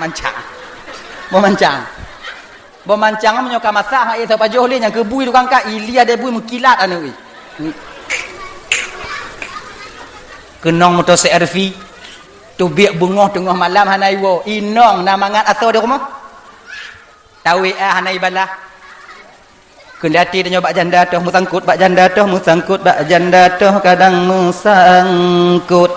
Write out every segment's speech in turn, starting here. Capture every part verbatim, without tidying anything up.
Mancang. Boh mancang. Boh mancang meunyoe ka masak, hak ie sapajoh lé nyang keubui tukang ka, ilia debui meukilat aneuk, ih. Keunong moto C R V, teubiet beungoh teungoh malam hana iwoe. Inong na mangat asoe di rumoh. Tawé ah hana ibalah. Keundati tanyoe bak janda toh meusangkot, bak janda toh meusangkot, bak janda toh kadang meusangkot.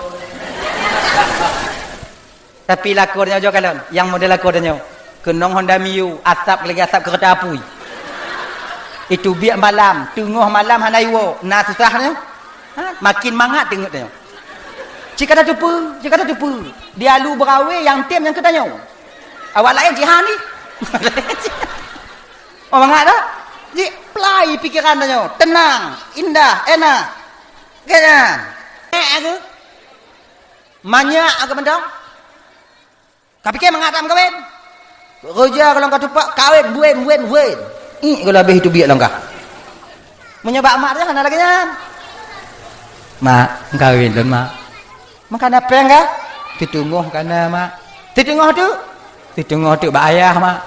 Tapi lakoe tanyoe jok kalon, nyang model lakoe tanyoe. Keunong Honda Mio, asap lagèe asap keureuta apui. Itu biek malam, teungoh malam hana iwoe, na susah nyoe. Ha? Makin mangat teungeut tanyoe. Cit ka tatupeue, cit ka tatupeue. Di alu beurawe nyang tem nyang keu tanyoe. Awak laén jihan ni. Oh, mangat dah? Jiplai pikeran tanyoe. Tenang, indah, enak. Kan? Eh, aku. Manyak aku mendong. Ka pike mangat tak meukawen? Roja kalau ka tupak, kawen, wen, wen, wen. Ih, kalau habéh itu biek langkah. Meunyoe bak mak dia hana lagèe nyan. Mak, meukawen lôn, Mak. Meukawen péng ka? Siteungoh kana, Mak. Siteungoh tu? Siteungoh tu bak ayah, Mak.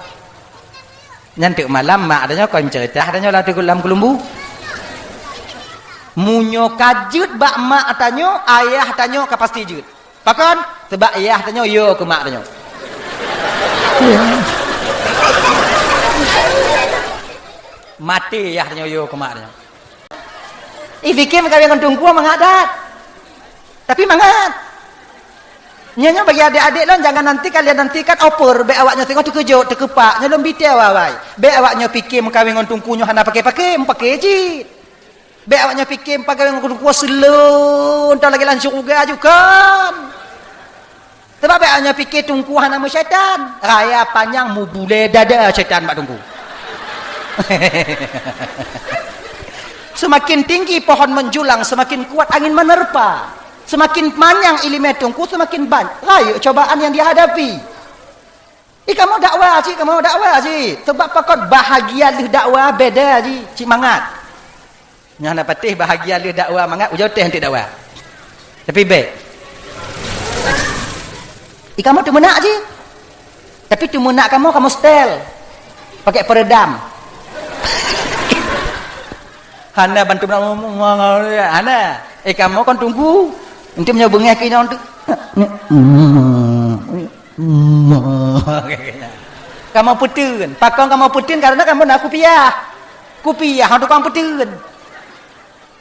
Nyan teuk malam mak tanyoe kon ceurita tanyoe lam teugul lam keulumbu. Meunyoe ka jeuet bak mak tanyoe, ayah tanyoe ka pasti jeuet. Pakon? Sabab yah tanyoe yo keu mak tanyoe. Maté yah tanyoe yo keu mak tanyoe. Ih, pike meukawen ngon teungku mangat that. Tapi mangat. Nyoe, nyoe bagi adék-adék lôn, jangan nantikan, lihat nantikan offer, bèk awak nyoe singoh teukeujot, teukeupak, nyoe lôn bite awai-awai. Bèk awak nyoe pike meukawen ngon teungku nyoe hana paké-paké, meupaké cit. Bèk awak nyoe pike meukawen ngon teungku seuleueng, entah lagèe lam syeuruga aju, kon. Sabab bèk awak nyoe pike teungku hana meusyaitan, raya panyang mubulée dada syaitan bak teungku. Seumaken tinggi pohon menjulang, seumaken kuat angin menerpa. Seumaken manyang iéleumé teungku, seumaken banyak rayeuk cobaan nyang jihadapi. Ih, kamoe dakwa cit, kamoe dakwa cit. Sabab pakon bahagia lheueh dakwa beda cit, cit mangat. Nyang na patéh bahagia lheueh dakwa mangat, ujoe teuh eunteuk dakwa. Tapi bèk. Ih, kamoe teumeunak cit. Tapi teumeunak kamoe, kamoe setel. Pakai peredam. Hana bantu, hana. Eh, kamoe kon teungku. Eunteuk meunyoe beungèh keu inong tu. Kamoe peuteun. Pakon kamoe peuteun? Karena kamoe na kupiah. Kupiah tukang peuteun.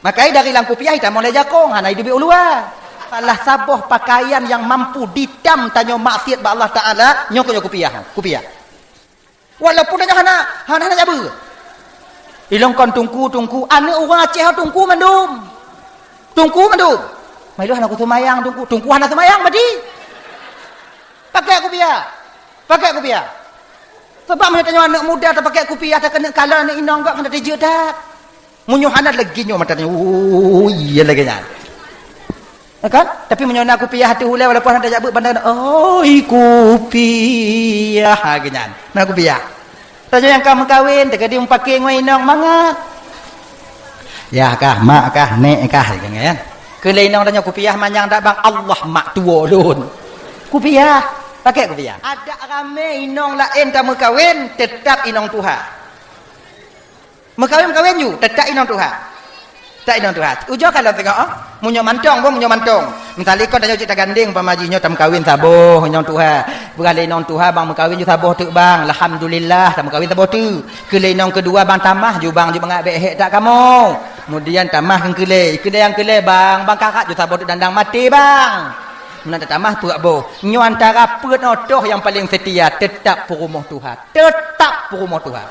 Makai dari lam kupiah itam oleh jakong, hana iduek u luwa. Salah saboh pakaian nyang mampu ditam tanyoe maksiat bak Allah Taala, nyoe keuh nyoe kupiah, kupiah. Walaupun tanyoe hana, hana, hana jabeue. Ilong kon teungku, teungku, aneuk ureueng Aceh teungku mandum. Teungku mandum. Mailôn hana kuseumayang teungku, teungku hana seumayang berarti. Pakai kupiah. Pakai kupiah. Sabab meunyoe tanyoe aneuk muda tapakai kupiah, takeuneuk kalon aneuk inong gob hana teujeuet that. Meunyoe hana lagèe nyoe mata tanyoe, oh, iya lagèe nyan. Ya kan? Tapi meunyoe na kupiah ateueh ulèe walaupun hana tajak beuet bandar, oi kupiah, ha, lagèe nyan. Na kupiah. Tanyoe nyang ka meukawen, teuka di meupaké ngon inong mangat. Yah kah, mak kah, nek kah, lagèe nyan. Keu lé inong tanyoe kupiah manyang dak bang, Allah mak tuwo lôn. Kupiah, pakai kupiah. Adak ramé inong laén ka meukawen, teutap inong tuha. Meukawen-kawen ju, teutap inong tuha. Teutap inong tuha. Ujoe kalon teungoh, oh. Meunyoe mantong, boh, meunyoe mantong. Misali kon tanyoe cit tagandeng, umpama jih nyoe tameukawen saboh inong tuha. Peugah lé inong tuha, bang meukawen ju saboh teuk bang. Alhamdulillah, tameukawen saboh teuk. Keu lé inong keudua bang tamah ju bang ju mangat bèk hék that kamoe. Kemudian tamah keu keulé, keulé nyang keulé bang, bang karat ju saboh teuk dandang maté bang. Meunan tatamah peuet boh. Nyoe antara peuet nyoe toh nyang paleng seutia, teutap peurumoh tuha. Teutap peurumoh tuha.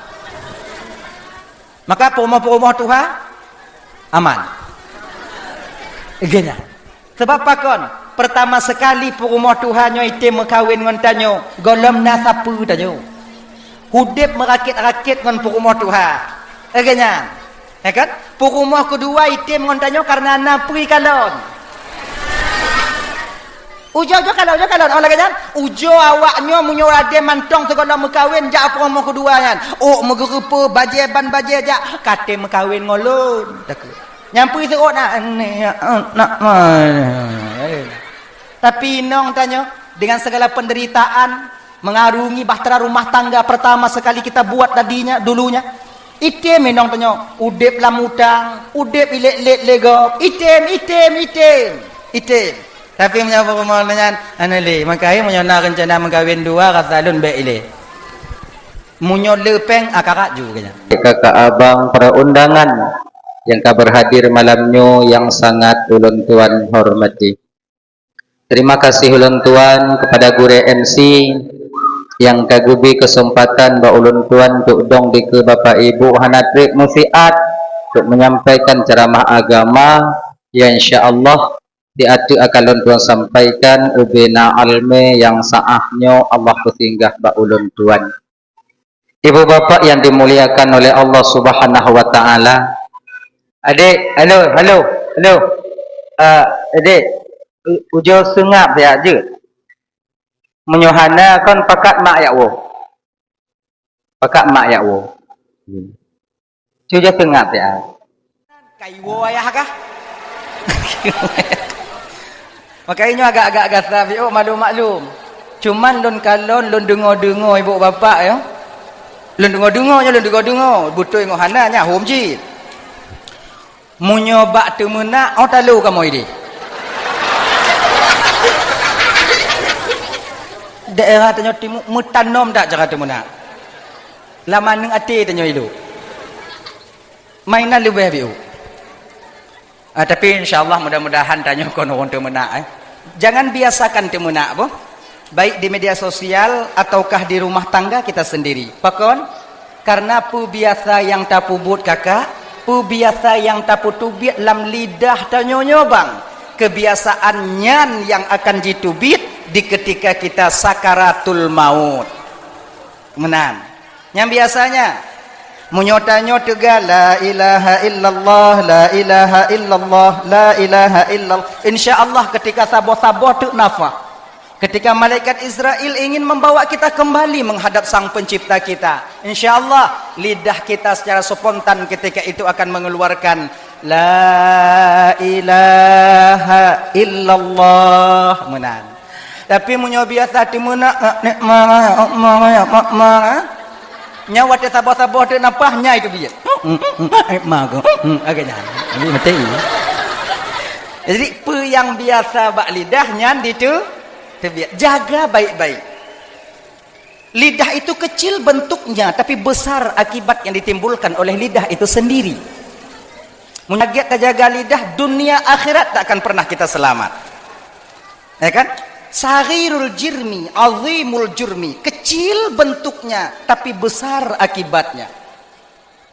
Maka peurumoh-peurumoh tuha aman. Geuh nyan. Sabab pakon? Pertama sekali peurumoh tuha nyoe item meukawen ngon tanyoe, gohlom na sapeue tanyoe. Udeb meurakét-rakét ngon peurumoh tuha. Geuh nyan. Ya kan? Peurumoh keudua item ngon tanyoe kareuna na peue kalon. Ujoe, ujoe kalon, ujoe kalon. Oh, lagèe nyan, ujoe awak nyoe meunyoe ade mantong sigohlom meukawen jak peurumoh keudua nyan. Ôk meugeureupeue, bajèe ban bajèe jak, ka tem meukawen ngon lôn. Takheun. Nyang peue seuôt na, nak, nak. Tapi inong tanyoe dengan segala penderitaan, Mengarungi bahtera rumah tangga pertama sekali kita buat tadinya, dulunya. Item inong tanyoe, udeb lam utang, udeb ilét-lét lé gob. Item, item, item, item. Tapi meunyoe peurumoh nyan, hana lé. Maka hai meunyoe na rencana meukawen dua, rasa lôn bék ilé. Meunyoe le péng, akarat ju keu nyan. Kakak abang para undangan yang ka berhadir malam nyoe yang sangat ulôn tuan hormati. Terima kasih ulôn tuan kepada gurée M C yang ka geubri kesempatan bak ulôn tuan untuk dong dikeue Bapak Ibu hana treb meusiat untuk menyampaikan ceramah agama yang insya Allah di ateueh akan lôn tuan sampaikan ubena almé yang saah nyoe Allah peusinggah bak ulôn tuan. Ibu bapak yang dimuliakan oleh Allah Subhanahu wa taala. Adik, halo, halo, halo. Ah, adik, u-, ujoe seungab siat jeuet. Meunyoe hana kon pakat mak jak woe. Pakat mak jak woe. Cuba seungab siat. Kaiwo ayah kah? Makajih nyoe agak-agak gasa piôh maklum-maklum. Cuman lôn kalon, lôn deungoe-deungoe ibu bapak ya. Lôn deungoe-deungoe nyoe, lôn deungoe-deungoe. Beutôi ngon hana nya hom jih. Meunyoe bak teumeunak, oh talo kamoe ideh. Daerah tanyoe timu meutanom that cara teumeunak. Lam aneuk até tanyoe ilok. Mainan leubeh biôh. Ah, tapi insya Allah mudah-mudahan tanyoe kon ureuëng teumeunak, eh. Jangan biasakan teumeunak boh. Baik di media sosial ataukah di rumah tangga kita sendiri. Pakon? Karena peubiasa nyang tapeubuet kakak, peubiasa nyang tapeuteubiet lam lidah tanyoe nyoe bang. Kebiasaan nyan nyang akan jiteubiet di ketika kita sakaratul maut. Meunan. Nyang biasanya, meunyoe tanyoe teuga, "La ilaha illallah, la ilaha illallah, la ilaha illallah." Insya Allah, ketika saboh-saboh teuk nafah, ketika malaikat Israel ingin membawa kita kembali menghadap Sang Pencipta kita, insya Allah, lidah kita secara spontan ketika itu akan mengeluarkan, "La ilaha illallah." Meunan. Tapi meunyoe biasa teumeunak, nek mara, mara, mara, nyan watée saboh-saboh teuk nafah, nyan itu biet. Nek mara, agak nyan. Jadi mati. Jadi, peue nyang biasa bak lidah nyan ditu, teubiet. Jaga baik-baik. Lidah itu kecil bentuknya, tapi besar akibat yang ditimbulkan oleh lidah itu sendiri. Meunyoe lagée tajaga lidah, dunia akhirat tak akan pernah kita selamat. Ya kan? Saghirul jirmi, azimul jurmi, kecil bentuknya tapi besar akibatnya.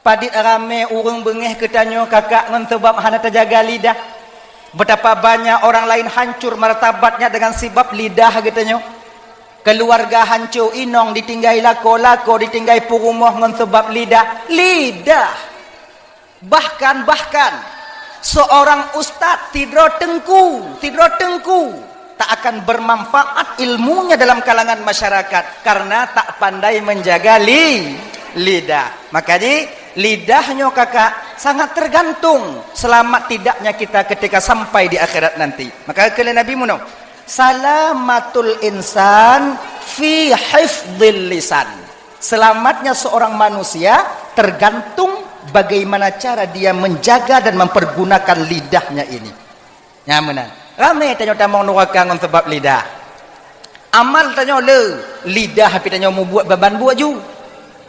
Padit ramé ureuëng beungéh keu tanyoe kakak ngon sabab hana tajaga lidah. Betapa banyak orang lain hancur martabatnya dengan sebab lidah geutanyoe. Keluarga hancô, inong ditinggai lakoe, lakoe ditinggai peurumoh ngon sabab lidah. Lidah. Bahkan, bahkan, seorang ustaz sidroe teungku, sidroe teungku, tak akan bermanfaat ilmunya dalam kalangan masyarakat karena tak pandai menjaga li-, lidah. Makajih, lidah nyoe kakak sangat tergantung selamat tidaknya kita ketika sampai di akhirat nanti. Maka kheun lé Nabi meunoe, "Salamatul insan fi hifdzil lisan." Selamatnya seorang manusia tergantung bagaimana cara dia menjaga dan mempergunakan lidahnya ini. Nyan meunan. Ramé tanyoe tamong nuraka ngon sabab lidah. Amal tanyoe le, lidah pih tanyoe mubuet baban buet ju.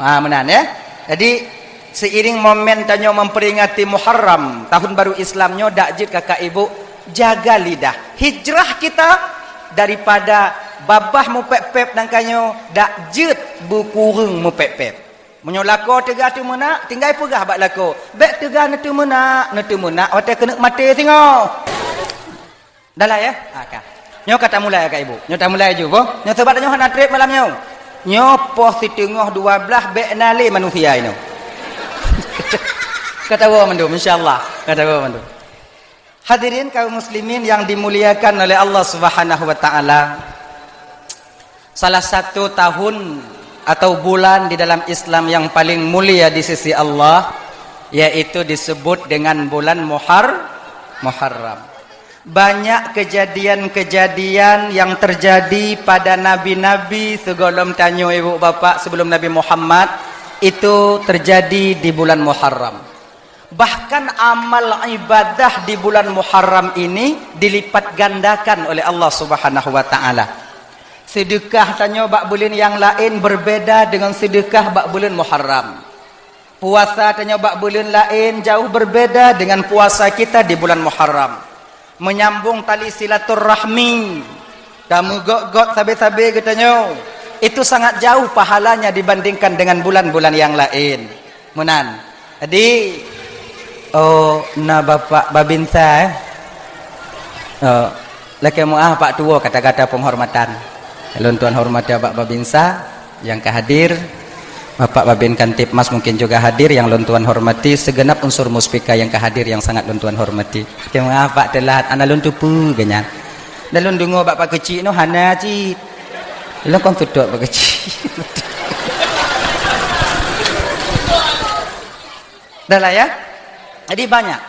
Ha, meunan ya. Jadi, seiring momen tanyoe memperingati Muharram, tahun baru Islam nyoe, dak jeuet kakak ibu jaga lidah. Hijrah kita daripada babah mupép-pép nangka nyoe, dak jeuet beukureueng mupép-pép. Meunyoe lakoe teuga teumeunak, tinggai peugah bak lakoe, "Bék teuga neuteumeunak, neuteumeunak watée keuneuk maté singoh." Dah lah ya? Ha, ka. Nyoe ka tamulai, Kak Ibu. Nyoe tamulai ju, boh. Nyoe sabab nyoe hana treb malam nyoe. Nyoe poh siteungoh dua blaih bék na lé manusia inoe. Ka tawoe mandum, insya Allah. Ka tawoe mandum. Hadirin kaum muslimin yang dimuliakan oleh Allah Subhanahu wa taala. Salah satu tahun atau bulan di dalam Islam yang paling mulia di sisi Allah, yaitu disebut dengan bulan Muhar-, Muharram. Banyak kejadian-kejadian yang terjadi pada nabi-nabi sigohlom tanyoe, ibu bapak, sebelum Nabi Muhammad, itu terjadi di bulan Muharram. Bahkan amal ibadah di bulan Muharram ini dilipat gandakan oleh Allah Subhanahu wa Ta'ala. Sedekah tanyoe bak buleuen nyang laén berbeda dengan sedekah bak buleuen Muharram. Puasa tanyoe bak buleuen laén jauh berbeda dengan puasa kita di bulan Muharram. Menyambung tali silaturahmi, tameugöt-göt sabe-sabe geutanyoe, itu sangat jauh pahalanya dibandingkan dengan bulan-bulan nyang laén. Meunan. Jadi, oh, na Bapak Babinsa, eh? Oh, lakée meuáh Pak Tuwo kata-kata penghormatan. Lôn tuan hormati Bapak Babinsa nyang ka hadir. Bapak Babin Kamtibmas mungkin juga hadir, nyang lôn tuan hormati, segenap unsur muspika nyang ka hadir nyang sangat lôn tuan hormati. Lakée meuáh Pak teulat, hana lôn teupeue geuh nyan. Dan lôn deungoe bak Pak Keuchik nyoe hana cit. Lôn kon tutok Pak Keuchik. Dah lah ya. Jadi banyak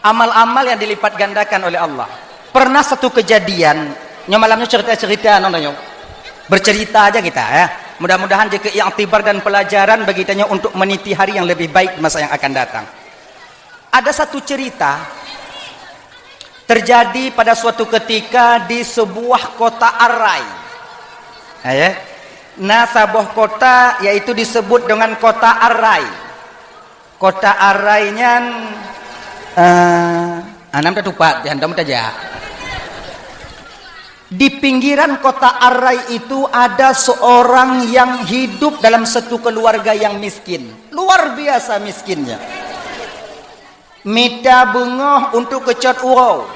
amal-amal yang dilipat gandakan oleh Allah. Pernah satu kejadian, nyoe malam nyoe cerita-cerita nyoe, nyoe. Bercerita aja kita ya. Mudah-mudahan jadi iktibar dan pelajaran bagi kita nyoe untuk meniti hari yang lebih baik di masa yang akan datang. Ada satu cerita terjadi pada suatu ketika di sebuah kota Arai. Ya, ya. Nah, saboh kota yaitu disebut dengan kota Arai. Kota Arai nyan, eh, anam tatupat, di hantom tajak. Di pinggiran kota Arai itu ada seorang yang hidup dalam satu keluarga yang miskin. Luar biasa miskinnya. Mita beungoh untuk keucot uroe,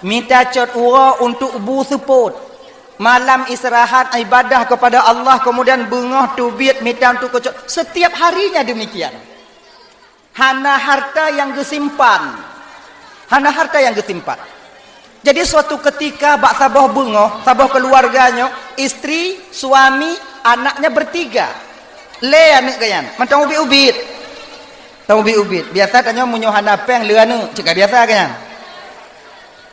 mita cot uroe untuk bu seupôt. Malam istirahat ibadah kepada Allah, kemudian beungoh teubiet mita untuk keucot. Setiap harinya demikian. Hana harta yang geusimpan. Hana harta yang geusimpan. Jadi suatu ketika bak saboh beungoh, saboh keluarga nyoe, istri, suami, anaknya bertiga. Lé aneuk geuh nyan, mantong ubit-ubit. Tong ubit-ubit. Biasa tanyoe meunyoe hana péng lé aneuk, cit ka biasa geuh nyan.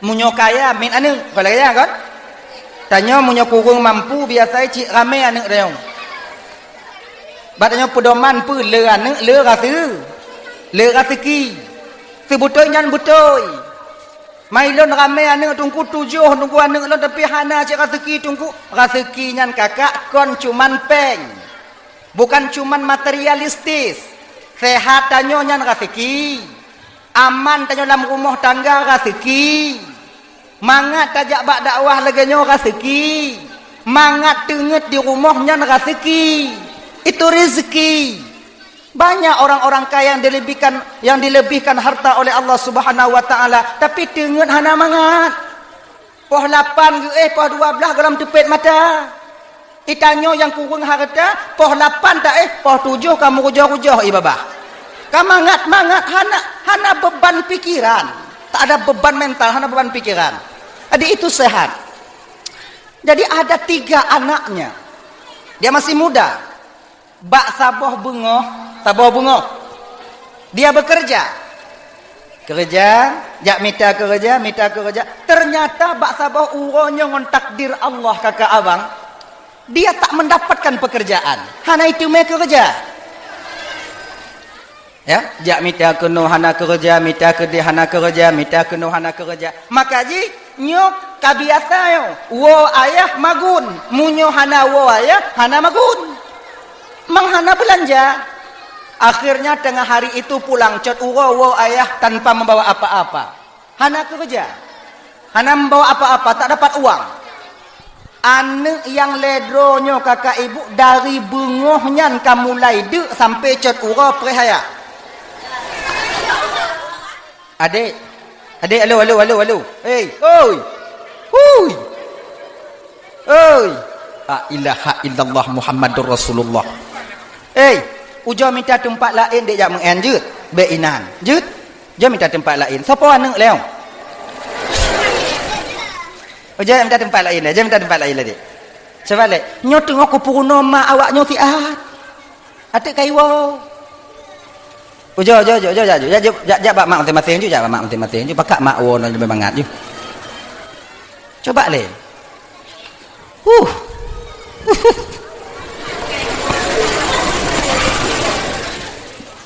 Meunyoe kaya, miet aneuk, kon lagée nyan kon? Tanyoe meunyoe kureueng mampu, biasa cit ramé aneuk tanyoe. Bak tanyoe peudoman peue lé aneuk, lé raseu-, lé raseuki. Seubeutôi nyan beutôi. Mai lôn ramé aneuk teungku tujoh, teungku aneuk lôn, tapi hana cit raseuki teungku. Raseuki nyan kakak kon cuman péng. Bukan cuman materialistis. Sehat tanyoe nyan raseuki. Aman tanyoe lam rumoh tangga raseuki. Mangat tajak bak dakwah lagée nyoe raseuki. Mangat teungeut di rumoh nyan raseuki. Itu rezeki. Banyak orang-orang kaya yang dilebihkan, yang dilebihkan harta oleh Allah Subhanahu wa Ta'ala, tapi teungeut hana mangat. Poh lapan geuéh, poh dua blaih gohlom teupet mata. Itanyoe nyang kureueng hareuta, poh lapan taéh, poh tujoh ka meurujoh-rujoh ié babah. Ka mangat-mangat, hana, hana beban pikiran. Tak ada beban mental, hana beban pikiran. Jadi itu sehat. Jadi ada tiga anaknya. Dia masih muda. Bak saboh beungoh, saboh beungoh, dia bekerja. Keureuja, jak mita keureuja, mita keureuja. Ternyata bak saboh uroe nyoe ngon takdir Allah, kakak abang, dia tak mendapatkan pekerjaan. Hana iteumé keureuja. Ya, jak mita keunoe hana keureuja, mita keudeh hana keureuja, mita keunoe hana keureuja. Maka jih, nyoe ka biasa nyoe, woe ayah magun. Meunyoe hana woe ayah, hana magun. Mang hana beulanja. Akhirnya tengah hari itu pulang cot uroe woe ayah tanpa membawa apa-apa. Hana keureuja. Hana membawa apa-apa, tak dapat uang. Aneuk nyang lhée droe nyoe kakak ibu dari beungoh nyan ka mulai deuk sampai cot uroe preh ayah. Adek. Adek, alo, alo, alo, alo. Hei, oi. Hui. Oi. La ilaha illallah Muhammadur Rasulullah. Hei, ujoe mita teumpat laén dek jak meu'en jeuet. Bék inan. Jeuet. Jeuet mita teumpat laén. Soe po aneuk lé? Ujoe mita teumpat laén, jeuet mita teumpat laén lé dek. Coba lé, nyoe teungoh kupeurunoe ma awak nyoe siat. Até kaiwoe. Ujoe, ujoe, ujoe, ujoe, jak, jak, jak, jak bak mak maséng-maséng ju, jak bak mak maséng-maséng ju. Pakak mak woe nyoe leubeh mangat ju. Coba lé. Huh.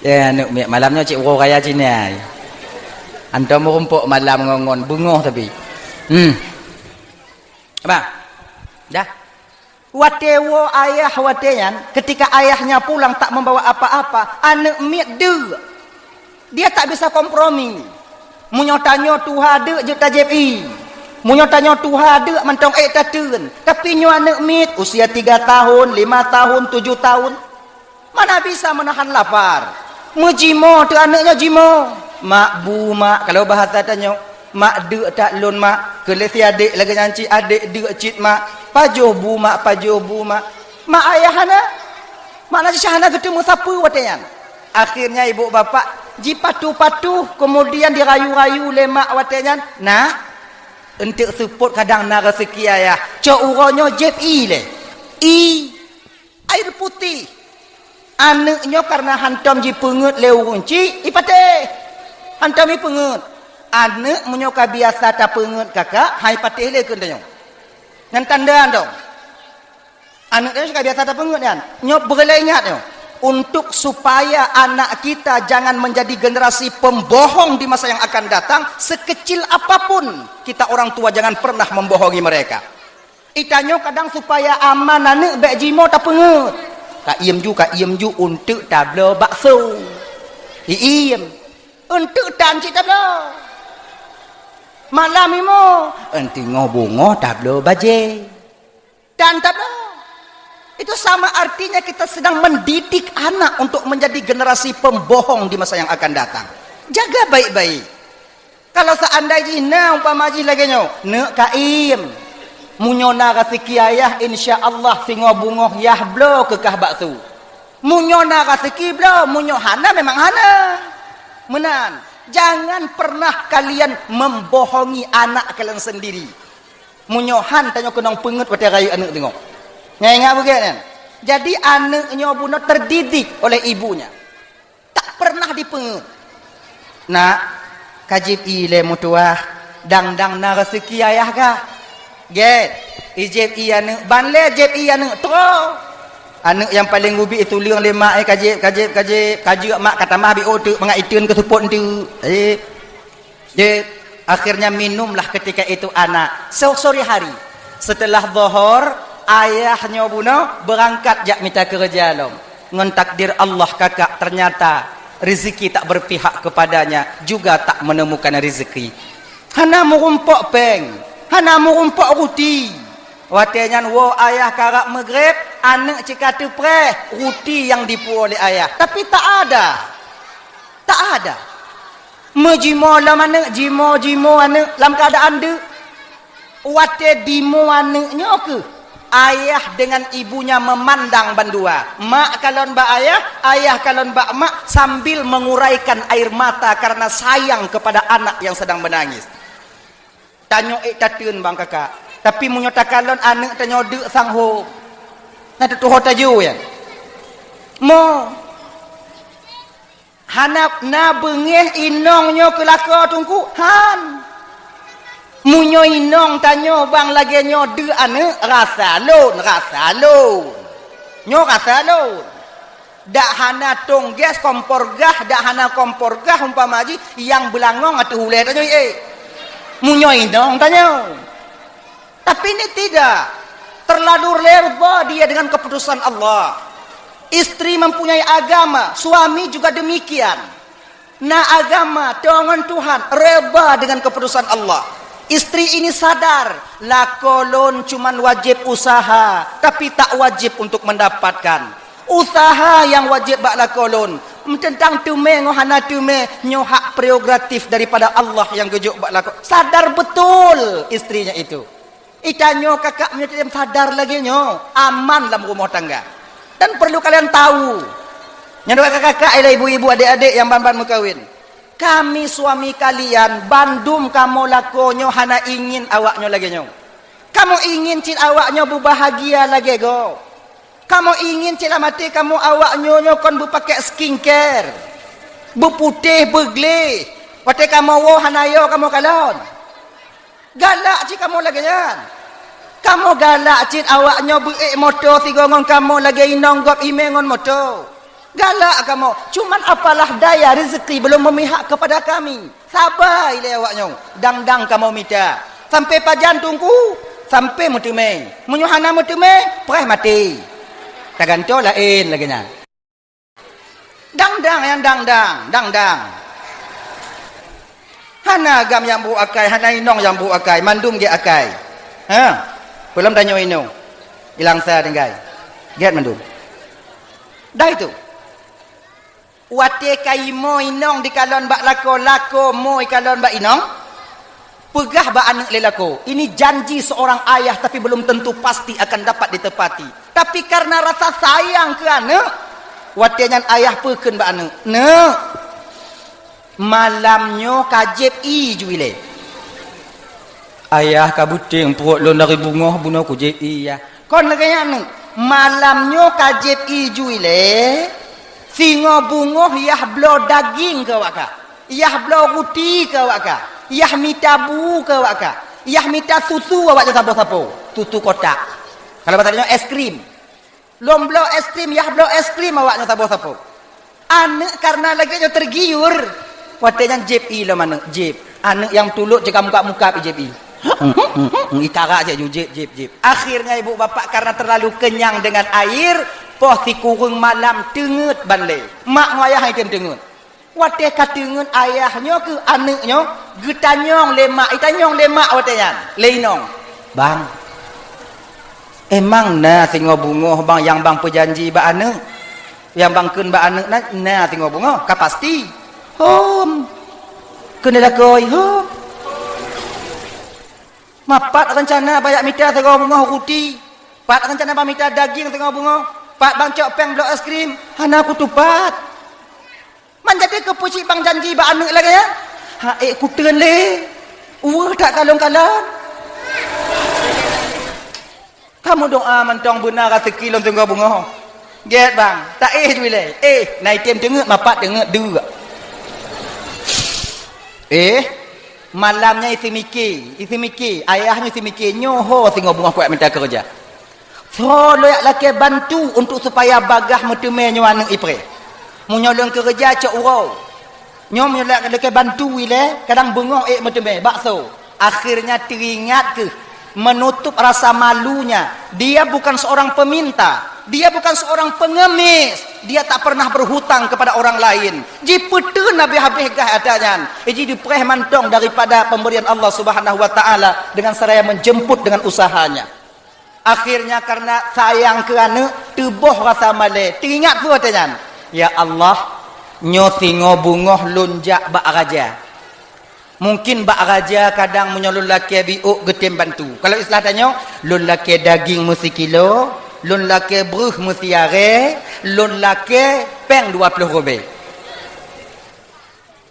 Eh, aneuk miet, malam nyoe cit uroe raya Cina. Hantom meurumpok malam ngon-ngon, beungoh tapi. Hmm. Apa? Dah. Watée woe ayah watée nyan, ketika ayahnya pulang tak membawa apa-apa, aneuk miet deuk. Dia tak bisa kompromi. Meunyoe tanyoe tuha deuk jeuet tajép ie. Meunyoe tanyoe tuha deuk mantong ék tateun. Tapi nyoe aneuk miet usia tiga tahun, lima tahun, tujuh tahun. Mana bisa menahan lapar. Meujimoe teuh aneuk nyoe jimoe. "Mak, bu, mak," kalau bahasa tanyoe, "Mak, deuk that lôn, mak." Keu lé si adék lagée nyan cit, "Adék, deuk cit, mak." "Pajoh bu, mak, pajoh bu, mak." Mak ayah hana. Makna jih hana geuteumé sapeue watée nyan. Akhirnya ibu bapak jipatuh-patuh, kemudian dirayu-rayu lé mak watée nyan, "Nak, eunteuk seupôt kadang na raseuki ayah. Cok uroe nyoe jép ie lé. Ie." Air putih. Aneuk nyoe kareuna hantom jipeungeut lé ureuëng chik, ipatéh. Hantom jipeungeut. Aneuk meunyoe ka biasa tapeungeut kakak, hai patéh lé keu tanyoe. Nyan tanda dong. Aneuk nyoe ka biasa tapeungeut nyan. Nyoe beureulee ingat nyoe. Untuk supaya anak kita jangan menjadi generasi pembohong di masa yang akan datang, sekecil apapun kita orang tua jangan pernah membohongi mereka. Itanyoe kadang supaya aman aneuk bék jimoe tapeungeut. Ka iem ju, ka iem ju, eunteuk tabloe bakso. Iem. Eunteuk tan cit tabloe. Malam imoe, eunteuk teungoh beungoh tabloe bajée. Tan tabloe. Itu sama artinya kita sedang mendidik anak untuk menjadi generasi pembohong di masa yang akan datang. Jaga baik-baik. Kalau seandai jih na umpama jih lagée nyoe, "Neuk, ka iem. Meunyoe na raseuki ayah, insya Allah singoh beungoh yah bloe keu kah bakso. Meunyoe na raseuki bloe, meunyoe hana memang hana." Meunan, jangan pernah kalian membohongi anak kalian sendiri. Meunyoe han tanyoe keunong peungeut watée rayeuk aneuk teungoh. Nyan ingat beugét nyan. Jadi aneuk nyoe bunoe terdidik oleh ibunya. Tak pernah dipeungeut. "Nak, ka jieb ie lé meutuwah, dang-dang na raseuki ayah kah?" Gét, ijieb ie aneuk, ban lé jieb ie aneuk troe. Aneuk nyang paleng geubi ituleueng lé mak, eh, ka jieb, ka jieb, ka jieb, ka jeuet mak ka tamah biôh teuk mangat iteun keu seupôt teuk. Eh. Jeuet, akhirnya minumlah ketika itu anak. So-, sore hari, setelah Zohor, ayah nyoe bunoe beurangkat jak mita keureuja lom. Ngon takdir Allah kakak, ternyata rezeki tak berpihak kepadanya, juga tak menemukan rezeki. Hana meurumpok péng, hana meurumpok ruti. Watée nyan woe ayah karab meugreb, aneuk cit ka teupreh ruti nyang dipuwoe lé ayah. Tapi tak ada. Tak ada. Meujimoe lom aneuk, jimoe-jimoe aneuk lam keuadaan deuk. Watée dimoe aneuk nyoe keuh, ayah dengan ibunya memandang bandua. Mak kalon bak ayah, ayah kalon bak mak sambil menguraikan air mata karena sayang kepada anak yang sedang menangis. Tanyoe ék tateun bang kakak, tapi meunyoe takalon aneuk tanyoe deuk sang hom, na teutuho taju nyan. Mo. Hana na beungéh inong nyoe keu lakoe teungku? Han. Meunyoe inong tanyoe bang lagée nyoe deuk aneuk, rasa lôn, rasa lôn. Nyoe rasa lôn. Dak hana tong gas, kompor gah, dak hana kompor gah umpama jih nyang beulangong ateueh ulée tanyoe, eh. Meunyoe inong tanyoe. Tapi ini tidak. Terlalu reda dia dengan keputusan Allah. Istri mempunyai agama, suami juga demikian. Na agama, teuh ngon Tuhan, reda dengan keputusan Allah. Istri ini sadar, lakoe lôn cuman wajéb usaha, tapi tak wajéb untuk mendapatkan. Usaha nyang wajéb bak lakoe lôn. Teuntang teumé ngon hana teumé, nyoe hak prerogatif daripada Allah nyang geujok bak lakoe. Sadar betul istrinya itu. Itanyoe kakak meunyoe sadar lagée nyoe, aman lam rumoh tangga. Dan perlu kalian tahu, nyan kakak-kakak, ialah ibu-ibu, adik-adik nyang ban-ban meukawen. Kami suami kalian, bandum kamoe lakoe nyoe hana ingin awak nyoe lagée nyoe. Kamoe ingin cit awak nyoe beubahagia lagée gob. Kamoe ingin cit lam até kamoe awak nyoe, nyoe kon beupakée skincare, beuputéh, beugleh. Watée kamoe woe hana yo kamoe kalon. Galak cit kamoe lagée nyan. Kamoe galak cit awaknyoe beuék moto sigoe ngon kamoe lagée inong gob imé ngon moto. Galak kamoe, cuman apalah daya rezeki belum memihak kepada kami. Saba ilée awaknyoe, dang-dang kamoe mita. Sampai pajan Teungku? Sampai meuteumé. Meunyoe hana meuteumé, preh maté. Tagantoe laén lagée nyan. Dang-dang nyang dang-dang, dang-dang. Hana agam nyang brok akai, hana inong nyang brok akai, mandum gét akai. Ha? Peulom tanyoe inong. Ilangsa tinggai. Gét mandum. Dah itu. Watée ka imoe inong dikalon bak lakoe, lakoe moe ikalon bak inong, peugah bak aneuëk lé lakoe, ini janji seorang ayah tapi belum tentu pasti akan dapat ditepati. Tapi karena rasa sayang keu aneuëk, watée nyan ayah peukheun bak aneuëk, "Neuk, malam nyoe ka jieb ié ju ilée." "Ayah, ka beuténg pruet lôn dari beungoh bunoe kujieb ié, Yah." "Kon lagée nyan, Neuk, malam nyoe ka jieb ié ju ilée, singoh beungoh yah bloe daging keu awak kah, yah bloe ruti keu awak kah, yah mita bu keu awak kah, yah mita susu awak nyoe sapo-sapo, susu kotak. Kalau bahasa tanyoe es krim. Lôn bloe es krim, yah bloe es krim awak nyoe sapo-sapo." Aneuëk karena lagée nyoe tergiur. Watée nyan jieb ié lom aneuëk, jieb. Aneuëk nyang tulok cit ka mukab-mukab jieb ié. Ikarak cit ju jieb, jieb, jieb. Akhirnya ibu bapak karena terlalu kenyang dengan air, poh sikureueng malam teungeut ban lé. Mak ngon ayah item teungeut. Watée ka teungeut ayah nyoe keu aneuëk nyoe, geutanyong lé mak, itanyong lé mak watée nyan, lé inong, "Bang, emang na singoh beungoh bang nyang bang peujanji bak aneuëk? Nyang bang kheun bak aneuëk na, na singoh beungoh, ka pasti?" "Hom," kheun lé lakoe, "hom." "Ma pat reuncana bang jak mita singoh beungoh ruti? Pat reuncana bang mita daging singoh beungoh? Pat bang cok péng bloe es krim?" "Hana kutupat." "Man jadi keupeue cit bang janji bak aneuëk lagée nyan?" "Ha ék kuteun lé, ueh that kalon-kalon. Kamoe doa mantong beuna raseuki lôn singoh beungoh." "Gét bang, ta éh ju ilée." "Éh, na item teungeut, ma pat teungeut deuk." Éh, malam nyan iseumiké, iseumiké, ayah nyoe iseumiké, nyoe ho singoh beungoh kuat mita keureuja. Soe lôn jak lakée bantu untuk supaya bagaih meuteumé nyoe aneuëk ipreh. Meunyoe lôn keureuja cok uroe. Nyoe meunyoe lôn jak lakée bantu ilée, kadang beungoh ék meuteumé, bakso. Akhirnya teuingat keuh, menutup rasa malunya. Dia bukan seorang peminta, dia bukan seorang pengemis, dia tak pernah berhutang kepada orang lain. Jipeuteun habéh-habéh gaih atra nyan, jih dipreh mantong daripada pemberian Allah Subhanahu wa Taala dengan seraya menjemput dengan usahanya. Akhirnya karena sayang keu aneuëk, teuboh rasa malée. Teuingat peue watée nyan? "Ya Allah, nyoe singoh beungoh lôn jak bak raja. Mungkin bak raja kadang meunyoe lôn lakée biôk geutem bantu. Kalau istilah tanyoe, lôn lakée daging meusikilo, lôn lakée breueh meusiarée, lôn lakée péng dua ploh ribée."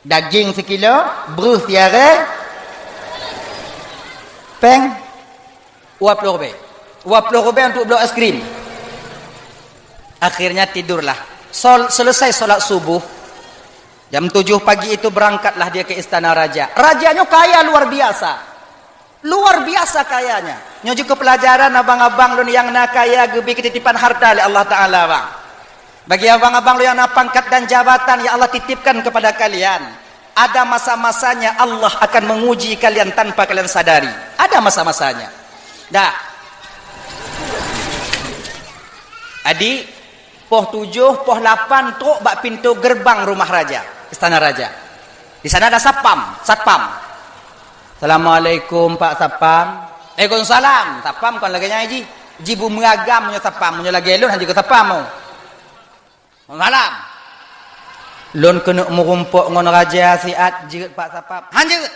Daging sikilo, breueh siarée, péng dua ploh ribée. Dua ploh ribée untuk bloe es krim. Akhirnya tidurlah. Sol-, selesai solat subuh, jam tujuh pagi itu berangkatlah dia ke istana raja. Raja nyoe kaya luar biasa. Luar biasa kayanya. Nyoe jeuet keu peulajaran abang-abang lôn nyang na kaya geubi keutitipan harta lé Allah Taala, bang. Bagi abang-abang lôn nyang na pangkat dan jabatan yang Allah titipkan kepada kalian, ada masa-masanya Allah akan menguji kalian tanpa kalian sadari. Ada masa-masanya. Dah. Adik, poh tujoh, poh lapan trok bak pintoe geureubang rumah raja, istana raja. Di sana ada satpam, satpam. "Assalamualaikum, Pak Satpam." "Waalaikumsalam." Satpam kon lagée nyan jih. Jih beumeuragam meunyoe satpam, meunyoe lagée lôn hana jeuet keu satpam. "Malam." "Lôn keuneuk meurumpok ngon raja siat." "Jeuet, Pak Satpam." "Han jeuet."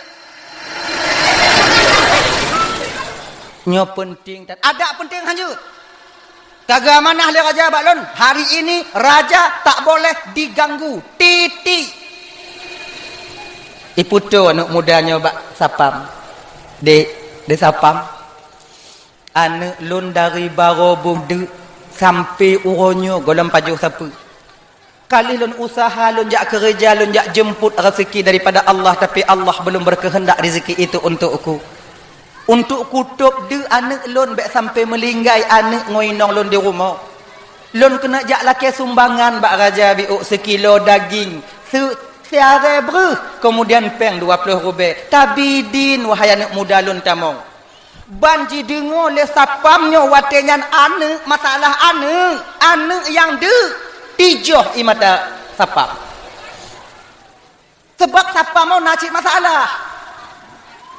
"Nyoe peunteng that." "Adak peunteng, han jeuet." "Ka geuamanah lé raja bak lôn, hari ini raja tak boleh diganggu. Titik." Ipeutoe aneuëk muda nyoe bak satpam. "Dek, dek satpam, aneuëk lôn dari barô beudeuek sampai uroe nyoe gohlom pajoh sapeue. Ka lheueh lôn useuha, lôn jak keureuja, lôn jak jeumpot raseuki daripada Allah, tapi Allah belum berkehendak rezeki itu untukku. Untuk kutôb deuk aneuk lôn bék sampai meulinggai aneuk ngon inong lôn di rumoh. Lôn keuneuk jak lakée sumbangan bak raja biôk seukilo daging, se-, siarée breuh, keumudian péng dua ploh rubée. Tabi din, wahai aneuk muda lôn, tamong. Ban jideungoe lé sapam nyoe watée nyan aneuk, masalah aneuk, aneuk nyang deuk, tijoh ie mata sapam. Sabab sapam nyoe na cit masalah.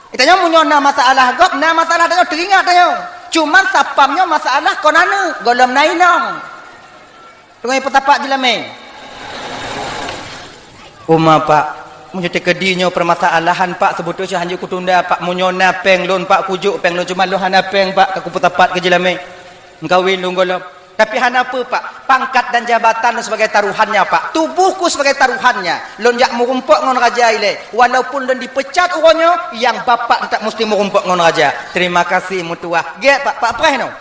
Geutanyoe meunyoe na masalah gob, na masalah tanyoe, teuingat tanyoe. Cuman sapam nyoe masalah kon aneuk, gohlom na inong. Teungoh peusapat jilamé. Uma, Pak, meunyoe teukeudi nyoe peumasalahan, Pak, seubeutôi cit hanjeuet kutunda, Pak. Meunyoe na péng lôn, Pak, kujok péng lôn, cuman lôn hana péng, Pak, ka kupeusapat keu jilamé. Meukawen lôn gohlom. Tapi hana peue, Pak. Pangkat dan jabatan lôn sebagai taruhannya, Pak. Tubohku sebagai taruhannya. Lôn jak meurumpok ngon raja ilée. Walaupun lôn dipecat uroe nyoe, nyang bapak teutap musti meurumpok ngon raja. Terima kasih, meutuah. Gét, Pak. Pak preh nyoe.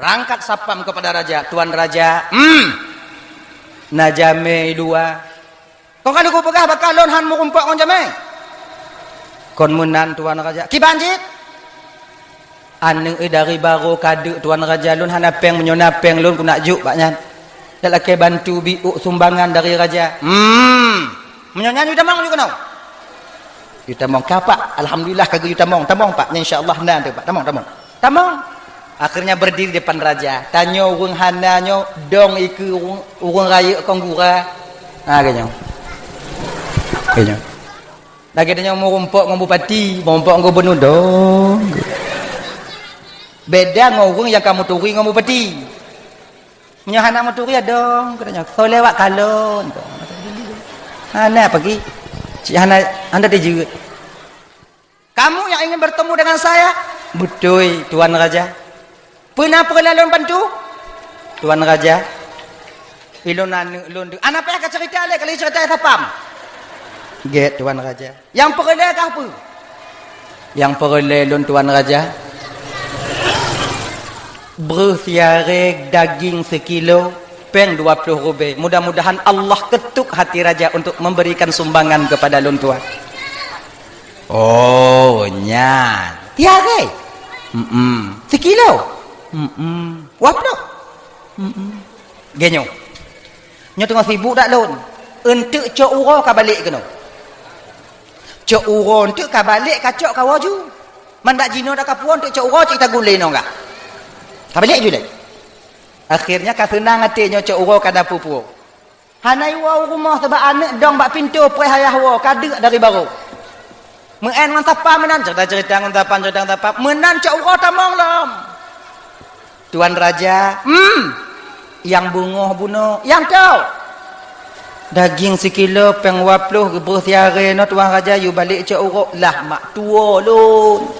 Berangkat sapam kepada raja. Tuan raja, hmm, na jamé i luwa. Kon ka lheueh kupeugah bak kah lôn han meurumpok ngon jamé? Kon meunan, Tuan Raja. Kiban cit? Aneuk, eh, dari barô ka deuk, Tuan Raja, lôn hana péng, meunyoe na péng lôn keuneuk jok bak nyan. Jak lakée bantu biôk sumbangan dari raja. Hmm. Meunyoe nyan yue tamong, yue keunoe. Yue tamong ka, Pak. Alhamdulillah ka geuyue tamong. Tamong, Pak. Nyan insya Allah na teuh, Pak. Tamong, tamong. Tamong. Akhirnya berdiri depan raja. Tanyoe ureuëng hana nyoe dong ikeue ureuëng, ureuëng rayeuk kong gura. Ha, geuh nyoe. Geuh nyoe. Lagée tanyoe meurumpok ngon bupati, meurumpok ngon gubernur dong. Beda ngon ureuëng nyang ka meuturi ngon bupati. Meunyoe hana meuturi ya dong, kata nyoe. Soe lewat kalon. Hana pagi. Cik hana, hana dijeuet. Kamu yang ingin bertemu dengan saya? Beutôi, Tuan Raja. Peue na peureulée lôn bantu? Tuan Raja, ilôn aneuk lôn deuk. Hana payah kacerita lé, ka lheueh cerita sapam. Gét, Tuan Raja. Nyang peureulée kah peue? Nyang peureulée lôn, Tuan Raja, breuh siarée daging seukilo, péng dua ploh rubée. Mudah-mudahan Allah ketuk hati raja untuk memberikan sumbangan kepada lôn, Tuan. Oh, nyan. Tiaré? Mm-mm. Sikilo? Mm-mm. Waploh? Mm-mm. Geuh nyoe. Nyoe teungoh sibuk dak lôn. Eunteuk cok uroe ka balek keunoe. Cok uroe eunteuk ka balek, ka cok ka woe ju. Man dak jinoe dak ka puwoe, eunteuk cok uroe cit tagulé nyoe gah. Ka balek ju lé. Akhirnya ka seunang até nyoe cok uroe ka na peue-peue. Hana iwoe u rumoh sabab aneuk dong bak pintoe preh ayah woe ka deuk dari barô. Meu'en ngon sapam meunan, cerita-cerita ngon sapam, cerita ngon sapam. Meunan cok uroe tamong lom. Tuan Raja, hmm, nyang beungoh bunoe, nyang toh. Daging sikilo péng dua ploh geubreuh siarée nyoe Tuan Raja, yue balek cok uroe lah mak tuwoe lôn.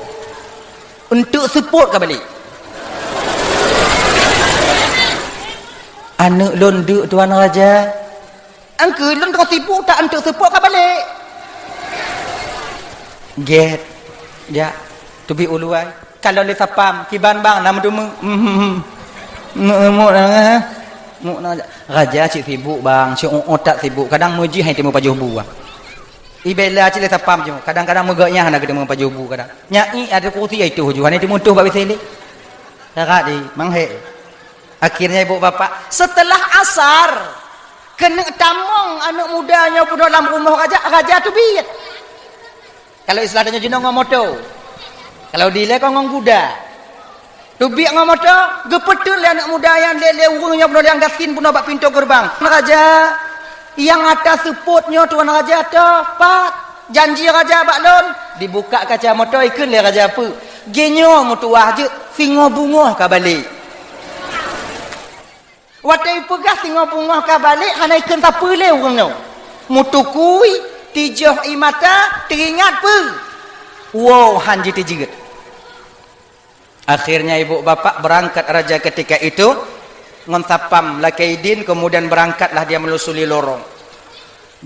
Eunteuk seupôt ka balek. Aneuk lôn deuk, Tuan Raja. Angkeue lôn teungoh sibuk, tak eunteuk seupôt ka balek. Gét. Jak. Teubiet u luwa. Kalon lé sapam, kiban bang, na meuteumé. Meuteumé na, eh. Mu na, raja cit sibuk bang, cit uot that sibuk. Kadang meujih hai teumé pajoh bu bang. Ibela cit lé sapam ju, kadang-kadang meugét nyang hana geuteumé pajoh bu kadang. Nyak i ada kursi ai tuh ju, hana teumé tuh bak W C lé. Darat di, manghé. Akhirnya ibu bapak, setelah asar, keuneuk tamong aneuk muda nyoe peunoh lam rumoh raja, raja teubiet. Kalau istilah tanyoe jinoe ngon moto. Kalau dilée kon ngon guda. Teubiet ngon moto, geupeuteun lé aneuk muda nyan lé, lé ureuëng nyang peunoh nyang gasien peunoh bak pintoe geureubang. Raja, nyang ata seupôt nyoe Tuan Raja toh, pat? Janji raja bak lôn, dibuka kaca moto ikheun lé raja peue? Geuh nyoe meutuwah jeuet, singoh beungoh ka balek. Watée ipeugah singoh beungoh ka balek, hana ikheun sapeue lé ureuëng nyoe. Meutukui, tijoh ie mata, teuingat peue? Woe han jiteujeut. Akhirnya ibu bapak berangkat raja ketika itu ngon sapam lakée idin, kemudian berangkatlah dia melusuri lorong.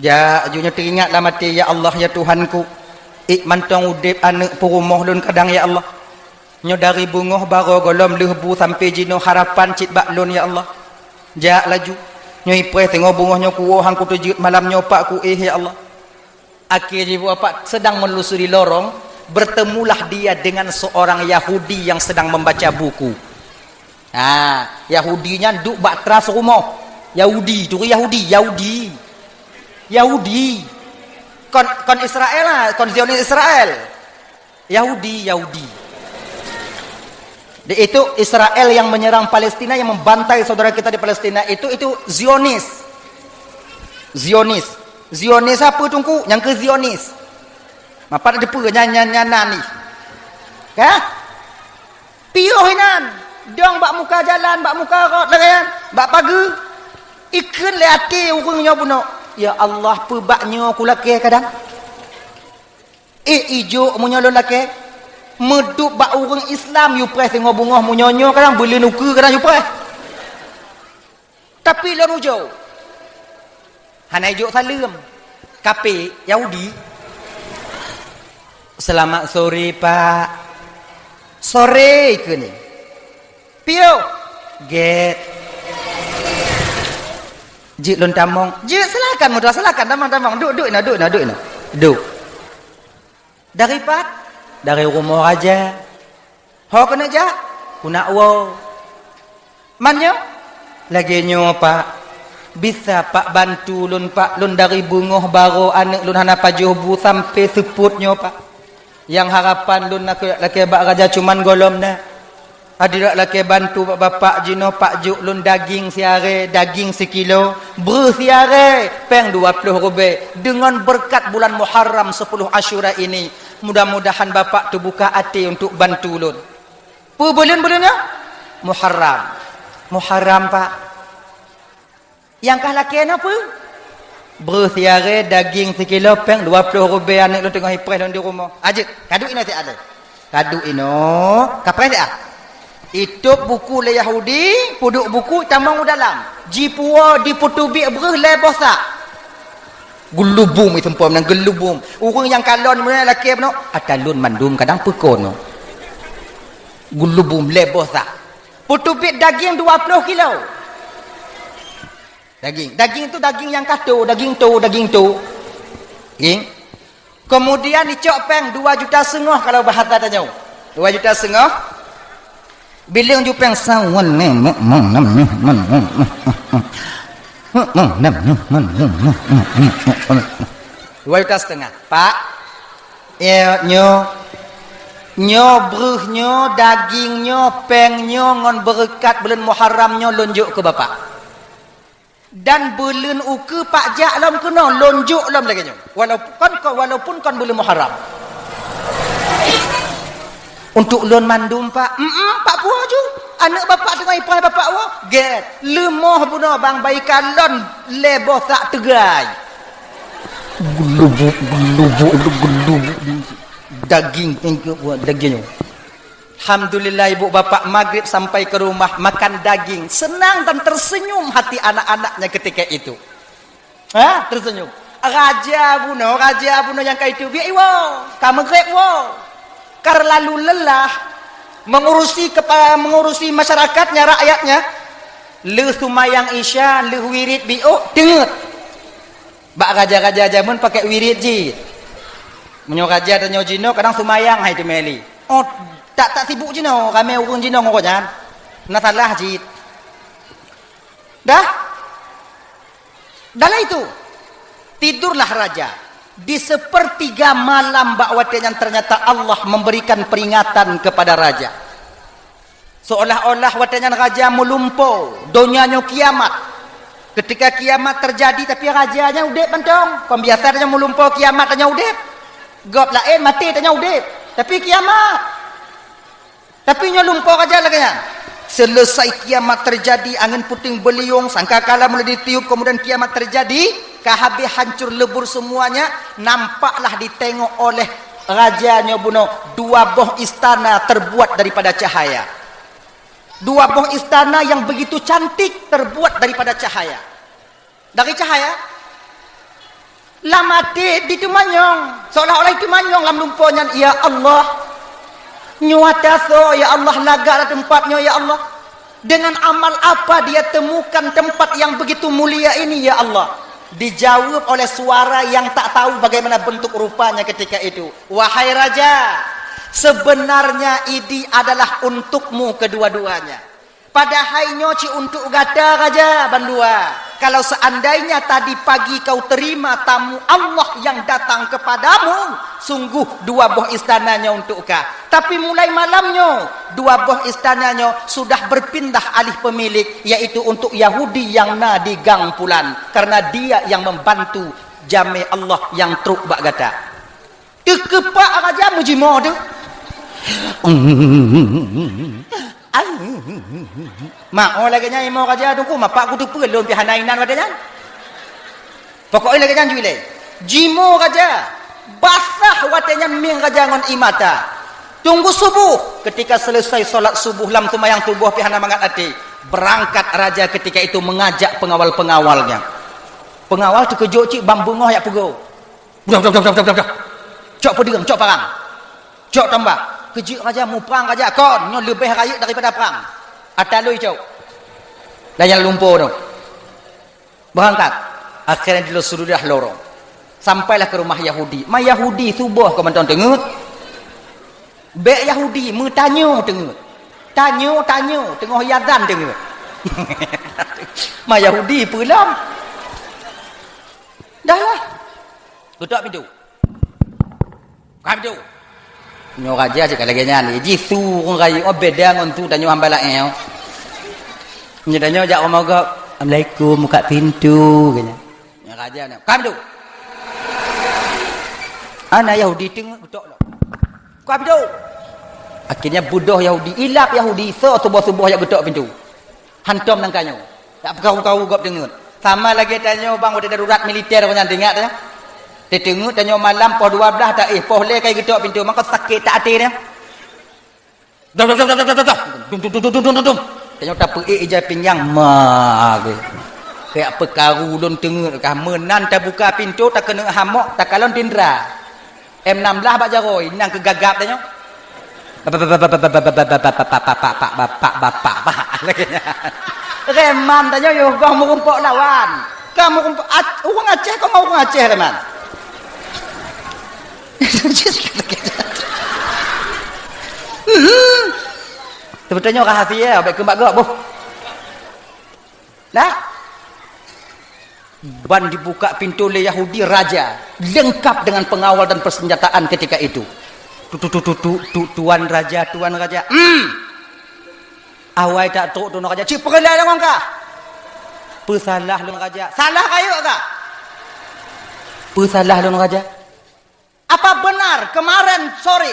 Jak, ju nyoe teuingat lam até, "Ya Allah, ya Tuhanku, ik mantong udeb aneuk peurumoh lôn kadang, ya Allah. Nyoe dari beungoh barô gohlom lheueh bu sampoe jinoe harapan cit bak lôn, ya Allah. Jak laju, nyoe ipreh singoh beungoh nyoe kuwoe han kuteujeuet malam nyoe pak kuéh, ya Allah." Akhé jih ibu bapak sedang melusuri lorong, Bertemulah dia dengan seorang Yahudi yang sedang membaca buku. Ha, Yahudi nyan duek bak teras rumoh. Yahudi, turi Yahudi, Yahudi. Yahudi. Kon, kon Israel lah, kon Zionis Israel. Yahudi, Yahudi. Di itu Israel yang menyerang Palestina, yang membantai saudara kita di Palestina itu, itu Zionis. Zionis. Zionis apa, Teungku? Nyang keu Zionis. Mapat depe nyan, nyan, nyan, nyan ni. Ka? Piôh inan. Dong bak muka jalan, bak muka rot lagèe nyan, bak pageue. Ikheun lé até ureueng nyoe bunoe, "Ya Allah, peue bak nyoe kulakèe kadang?" Eh, ijok meunyoe lôn lakèe. Meudup bak ureueng Islam, yue preh singoh beungoh meunyoe nyoe kadang beuleuen ukeue kadang yue preh. Tapi lôn ujoe. Hana ijok saleuem. Kafé, Yahudi. "Selamat sore, Pak." "Sore," kheun. "Piôh." "Gèt." "Jeuet lôn tamong." "Jeuet, silakan, meutuah, silakan, tamong, tamong. Duek, duek inoe, duek inoe, duek inoe. Duek." "Dari pat?" "Dari rumoh raja." "Ho keuneuk jak?" "Keuneuk woe." "Man nyoe?" "Lagèe nyoe, Pak. Bisa, Pak, bantu lôn, Pak. Lôn dari beungoh barô aneuk lôn hana pajoh bu sampoe seupôt nyoe, Pak. Nyang harapan lôn lakèe, lakèe bak raja cuman gohlom na. Adak lakèe bantu bak Bapak jinoe, Pak, jok lôn daging siaré, daging sikilo, breuh siaré, péng dua ploh rubèe. Deungon beureukat bulan Muharram, sepuluh Asyura ini, mudah-mudahan Bapak teubuka até untuk bantu lôn." "Peue buleuen, buleuen nyoe?" "Muharram." "Muharram, Pak." "Nyang kah lakèe nyoe peue?" "Breuh siaré, daging sikilo, péng dua ploh rubèe, aneuk lôn teungoh ipreh lôn di rumoh." "Ajeuet, kaduek inoe siat lé." Kaduek inoe, kapreh siat. Itôb buku lé Yahudi, peuduek buku, tamong u dalam. Jipuwoe, dipeuteubiet breuh lhèe boh sak. Geulubum, iseumpom nyan geulubum. Ureueng nyang kalon meunyoe lakèe bunoe, "Ata lôn mandum kadang peue kon nyoe." Geulubum lhèe boh sak. Peuteubiet daging dua ploh kilo. Daging. Daging tu daging nyang ka to, daging to, daging to. Daging. Kemudian icok péng dua juta seungoh kalau bahasa tanyoe. Dua juta seungoh. Bileueng ju péng sawan. Dua juta setengah. "Pak, ya, nyoe, nyoe breuh nyoe, daging nyoe, péng nyoe ngon beureukat buleuen Muharram nyoe lôn jok keu Bapak. Dan buleuen ukeue Pak jak lom keunoe, lôn jok lom lagèe nyoe. Walaupun kon, walaupun kon buleuen Muharram." "Untuk lôn mandum, Pak?" "Em-em, Pak, puwoe ju. Aneuk Bapak teungoh ipreh Bapak woe." "Gèt, leumoh bunoe bang, bah ikalon lhèe boh sak teugai." Geulubuk, geulubuk, geulubuk. Daging, daging nyoe. Alhamdulillah, ibu bapak magrib sampai ke rumah, makan daging. Senang dan tersenyum hati anak-anaknya ketika itu. Ha? Tersenyum. Raja bunoe, raja bunoe nyang ka iteubiet iwoe, ka magrib woe. Ka lalu lelah mengurusi kepa-, mengurusi masyarakatnya, rakyatnya. Lheueh seumayang Isya, lheueh wirid biôh, teungeut. Bak raja-raja jameun pakai wirid jih. Meunyoe raja tanyoe jinoe kadang seumayang hai teumeli. Oh, tak, tak sibuk jinoe, ramé ureueng jinoe ngon gobnyan. Na salah jih. Dah? Dalam itu, tidurlah raja. Di sepertiga malam bak watèe nyan ternyata Allah memberikan peringatan kepada raja. Seolah-olah watèe nyan raja meulumpo, donya nyoe kiamat. Ketika kiamat terjadi, tapi raja nyan udép mantong. Kon biasa tanyoe meulumpo kiamat tanyoe udép. Gob laén maté tanyoe udép. Tapi kiamat. Tapi nyoe lumpo raja lagèe nyan. Selesai kiamat terjadi, angin puting beliung, sangkakala mulai ditiup, kemudian kiamat terjadi, ka habéh hancur lebur semuanya, nampaklah ditengok oleh raja nyoe bunoe dua boh istana terbuat daripada cahaya. Dua boh istana yang begitu cantik terbuat daripada cahaya. Dari cahaya. Lam até diteumanyong, seolah-olah diteumanyong lam lumpo nyan, "Ya Allah, nyoe ata soe, ya Allah, lagak lam teumpat nyoe, ya Allah. Dengan amal apa dia temukan tempat yang begitu mulia ini, ya Allah?" Dijawab oleh suara yang tak tahu bagaimana bentuk rupanya ketika itu, "Wahai raja, sebenarnya idi adalah untukmu kedua-duanya. Padahai nyoe cit untuk gata raja bandua. Kalau seandainya tadi pagi kau terima tamu Allah yang datang kepadamu, sungguh dua boh istana nyoe untuk ka. Tapi mulai malam nyoe, dua boh istana nyoe sudah berpindah alih pemilik, yaitu untuk Yahudi yang na di gang pulan, karena dia yang membantu jamé Allah nyang trok bak gata." Teukeupak raja meujimoe tu. Maoh lagée nyan imoe raja tu, ku mapak ku teupeue lôn pih hana inan watée nyan. Pokok lagée nyan jui lé. Jimoe raja, basah watée nyan mieng raja ngon ie mata. Tunggu subuh, ketika selesai salat subuh lam seumayang subuh pih hana mangat até, berangkat raja ketika itu mengajak pengawal-pengawalnya. Pengawal teukeujot cit ban beungoh jak peugo. Udah, udah, udah, udah, udah, udah. Cok peudeueng, cok parang. Cok tombak. Keujeuet raja, muprang raja, kon nyoe leubeh rayeuk daripada prang. Ata lôn cok. Lam lumpo tu. Berangkat. Akhirnya di Rasulullah lorong. Sampailah ke rumah Yahudi. Ma Yahudi suboh keu mantong teungeut. Bék Yahudi meutanyoe teungeut. Tanyoe, tanyoe, teungoh iazan teungeut. Ma Yahudi peue lom. Dah lah. Geutok pintoe. Buka pintoe. Nyoe raja cit ka lagée nyan. Jih su ureuëng rayeuk, oh, beda ngon su tanyoe hamba laén, oh. Nyoe tanyoe jak rumoh gob, "Assalamualaikum, buka pintoe," keu nyan. Nyoe raja nyan, "Buka pintoe." Ana Yahudi teungeut geutok lom. "Buka pintoe." Akhirnya beudôh Yahudi, ilab Yahudi, soe suboh-suboh jak geutok pintoe. Hantom nangka nyoe. Jak peukaru-karu gob teungeut. Sama lagée tanyoe bang watée darurat militer nyan, teuingat tanyoe. Teuteungeut tanyoe malam poh dua blaih taéh, poh lhée kai geutok pintoe, maka sakét that até nyan. Dom, dom, dom, dom, dom, dom, dom. Dum, dum, dum, dum, dum, dum, dum. Tanyoe tapeuék ija pinggang, ma, geuh. Kayak peukaru lôn teungeut kah, meunan tabuka pintoe, takeuneuk hamok, takalon tindra. M enam belas bak jaroe, nang keu gagap tanyoe. Bapak, bapak, bapak, bapak, bapak, bapak, bapak, bapak, bapak, bapak, bapak, lagée nyan. Reman tanyoe yoh goh meurumpok lawan. Ka meurumpok, Ac-, ureuëng Aceh, kok ngon ureuëng Aceh reman. Hmm. Sebetulnya rahasia, baik keumbak gok, boh. Nah, ban dibuka pintoe lé Yahudi raja, lengkap dengan pengawal dan persenjataan ketika itu. Tu, tu, tu, tu, tu, tu, "Tuan raja, tuan raja." Hmm. Awai tak trok tuan raja. "Cit peureulée deungon kah?" "Peusalah lôn raja." "Salah rayeuk kah?" "Peusalah lôn raja." "Apa benar kemarin sore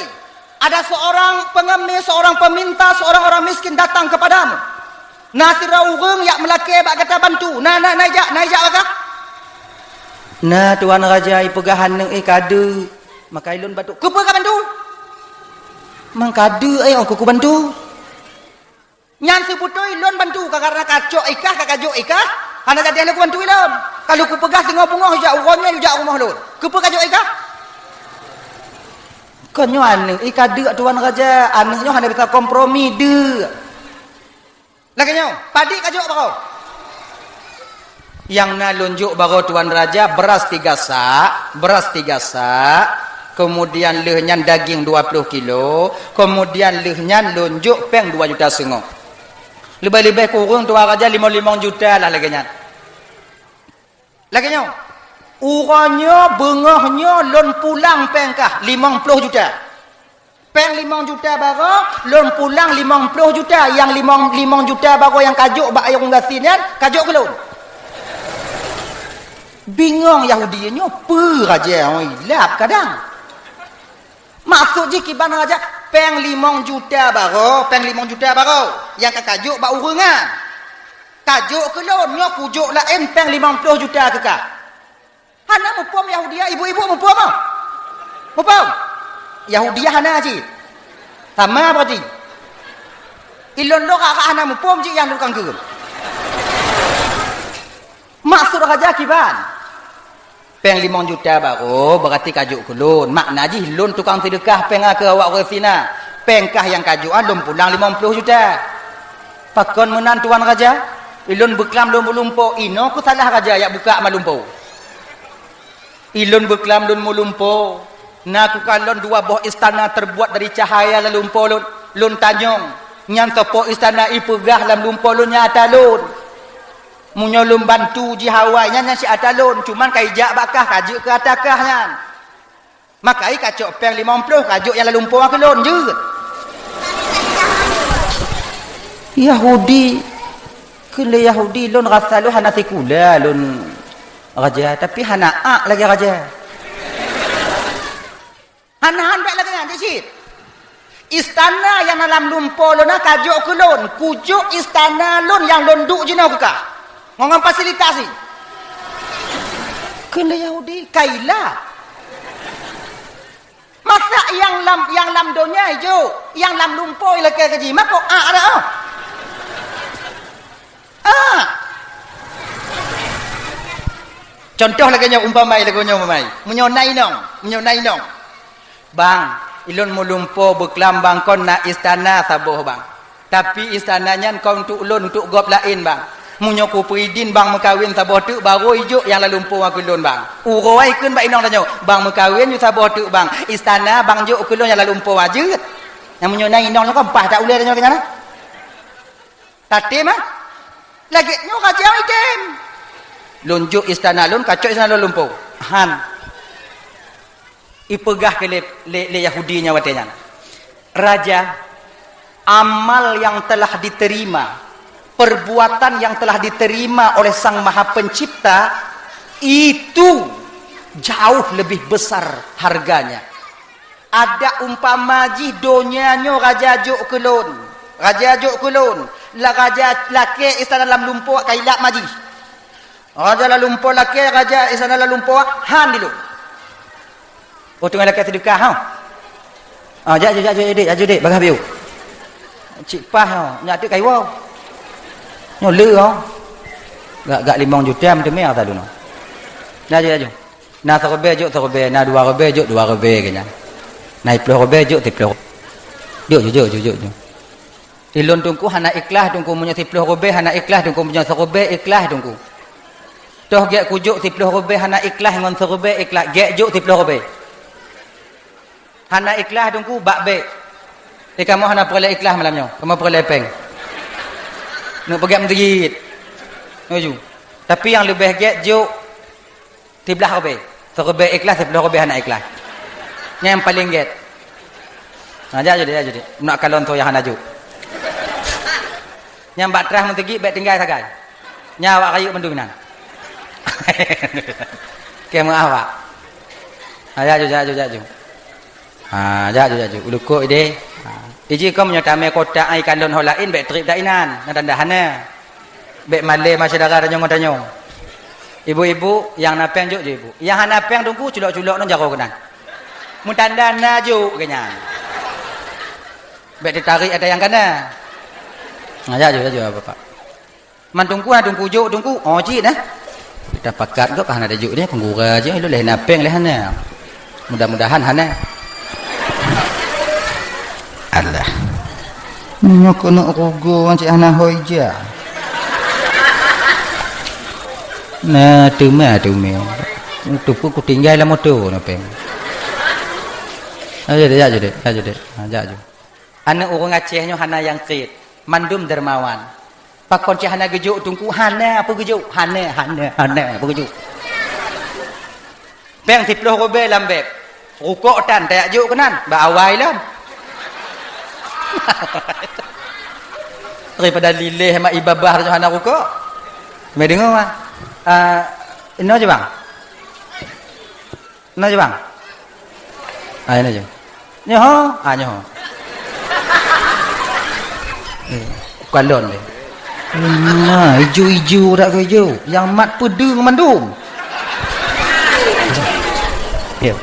ada seorang pengemis, seorang peminta, seorang orang miskin datang kepadamu? Na sidroe ureuëng jak meulakée bak gata bantu. Na, na, na jak, na jak bak kah?" "Na, tuan raja, ipeugah aneuk, eh, ka deuek. Maka ilôn bantu." "Keupeue ka bantu?" "Mang ka deuek, eh, ong keu kubantu." "Nyan seubeutôi lôn bantu, ka karena kacok ikah, ka kajok ikah, hana jadi lôn kubantu ilôn. Kalau kupeugah singoh beungoh jak uroe nyoe jak rumoh lôn. Keupeue kajok ikah?" "Kon nyoe aneuk, i ka deuek tuan raja, aneuk nyoe hana bisa kompromi deuek." "Lagée nyoe, padit kajok baroe?" "Nyang na lôn jok baroe tuan raja, beras tiga sak, beras tiga sak, kemudian lheueh nyan daging dua ploh kilo, kemudian lheueh nyan lôn jok péng dua juta seungoh. Leubeh-leubeh kureueng tuan raja limong-limong juta lah lagée nyan." "Lagée nyoe, uroe nyoe beungoh nyoe lôn pulang péng kah limong ploh juta. Péng limong juta baroe, lôn pulang limong ploh juta, nyang limong, limong juta baroe nyang kajok bak ureuëng gasien nyan, kajok keu lôn." Bingong Yahudi nyoe, "Peue raja nyoe ilab kadang?" Maksud jih kiban raja, "Péng limong juta baroe, péng limong juta baroe nyang ka kajok bak ureuëng nyan, kajok keu lôn, nyoe kujok laén péng limong ploh juta keu kah." Hana muphom Yahudia, ibu-ibu muphom ah? Muphom? Yahudia hana cit. Sama berarti. Ilôn lôn kakak hana muphom cit nyang tukang keu. Maksud raja kiban? Péng limong juta baroe berarti kajok keu lôn. Makna jih lôn tukang seudeukah péng keu awak ureuëng sina. Péng kah nyang kajok lôn pulang limong ploh juta. Pakon meunan tuan raja? Ilôn beuklam lôn meulumpo, inoe keusalah raja jak buka malumpo. Ilôn beuklam lôn meulumpo, na kukalon dua boh istana teubuat dari cahya lam lumpo lôn. Lôn tanyong, nyan soe po istana ipeugah lam lumpo lôn nyang ata lôn? Meunyoe lôn bantu jih awai nyan, nyan si ata lôn, cuman ka ijak bak kah, ka jeuet keu ata kah nyan. Maka i kacok péng limong ploh, kajok nyang lam lumpo keu lôn jeuet. Yahudi, keu lé Yahudi lôn rasa lôn hana sikula lôn raja, tapi hana ak lagée raja. Hana handai lagée nyan cit. Istana nyang na lam lumpo lôn na kajok keu lôn, kujok istana lôn nyang lôn duek jinoe keu kah. Ngon, ngon fasilitas nyan. Keu lé Yahudi, kaila. Masa nyang lam, nyang lam donya ijok, nyang lam lumpo ilakée keu jih, mako ak dak, oh? Ah. Contoh lagée nyoe, umpama lagée nyoe, umpama. Meunyoe na inong, meunyoe na inong. Bang, ilôn meulumpo beuklam bang, kon na istana saboh bang. Tapi istana nyan kon untuk lôn, untuk gob laén bang. Meunyoe kupeuidin bang meukawen saboh teuk, barô ijok nyang lam lumpo keu lôn bang. Uroe kheun bak inong tanyoe, bang meukawen ju saboh teuk bang. Istana bang jok keu lôn nyang lam lumpo jeuet. Nyang meunyoe na inong nyoe kon paih that ulée tanyoe keu nyan. Tatem, ah? Lagée nyoe ka jiang item. Lôn jok istana lôn, kacok istana lôn lumpo. Han. Ipeugah keu lé, lé, lé Yahudi nyan watée nyan, "Raja, amal yang telah diterima, perbuatan yang telah diterima oleh Sang Maha Pencipta, itu jauh lebih besar harganya." Adak umpama jih donya nyoe raja jok keu lôn, raja jok keu lôn, la raja lakée istana lam lumpo kailak ma jih. Raja lam lumpo lakée, raja istana lam lumpo han di lôn. Oh, teungoh lakée seudeukah, ha? Ah, jak, jak, jak, jak, dek, jak, dek, bagah biu. Cit paih, ha, nyak teuk kayue. Nyoe le, ha. Gak, gak limong juta meuteumé asa lôn. Nah, jak, jak. Na siribée jok siribée, na dua ribée jok dua ribée keu nyan. Na siploh ribée jok siploh. Jok, jok, jok, jok, jok, jok. Ilôn teungku hana ikhlas teungku, meunyoe siploh ribée hana ikhlas teungku, meunyoe siribée ikhlas teungku. Toh gét kujok siploh ribée hana ikhlas ngon siribée ikhlas, gét jok siploh ribée. Hana ikhlas teungku bak bék. Eh, kamoe hana peureulée ikhlas malam nyoe, kamoe peureulée péng. Neuk peugét meuseujid. Nyoe ju. Tapi nyang leubeh gét jok siblaih ribée. Siribée ikhlas, siploh ribée hana ikhlas. Nyan nyang paleng gét. Ha, jak ju deh, jak ju deh. Nak kalon soe nyang hana jok. Nyang bak trah meuseujid bék tinggai sagai. Nyan awak rayeuk mandum inan. Keu meuah awak. Ha, jak ju, jak ju, jak ju. Ha, jak ju, jak ju. Ulukok ideh. Ha. Iji kom nyoe tamé kotak ai kalon ho laén bék treb dak inan. Nyan tanda hana. Bék malée ma syedara tanyoe ngon tanyoe. Ibu-ibu nyang na péng jok ju ibu. Nyang hana péng teungku culok-culok ngon jaroe keunan. Meutanda na jok keu nyan. Bék teutarek ata nyang kana. Ha, jak ju, jak ju, Bapak. Man teungku, na teungku jok, teungku. Oh, cit, eh. Kita pakat kok, ka hana teujuk dia, peugura je, ilôn lé hana péng lé hana. Mudah-mudahan hana. Alah. Nyoe keuneuk rugoe cit hana hôi ja. Nah, teuma, teuma. Teupeu kutinggai lam moto na péng. Ayo, jak ju deh, jak ju deh. Ha, jak ju. Aneuk ureueng Aceh nyoe hana nyang kriet, mandum dermawan. Pakon cit hana geujok teungku? Hana peue geujok. Hana, hana, hana peue geujok. Péng siploh ribée lam beb. Rukok tan tajak jok keunan, bak awai lom. Daripada lileh mak ibabah tu hana rukok. Meudeungoe, ah. Ah, inoe je, bang. Na je, bang? Ah, na je. Nyoe ho? Ah, nyoe ho. Eh, kalon deh. Nah, ijo-ijo dak keu ijo. Nyang mat peudeueng mandum. Ya.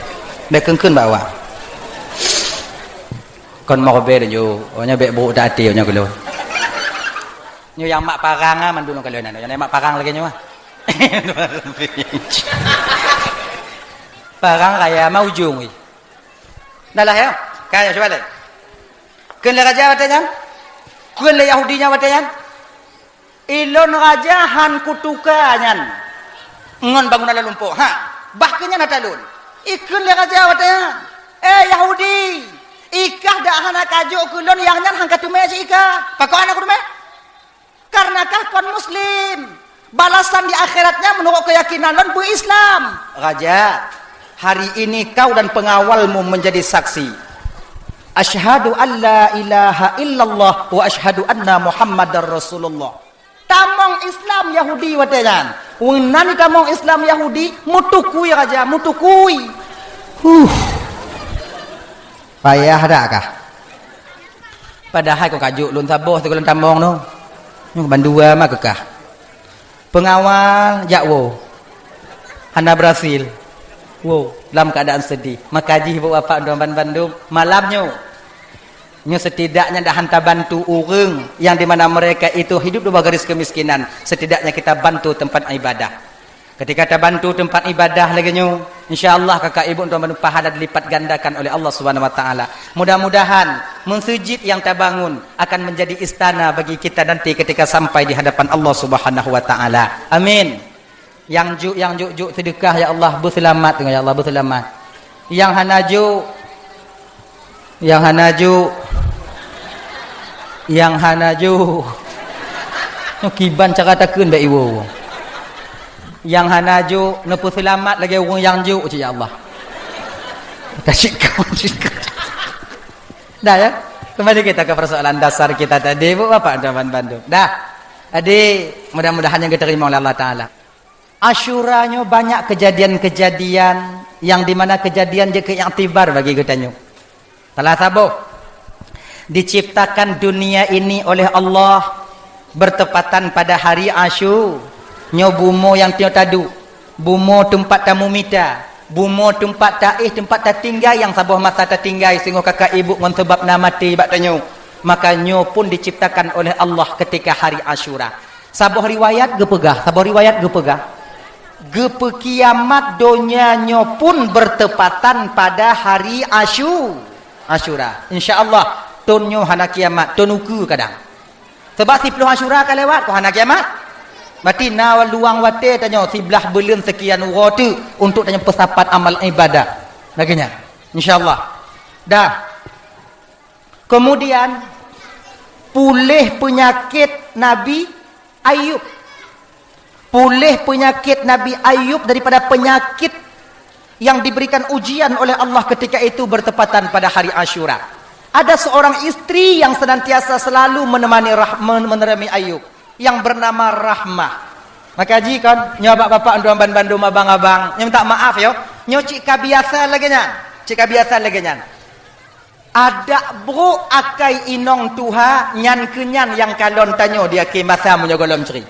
Bék keun-keun bak awak. Kon meureubeh laju. Oh, nyoe bék brok dak até nyoe keu lôn. Nyoe nyang mak parang ah mandum keu lôn nyoe. Nyang mak parang lagée nyoe ah. Parang raya ma ujong weh. Dah lah ya. Ka ya cuba lé. Kheun lé raja watée nyan. Kheun lé Yahudi nyan watée nyan. Ilôn raja han kutuka nyan ngon bangunan lam lumpo. Ha. Bah keu nyan ata lôn. Ikheun lé raja watée nyan, "Eh Yahudi, ikah dak hana kajok keu lôn, nyang nyan han ka teumé cit ikah." Pakon hana kuteumé? Karena kah kon muslim. Balasan di akhiratnya menurut keyakinan lôn beu-Islam. Raja, hari ini kau dan pengawalmu menjadi saksi. Asyhadu an la ilaha illallah wa asyhadu anna Muhammadar Rasulullah. Tamong Islam Yahudi watée nyan. Weunan tamong Islam Yahudi mutukui raja, mutukui. Huh. Payah dak kah? Padahai kon kajok lôn saboh sigohlom tamong noh. Nyoe bandua ma keukah. Pengawal jak woe. Hana berhasil. Woe, lam keadaan sedih. Maka jih ibu bapak dua ban bandum malam nyoe. Nyoe setidaknya dah hanta bantu ureuëng yang di mana mereka itu hidup di bawah garis kemiskinan. Setidaknya kita bantu tempat ibadah. Ketika tabantu tempat ibadah lagée nyoe, insya Allah kakak ibu tuan bandum pahala dilipat gandakan oleh Allah Subhanahu wa taala. Mudah-mudahan meuseujid yang tabangun akan menjadi istana bagi kita nanti ketika sampai di hadapan Allah Subhanahu wa taala. Amin. Nyang juk, nyang juk-juk seudeukah ya Allah, beuseulamat ya Allah, beuseulamat. Nyang hana juk, nyang hana juk, nyang hana juk. Nyoe kiban cara takheun bak iwoe. Nyang hana juk neupeuseulamat lagée ureuëng nyang juk cit ya Allah. Tasyik kau, tasyik kau. Dah ya. Kembali kita ke persoalan dasar kita tadi, bu bapak tuan bandum. Dah. Jadi mudah-mudahan nyang diterima oleh Allah Taala. Asyura nyoe banyak kejadian-kejadian yang di mana kejadian jeuet keu iktibar bagi geutanyoe. Salah saboh, diciptakan dunia ini oleh Allah bertepatan pada hari Asyu. Nyoe bumoe nyang tanyoe taduek, bumoe teumpat tamumita, bumoe teumpat taéh, teumpat tatinggai nyang saboh masa tatinggai singoh kakak ibu ngon sabab na maté bak tanyoe. Maka nyoe pun diciptakan oleh Allah ketika hari Asyura. Saboh riwayat geupeugah, saboh riwayat geupeugah, geupeukiamat donya nyoe pun bertepatan pada hari Asyu-, Asyura. Insya Allah, thon nyoe hana kiamat, thon ukeue kadang. Sebab siplôh Asyura ka lewat, kok hana kiamat? Berarti na luang watée tanyoe siblaih buleuen sekian uroe teuk untuk tanyoe peusapat amal ibadah. Lagée nyan. Insya Allah. Dah. Kemudian, puléh peunyakét Nabi Ayub. Puléh peunyakét Nabi Ayub daripada penyakit yang diberikan ujian oleh Allah ketika itu bertepatan pada hari Asyura. Ada seorang istri yang senantiasa selalu menemani Rah-, men-, menemani Ayub yang bernama Rahmah. Maka jih kon, nyoe bak bapak tuan bandum abang-abang, nyang minta maaf yo. Nyoe cit ka biasa lagée nyan. Cit ka biasa lagée nyan. Adak brok akai inong tuha nyan keu nyan nyang kalon tanyoe di akhé masa meunyoe gohlom cre.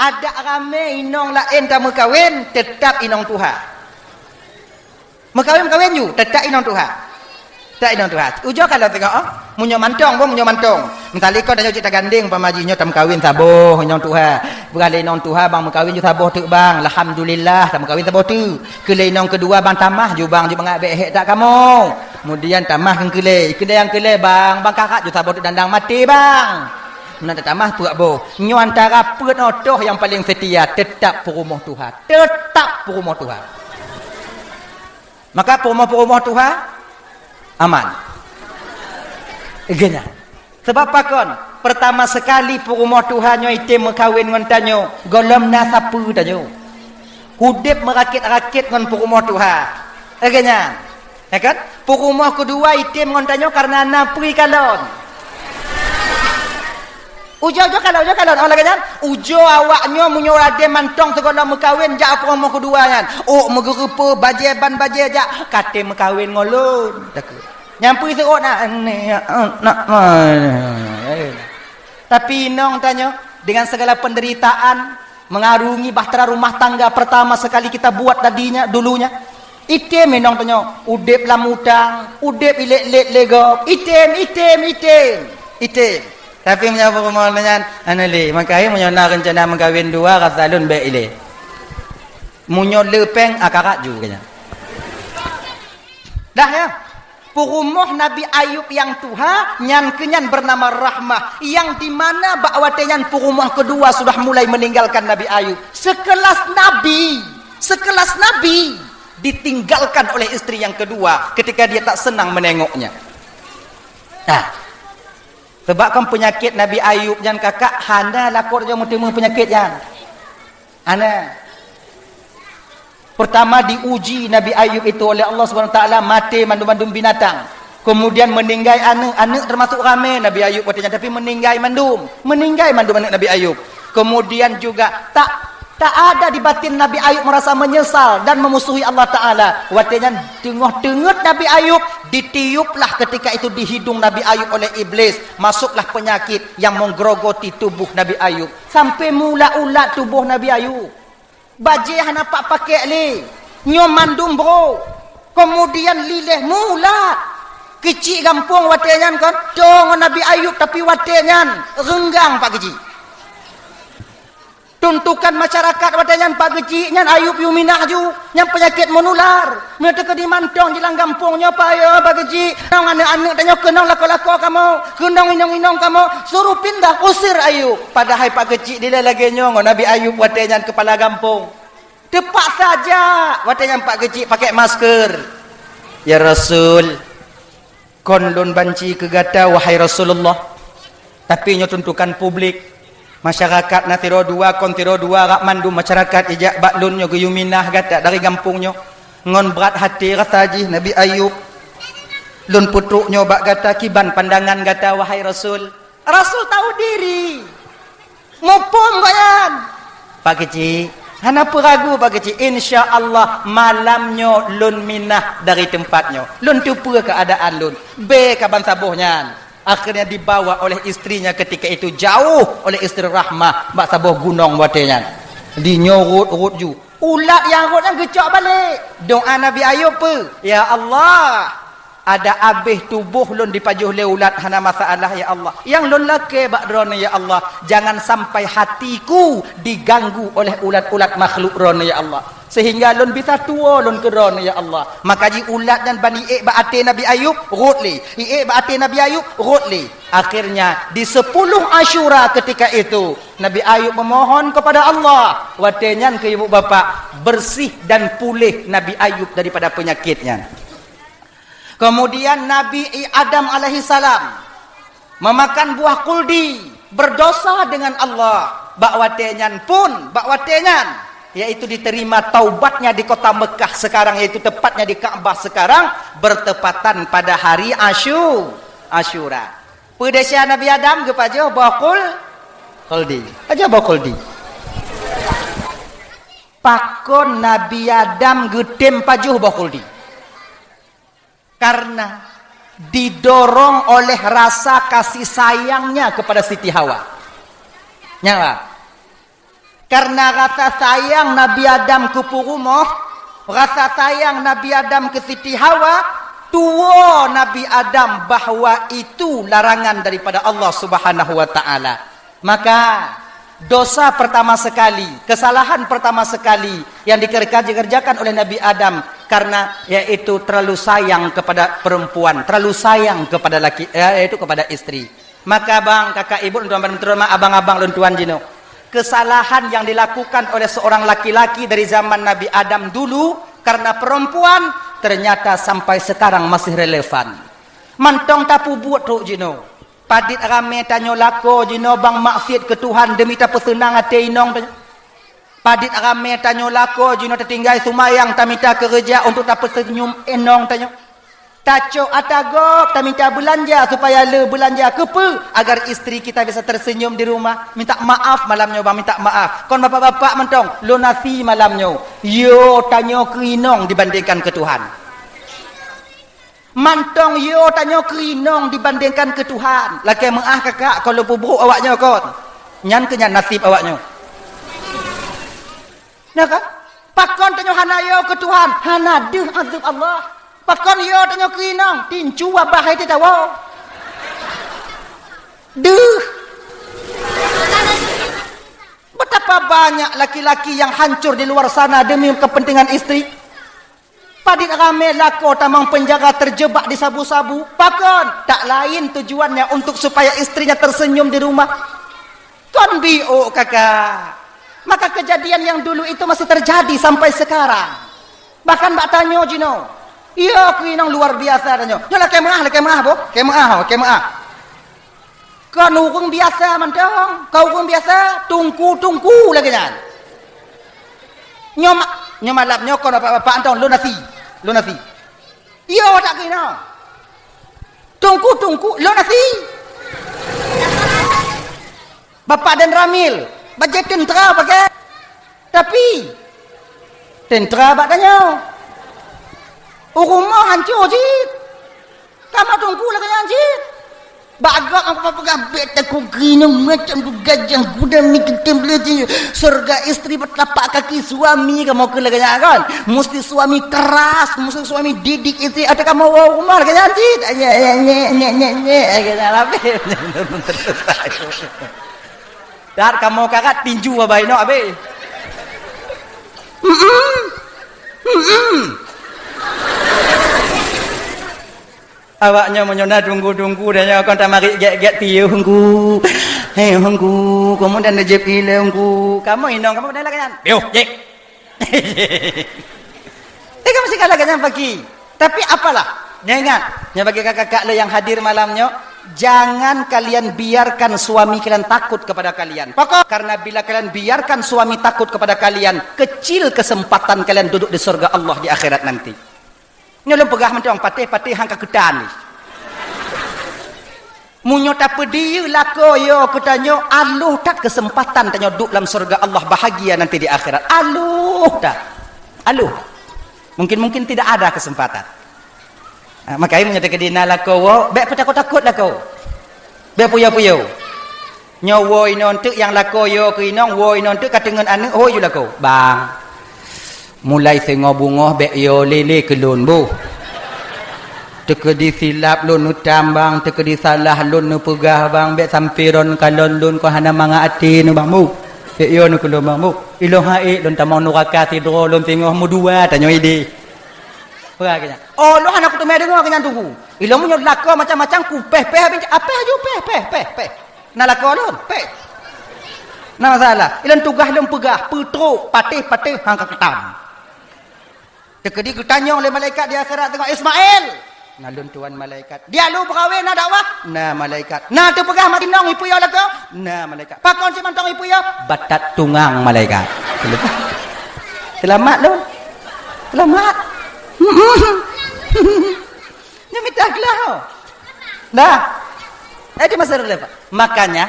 Adak ramé inong laén tameukawen, teutap inong tuha. Meukawen-meukawen ju, teutap inong tuha. Teutap inong tuha. Ujoe kalon teungoh, oh. Meunyoe mantong, boh, meunyoe mantong. Misalnya kon tanyoe cit tagandeng, umpama jih nyoe tameukawen saboh inong tuha. Peugah lé inong tuha, bang meukawen ju saboh teuk, bang. Alhamdulillah, tameukawen saboh teuk. Keu lé inong keudua, bang, tamah ju, bang, ju mangat bék hék that kamoe. Kemudian tamah keu keulé, keulé nyang keulé, bang, bang, karat ju saboh teuk dandang maté, bang. Meunan tatamah peuet boh. Nyoe antara peuet nyoe toh nyang paleng seutia, teutap peurumoh tuha. Teutap peurumoh tuha. Maka peurumoh-peurumoh tuha aman. Geuhnyan. Sebab pakon? Pertama sekali peurumoh tuha nyoe item meukawen ngon tanyoe, gohlom na sapeue tanyoe. Udeb meurakét-rakét ngon peurumoh tuha. Geuhnyan. Ya kan? Peurumoh keudua item ngon tanyoe karena na peue kalon. Ujoe-ujoe kalon, ujoe kalon, oh lagée nyan. Ujoe awak nyoe meunyoe ladée mantong sigohlom meukawen jak peurumoh keudua nyan. Ôk meugeureupeue, bajée ban bajée jak, ka tem meukawen ngon lôn. Takheun. Nyang peue seuôt na, aneuk, aneuk, aneuk. Tapi inong tanyoe dengan segala penderitaan, mengarungi bahtera rumah tangga pertama sekali kita buat tadinya, dulunya. Item inong tanyoe, udeb lam utang, udeb ilét-lét lé gob, item, item, item, item. Tapi meunyoe peurumoh nyan, hana lé, maka meunyoe na reuncana meukawen dua, rasa lôn bék ilée. Meunyoe le péng, akarat ju keu nyan. Dah ya. Peurumoh Nabi Ayub nyang tuha, nyan keu nyan bernama Rahmah, yang di mana bak watée nyan peurumoh keudua sudah mulai meninggalkan Nabi Ayub. Sekelas nabi, Sekelas Nabi ditinggalkan oleh istri yang kedua ketika dia tak senang menengoknya. Nah, sebab kan penyakit Nabi Ayub nyan kakak hana lakoe jeuet meuteumé penyakit nyan. Hana. Pertama diuji Nabi Ayub itu oleh Allah Subhanahu Wa Taala, maté mandum-mandum binatang. Kemudian meninggai aneuk, aneuk termasuk ramé Nabi Ayub watée nyan, tapi meninggai mandum. Meninggai mandum aneuk Nabi Ayub. Kemudian juga tak tak ada di batin Nabi Ayub merasa menyesal dan memusuhi Allah Taala. Watée nyan teungoh teungeut Nabi Ayub, ditiuplah ketika itu di hidung Nabi Ayub oleh iblis. Masuklah penyakit yang menggerogoti tubuh Nabi Ayub. Sampai meuulat-ulat tuboh Nabi Ayub. Bajée hana pat pakék lé. Nyoe mandum brok. Kemudian liléh meuulat. Keuchik gampông watée nyan kan, toe ngon Nabi Ayub, tapi watée nyan reunggang Pak Keuchik. Tuntukan masyarakat watée nyan Pak Keuchik nyan Ayub yue minah ju, nyan penyakit menular. Meunyoe teukeudi mantong jilang gampông nyoe payoh Pak Keuchik, nong aneuk-aneuk tanyoe keunong lakoe-lakoe kamoe, keunong inong-inong kamoe, suruh pindah, usir Ayub. Padahai Pak Keuchik dilée lagée nyoe ngon Nabi Ayub watée nyan keupala gampông. Teupaksa jak watée nyan Pak Keuchik pakai masker. Ya Rasul, kon lôn banci keu gata wahai Rasulullah. Tapi nyoe tuntukan publik. Masyarakat na tiroe dua, kon tiroe dua, rak mandum masyarakat ijak bak lôn nyoe geuyue minah gata dari gampông nyoe. Ngon brat haté rasa jih Nabi Ayub. Lôn peutrok nyoe bak gata, kiban pandangan gata wahai Rasul. Rasul tahu diri. Muphom gobnyan. Pak Keuchik, hana peue ragu Pak Keuchik. Insya Allah malam nyoe lôn minah dari teumpat nyoe. Lôn teupeue keuadaan lôn. Bée ka ban saboh nyan. Akhirnya dibawa oleh istrinya ketika itu jauh oleh istri Rahmah bak saboh gunong watée nyan. Di nyoe rot-rot ju. Ulat nyang rot nyan geucok balek. Doa Nabi Ayub peue? Ya Allah, ada abéh tuboh lôn dipajoh lé ulat hana masalah ya Allah. Nyang lôn lakée bak Droeneuh ya Allah, jangan sampai hatiku diganggu oleh ulat-ulat makhluk Droeneuh ya Allah. Sehingga lôn bisa tuwoe lôn keu Droeneuh ya Allah. Maka ji ulat nyan ban iék bak até Nabi Ayub, rot lé. Iék bak até Nabi Ayub, rot lé. Akhirnya di sepuluh Asyura ketika itu, Nabi Ayub memohon kepada Allah. Watée nyan keu ibu bapak, bersih dan puléh Nabi Ayub daripada penyakit nyan. Kemudian Nabi Adam alaihissalam memakan buah khuldi, berdosa dengan Allah. Bak watée nyan pun, bak watée nyan, yaitu diterima taubatnya di kota Mekah sekarang, yaitu tepatnya di Ka'bah sekarang, bertepatan pada hari Asyu-, Asyura. Peue desya Nabi Adam geupajoh boh khul-, khuldi. Pajoh boh khuldi. Pakon Nabi Adam geutem pajoh boh khuldi? Karena didorong oleh rasa kasih sayangnya kepada Siti Hawa. Nyan, Pak. Karena rasa sayang Nabi Adam keu peurumoh, rasa sayang Nabi Adam keu Siti Hawa, tuwoe Nabi Adam bahwa itu larangan daripada Allah Subhanahu wa Taala. Maka, dosa pertama sekali, kesalahan pertama sekali yang dikerja-, dikerjakan oleh Nabi Adam karena yaitu terlalu sayang kepada perempuan, terlalu sayang kepada laki, eh, yaitu kepada istri. Maka bang, kakak, ibu, tuan-tuan, teuma abang-abang lôn tuan jinoe, kesalahan yang dilakukan oleh seorang laki-laki dari zaman Nabi Adam dulu karena perempuan ternyata sampai sekarang masih relevan. Mantong tapeubuet trok jinoe. Padit ramé tanyoe lakoe jinoe bang maksiet keu Tuhan demi tapeuseunang até inong tanyoe. Padit ramé tanyoe lakoe jinoe tatinggai seumayang tamita keureuja untuk tapeuseunyum inong tanyoe. Tacok ata gob tamita beulanja supaya le beulanja keupeue agar istri kita bisa tersenyum di rumah. Minta maaf malam nyoe bang, minta maaf. Kon bapak-bapak mantong, lunasi malam nyoe. Yo tanyoe keu inong dibandingkan keu Tuhan. Mantong yo tanyoe keu inong dibandingkan keu Tuhan. Lakée meuáh kakak, kon lôn peubrok awak nyoe kon. Nyan keuh nyan naseb awak nyoe. Nah kan? Pakon tanyoe hana yo keu Tuhan, hana deuh azeueb Allah. Pakon yo tanyoe keu inong, tincu wabah hai titawoe. Deuh. Betapa banyak laki-laki yang hancur di luar sana demi kepentingan istri. Padit ramé lakoe tamong penjara terjebak di sabu-sabu. Pakon? Tak lain tujuannya untuk supaya istrinya tersenyum di rumah. Kon biôk kakak. Maka kejadian yang dulu itu masih terjadi sampai sekarang. Bahkan bak tanyoe jinoe. Iya, keu inong luar biasa tanyoe. Nyoe lakée meu'ah, lakée meu'ah, boh. Lakée meu'ah, ho, lakée meu'ah. Kon ureuëng biasa mantong, kon ureuëng biasa, tungku-tungku lagée nyan. Nyoe ma-, nyoe malam nyoe kon bapak-bapak mantong, lôn nasi. Lôn nasi. Iya, tak keu inong. Tungku-tungku, lôn nasi. Bapak dan Ramil, bajée teuntara pakai. Tapi, teuntara bak tanyoe. U rumoh hanco cit. Kamoe tungku lagée nyan cit. Bak gob aku peugah, "Bèk takot keu inong, macam tu gajah guda mi keutem leuti. Surga istri bertelapak kaki suami, kamoe keu lagée nyan kon. Musti suami keras, musti suami didik istri, atau kamoe woe u rumoh lagée nyan cit." Nyek, nyek, nyek, nyek, nyek, nyek. Lagée nyan lapeh. Dat kamoe karat tinju babah inong abéh. Mm-mm. Mm-mm. Awak nyoe meunyoe na tungku-tungku dan nyoe kon tamarit gét-gét piôh hungku. Hei hungku, kamoe dan jép ilée hungku. Kamoe inong kamoe dan lagée nyan. Piôh, jép. Teuka meusikat lagée nyan paki. Tapi apalah, nyoe ingat, nyoe bagi kakak-kakak le nyang hadir malam nyoe, jangan kalian biarkan suami kalian takut kepada kalian. Pokok, karena bila kalian biarkan suami takut kepada kalian, kecil kesempatan kalian duduk di surga Allah di akhirat nanti. Nyoe lôn peugah mantong, patéh-patéh hang ka keutan. Meunyoe tapeudiyeu lakoe yo keu tanyoe, aloh that keuseumpatan tanyoe duek lam syeuruga Allah bahagia nanti di akhirat. Aloh that. Aloh. Mungkin-mungkin tidak ada kesempatan. Ha, makajih meunyoe teukeudi na lakoe woe, bék peutakot-takot lakoe. Bék puyo-puyo. Nyoe woe inoe teuk nyang lakoe yo keu inong, woe inoe teuk ka teungeut aneuk, hôi ju lakoe. Bang. Mulai singoh beungoh bék yo lé-lé keu lôn boh. Teukeudi silap lôn neutam bang, teukeudi salah lôn neupeugah bang, bék sampoe droeneuh kalon lôn kon hana mangat até neuh bang boh. Bék yo neuh keu lôn bang boh. Ilôn han ék lôn tamong nuraka sidroe lôn singoh meudua tanyoe idéh. Peugah keu nyan. Oh, lôn hana kuteumé deungoe keu nyan teungku. Ilôn meunyoe lakoe macam-macam kupéh-péh abéh, apéh aju péh, péh, péh, péh. Na lakoe lôn, péh. Na masalah. Ilôn tugaih lôn peugah, peutrok, patéh-patéh hang ka keutam. Teukeudi geutanyong lé malaikat di akhirat teungoh, "Ismail!" "Na lôn tuan malaikat." "Dia lôn peugawée na dakwah?" "Na malaikat." "Na teupeugah mati nong ipeue yo lakoe?" "Na malaikat." "Pakon simantong ipeue yo?" "Batat tungang malaikat." Seulamat lôn. Seulamat. Nyoe mita glah. Dah. Eh, di masa depan. Makanya,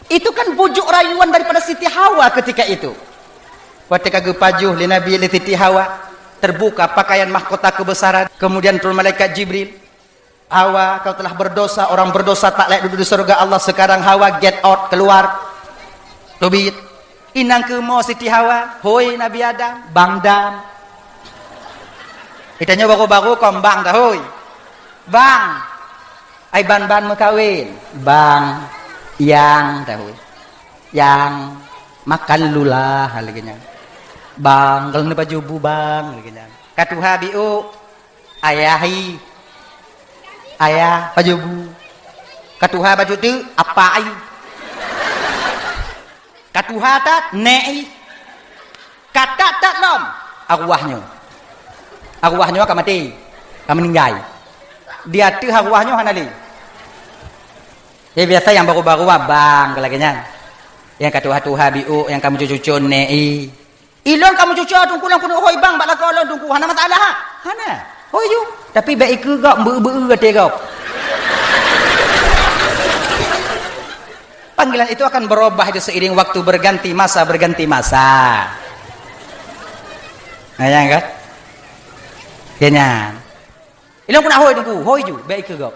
itu kan bujuk rayuan daripada Siti Hawa ketika itu. Watée ka geupajoh lé Nabi lé Siti Hawa, terbuka pakaian mahkota kebesaran, kemudian turun malaikat Jibril. "Hawa, kau telah berdosa, orang berdosa tak layak duduk di surga Allah. Sekarang Hawa get out, keluar." Teubiet. "Inang keumo Siti Hawa?" "Hôi Nabi Adam." "Bang Dam." Itanyoe baru-baru kon bang dah hôi. "Bang." "Ai ban-ban meukawen." "Bang." "Yang," dah hôi. "Yang." "Makan dulu lah," lagée nyan. "Bang, kalau ni baju bu bang," lagée nyan. "Ka tuha biuk." "Ayah hi." "Ayah, baju bu." "Ka tuha baju tu, apa ai?" "Ka tuha that, nek i." "Ka that-that lom." "Arwah nyoe." "Arwah nyoe ka maté, ka meuninggai." Di ateueh arwah nyoe hana lé. Ya biasa nyang baru-baru abang lagée nyan. Nyang ka tuha-tuha biuk, nyang ka meucucu-cucu nek i. Ilôn ka meucucu teungku lôn keuneuk hôi bang bak lakoe lôn teungku. Hana masalah ha? Hana. Hôi ju. Tapi bék ikeue gob, beu-beu até gob. Panggilan itu akan berubah itu seiring waktu berganti masa, berganti masa. Nah, ya kan? Kenyan. Ilôn keuneuk hôi teungku, hôi ju, bék ikeue gob.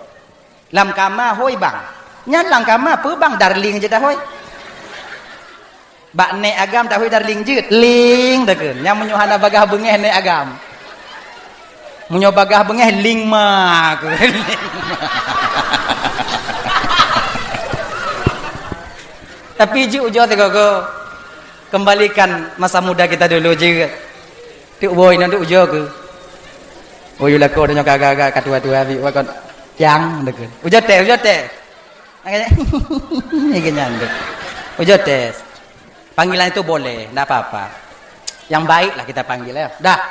Lam kama hôi bang. Nyan lam kama peue bang, darling jeuet dah hôi. Bak nek agam dak hôi darling jeuet, ling takheun. Nyan meunyoe hana bagaih beungéh nek agam. Meunyoe bagaih beungéh ling ma kheun. Tapi jeuet ujoe sigoe-goe. Kembalikan masa muda kita dulu jeuet. Teuk boh inong teuk ujoe keuh. Oh, yue lakoe tanyoe ka agak-agak ka tuha-tuha bit, wa kon. Yang, deukon. Ujoe tes, ujoe tes. Ni kenyan tu. Ujoe tes. Panggilan itu boleh, ndak apa-apa. Yang baiklah kita panggil, ya. Dah.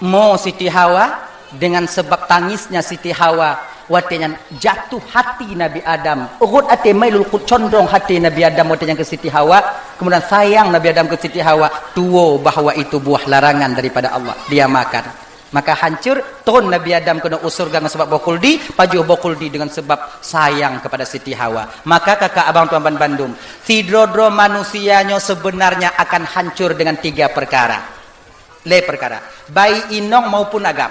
Mo Siti Hawa, dengan sebab tangisnya Siti Hawa, watée nyan jatuh hati Nabi Adam. Rhot até mailul qut condong hati Nabi Adam watée nyan keu Siti Hawa. Kemudian sayang Nabi Adam keu Siti Hawa, tuwo bahwa itu buah larangan daripada Allah. Dia makan. Maka hancur, tron Nabi Adam keunoe u syeuruga ngon sabab boh khuldi, pajoh boh khuldi dengan sebab sayang kepada Siti Hawa. Maka kakak abang tuan ban bandum, sidroe-droe manusia nyoe sebenarnya akan hancur dengan tiga perkara. Lé perkara. Baik inong maupun agam.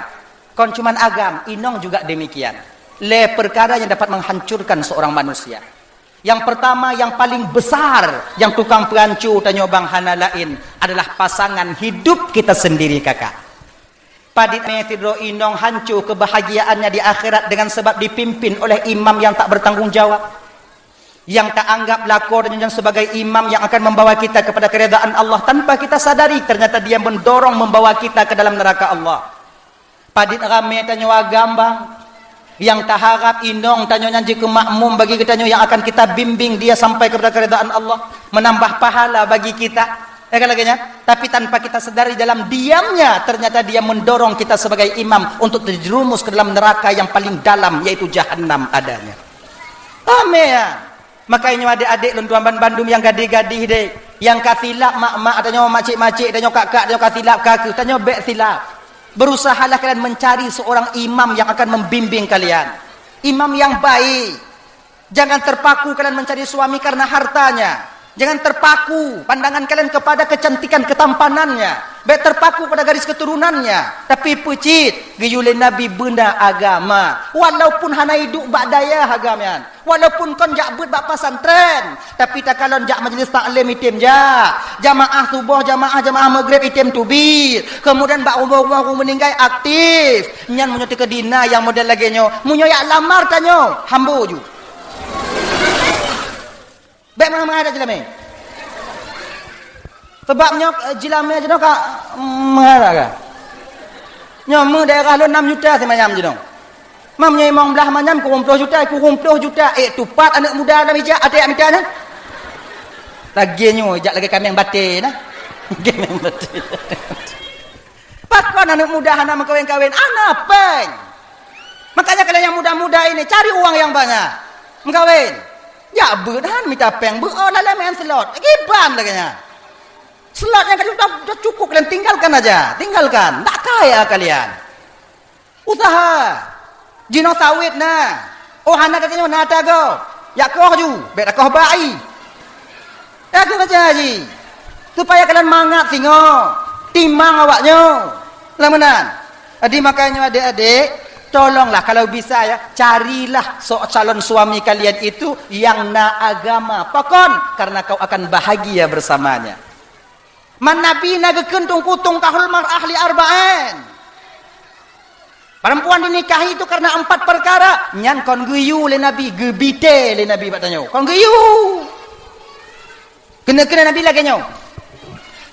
Kon cuman agam, inong juga demikian. Lé perkara yang dapat menghancurkan seorang manusia. Yang pertama, yang paling besar, yang tukang peuhanco tanyoe bang hana laén adalah pasangan hidup kita sendiri, kakak. Padit mé sidroe inong hanco kebahagiaannya di akhirat dengan sebab dipimpin oleh imam yang tak bertanggung jawab. Yang tak anggap lakoe tanyoe nyan sebagai imam yang akan membawa kita kepada keridaan Allah tanpa kita sadari, ternyata dia mendorong membawa kita ke dalam neraka Allah. Padit ramé tanyoe agam bang, nyang taharap inong tanyoe nyan jeuet keu makmum bagi geutanyoe yang akan kita bimbing dia sampai kepada keridaan Allah, menambah pahala bagi kita. Ya kan lagée nyan? Tapi tanpa kita sadari dalam diamnya, ternyata dia mendorong kita sebagai imam untuk terjerumus ke dalam neraka yang paling dalam, yaitu jahannam adanya. Ramé ya. Makanya nyoe adék-adék lôn tuan ban bandum nyang gadih-gadih deh, nyang ka silap mak-mak tanyoe, macik-macik tanyoe, kak-kak tanyoe ka silap ka keuh, tanyoe bék silap. Berusahalah kalian mencari seorang imam yang akan membimbing kalian. Imam yang baik. Jangan terpaku kalian mencari suami karena hartanya. Jangan terpaku pandangan kalian kepada kecantikan ketampanannya. Bék terpaku pada garis keturunannya. Tapi peucit, geuyue lé Nabi beuna agama. Walaupun hana iduek bak dayah agam nyan. Walaupun kon jak beuet bak pesantren, tapi takalon jak majlis taklim item jak. Jamaah suboh, jamaah, jamaah maghrib item teubiet. Kemudian bak rumoh-rumoh ureuëng meuninggai aktif. Nyan meunyoe teukeudi na nyang model lagée nyoe, meunyoe jak lamar tanyoe, hambo ju. Bék mangat-mangat dak jeulamé. Sebab nyoe, eh, jeulamé jinoe ka, mm, meuharap ka. Nyoe meu daerah lôn nam juta simanyam jinoe. Mam nyoe imong blah manyam kureueng ploh juta, kureueng ploh juta. Eh, tupat aneuëk muda lam ijak até jak mita nyan. Lagée nyoe ijak lagée kaméng batée na. Kaméng batée. Pakon aneuëk muda hana meukawen-kawen? Hana péng. Makanya kalian yang muda-muda ini cari uang yang banyak. Meukawen. Jak beuet han mita péng, beuet oh lalai main slot. Giban lagée nyan. Slot nyang ka cukup, cukup kalian tinggalkan aja. Tinggalkan. Ndak kaya kalian. Usaha. Jinoe sawét na. Oh hana tatanyoe na tagoe. Jak koh ju, bék takoh bak i. Ya keuh raja haji. Supaya kalian mangat singoh. Timang awak nyoe. Lam meunan. Jadi makanya adék-adék, tolonglah kalau bisa ya, carilah so calon suami kalian itu yang na agama. Pakon? Karena kau akan bahagia bersamanya. Man Nabi na geukheun teungku tungkahul mar'ah li arba'in. Perempuan dinikahi itu karena empat perkara. Nyan kon geuyue lé Nabi, geubité lé Nabi bak tanyoe. Kon geuyue. Keuneuk-keuneuk Nabi lagée nyoe.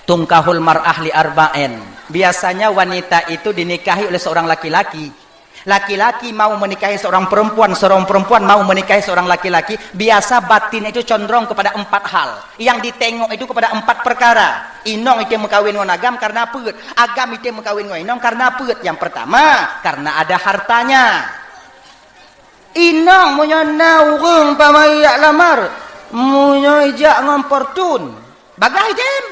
Tungkahul mar'ah li arba'in. Biasanya wanita itu dinikahi oleh seorang laki-laki. Laki-laki mau menikahi seorang perempuan, seorang perempuan mau menikahi seorang laki-laki, biasa batin itu condrong kepada empat hal. Yang ditengok itu kepada empat perkara. Inong item meukawen ngon agam karena peuet. Agam item meukawen ngon inong karena peuet. Yang pertama, karena ada hartanya. Inong meunyoe na ureuëng pamai jak lamar, meunyoe ijak ngon Fortune, bagah item.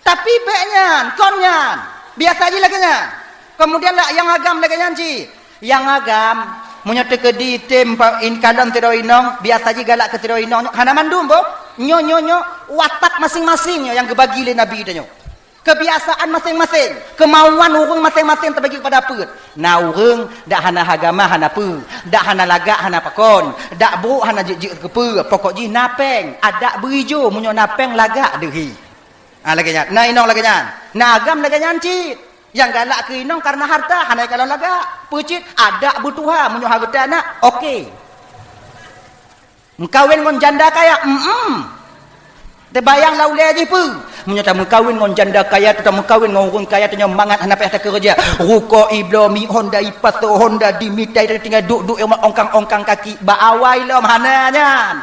Tapi bék nyan, kon nyan. Biasa jih lagée nyan. Kemudian lak nyang agam lagée nyan cit. Nyang agam, meunyoe teukeudi item pa-, in-, kalon sidroe inong, biasa jih galak keu sidroe inong nyoe, hana mandum boh. Nyoe, nyoe, nyoe, watak masing-masing nyoe nyang geubagi lé Nabi tanyoe. Kebiasaan masing-masing, kemauan ureuëng masing-masing teubagi kepada peuet. Na ureuëng dak hana agama hana peue, dak hana lagak hana pakon, dak brok hana jeuet-jeuet keu peue, pokok jih na péng, adak beuijo meunyoe na péng lagak deuhi. Ha, lagée nyan. Na inong lagée nyan. Na agam lagée nyan cit. Nyang galak keu inong karena harta, hana kalon lagak. Peucit adak beutuha meunyoe hareuta na, oke. Meukawen ngon janda kaya, em. Teubayang lam ulée jih peue? Meunyoe tameukawen ngon janda kaya, tameukawen ngon ureuëng kaya, tanyoe mangat hana payah takeureuja. Ruko iblo mi Honda ipaso Honda dimita tinggai duek-duek ongkang-ongkang kaki ba awai lom hana nyan.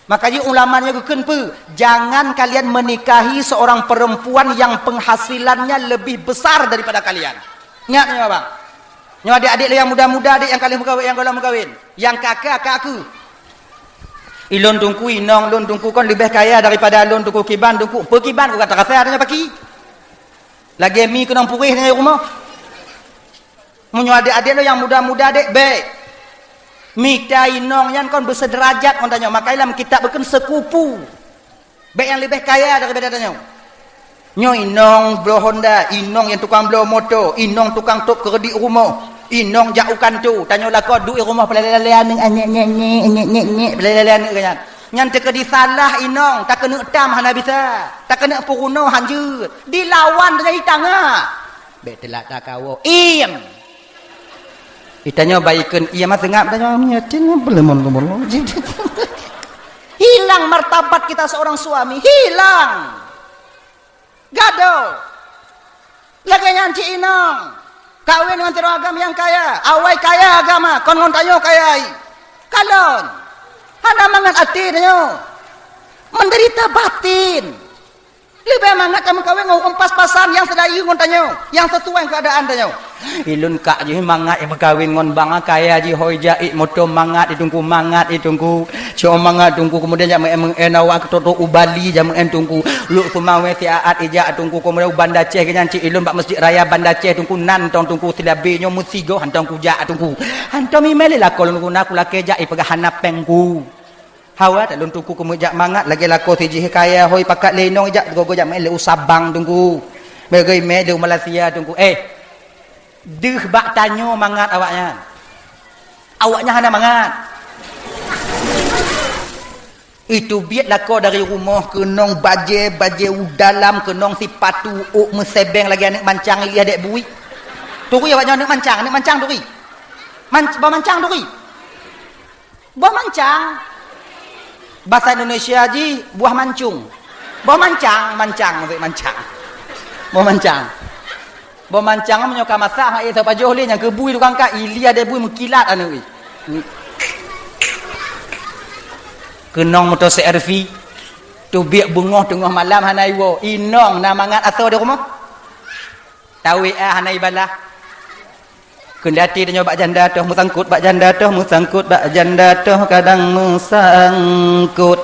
Maka jih ulama nyoe geukheun peue? Jangan kalian menikahi seorang perempuan yang penghasilannya lebih besar daripada kalian. Ingat nyoe, abang. Nyoe adik-adik lôn nyang muda-muda, adik nyang ka lheueh meukawen, nyang gohlom meukawen. Nyang ka keu, ka keu. Ilôn teungku, inong lôn teungku kon leubeh kaya daripada lôn teungku, kiban teungku. Peu kiban ku ka tarasa nyoe paki. Lagèe mi keunong puréh nyoe rumoh. Meunyoe adik-adik lôn nyang muda-muda dek, bèk. Mita inong nyan kon beuseuderajat ngon tanyoe. Maka lam kitab geukheun sekupu. Bèk nyang leubeh kaya daripada tanyoe. Nyoe inong bloe Honda, inong nyang tukang bloe moto, inong tukang top keureudit rumoh, inong jak u kanto, tanyoe lakoe duek rumoh peulale-lale aneuk, nyek, nyek, nyek, nyek, nyek, nyek, peulale-lale aneuk nyan. Nyan teukeudi salah inong, takeuneuk tam hana bisa, takeuneuk peurunoe hanjeuet, dilawan tanyoe di tangah. Bèk teulat takawoe. Iem. Itanyoe baikon iem, seungab tanyoe nyetin belum. Hilang martabat kita seorang suami, hilang. Gadoh. Lagèe nyan cit inong. Kawen ngon sidroe agam nyang kaya. Awai kaya agama, kon ngon tanyoe kaya. Kalon. Hana mangat até tanyoe. Menderita batin. Leubeh mangat tameukawen ngon ureueng pas-pasan nyang seulayeue ngon tanyoe, nyang sesuai keadaan tanyoe. Ilôn kak jih mangat meukawen ngon bang kaya jih, hôi jak, moto mangat i teungku, mangat i teungku. Cok mangat teungku, keumudian jak meu'en-meu'en awak keu trok-trok u Bali, jak meu'en teungku. Lhok Seumawé siat ijak teungku, keumudian u Banda Aceh, nyan cit ilôn bak Mesjid Raya Banda Aceh teungku, nan tong teungku silabé nyoe meusigoe hantom kujak teungku. Hantom imè lé lakoe lôn guna kulakèe jak ipeugah hana péng ku. Hawa that lôn teungku keumeujak mangat lagèe lakoe sijih kaya hôi pakat lé inong ijak gogo jak meu'en lé u Sabang teungku. Beugöi mè lé u Malaysia teungku. Eh, deuh bak tanyoe mangat awaknyan. Awaknyan hana mangat. Iteubiet lakoe dari rumoh keunong bajèe, bajèe u dalam, keunong sipatu ôk meusebeng lagèe aneuk mancang ilèe dek bui. Turi awaknyan aneuk mancang, aneuk mancang turi. Man-, bah mancang turi. Boh mancang. Basa Indonesia jih buah mancung. Boh mancang, mancang, maksud mancang. Boh mancang. Boh mancang meunyoe ka masak, hak éh sapajoh lé nyang keubui tukang kat, ilèe dek bui meukilat aneuk. Keunong moto C R V, teubiet beungoh teungoh malam hana iwoe. Inong na mangat asoe di rumoh. Tawé a hana ibalah. Keundati tanyoe bak janda toh meusangkot, bak janda toh meusangkot, bak janda toh kadang meusangkot.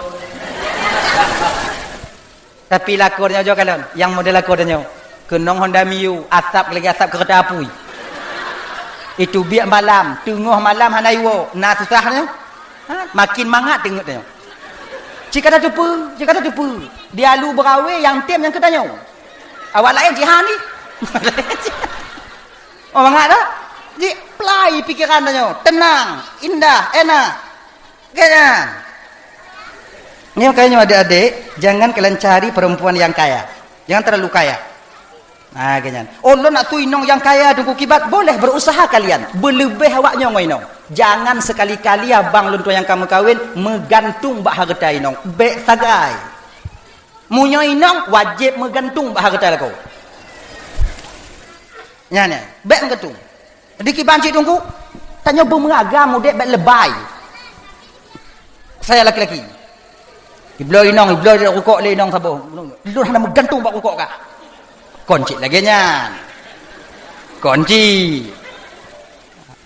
Tapi lakoe tanyoe jok kalon, nyang model lakoe tanyoe. Keunong Honda Mio, asap lagèe asap keureuta apui. Iteubiet malam, teungoh malam hana iwoe, na susah nyoe. Ha? Makin mangat teungeut nyoe. Cit ka tateupeue, cit ka tateupeue. Di alu beurawé nyang tem nyang keu tanyoe. Awak laén jihan jih. Oh, mangat dah? Jih plai pikeran tanyoe. Tenang, indah, enak. Kan nyan. Nyoe kaya nyoe adik-adik, jangan kalian cari perempuan yang kaya. Jangan terlalu kaya. Ha, geuh nyan. Oh, lôn nak su inong nyang kaya teungku kiban, boleh berusaha kalian. Beuleubeh awak nyoe ngon inong. Jangan sekali-kali abang lôn tuan nyang ka meukawen meugantung bak hareuta inong. Bèk sagai. Meunyoe inong wajéb meugantung bak hareuta lakoe. Nyan, nyan. Bèk meugantung. Di kiban cit teungku, tanyoe beumeuagam udép bèk lebai. Saya laki-laki. Ibloe inong, ibloe rukok lé inong saboh. Lôn hana meugantung bak rukok kah? Kon cit lagèe nyan. Kon cit.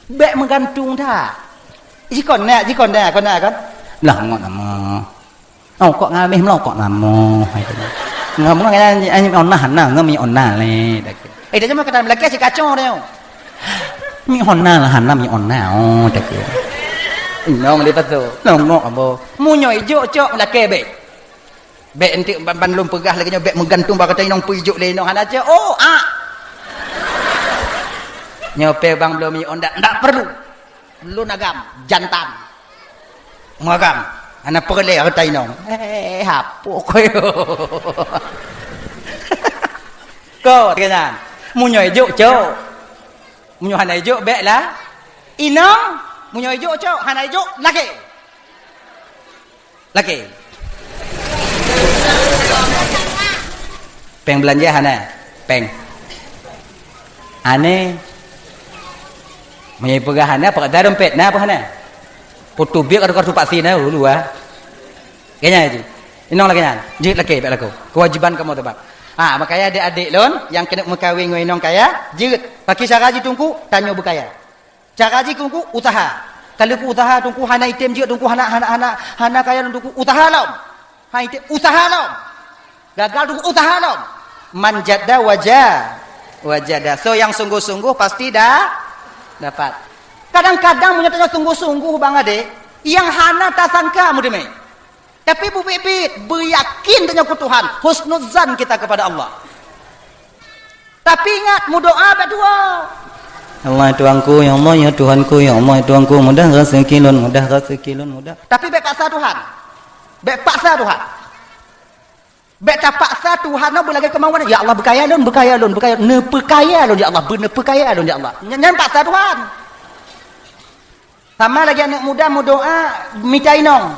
Bèk meugantung that. Jikon na, jikon na, kon na kon. Lah ngon nama. Oh, kok ngamih meulokok namo. Ngamih ngan anyi onah na, ngamih onah lé. Eh, dah cuma kata melakèe si kacau dia. Mi onah lah, hana mi onah. Oh, dah kira. Inong di pasu. Nongok abo. Munyoe ijok cok melakèe bèk. Bèk entik ban, ban lôn peugah lagèe nyoe bèk meugantung bak kata inong peujok lé inong hana cok. Oh, ah. Nyoe pe bang belum mi ondak, ndak perlu. Lôn agam, jantan. Meuagam. Hana peureulèe hareuta inong. Eh, hapok koyo. Ko, keunan. Meunyoe ijok, cok. Meunyoe hana ijok, bèk lah. Inong, meunyoe ijok, cok. Hana ijok, lakèe. Lakèe. Pèng beulanja hana? Pèng. Aneh. Meunyoe peugah hana, peugah dompet na apa hana? Foto biek atau kartu vaksin na dulu ah. Lagèe nyan jih. Inong lagèe nyan. Jeuet lakèe bèk lakoe. Keuwajéban kamoe teubab. Ha, makajih adék-adék lôn nyang keuneuk meukawen ngon inong kaya, jeuet. Pakri cara jih Teungku, tanyoe beukaya. Cara jih Teungku, useuha. Ka lheueh keu useuha Teungku hana item jeuet Teungku, hana, hana, hana, hana kaya lôn Teungku, useuha lom. Hana item, useuha lom. Gagal Teungku, useuha lom. Man jadda waja-, wajada. Soe nyang sungguh-sungguh pasti da-, dapat. Kadang-kadang meunyoe tanyoe sungguh-sungguh bang adék, nyang hana tasangka meuteumé. Tapi beubiet-biet, beuyakin tanyoe keu Tuhan, husnuzan kita kepada Allah. Tapi ingat, meudoa bèk tuwoe. "Ya Allah, ya Tuhanku, ya Allah, ya Tuhanku, ya Allah, ya Tuhanku, mudah rezeki lôn, mudah rezeki lôn, mudah." Tapi bèk paksa Tuhan. Bèk paksa Tuhan. Bèk tapaksa Tuhan nyoe beulagèe keumauan. "Ya Allah, beukaya lôn, beukaya lôn, beukaya, neupeukaya lôn, ya Allah, beuneupeukaya lôn, ya Allah." Nyan, nyan paksa Tuhan. Sama lagèe aneuk muda meudoa mita inong.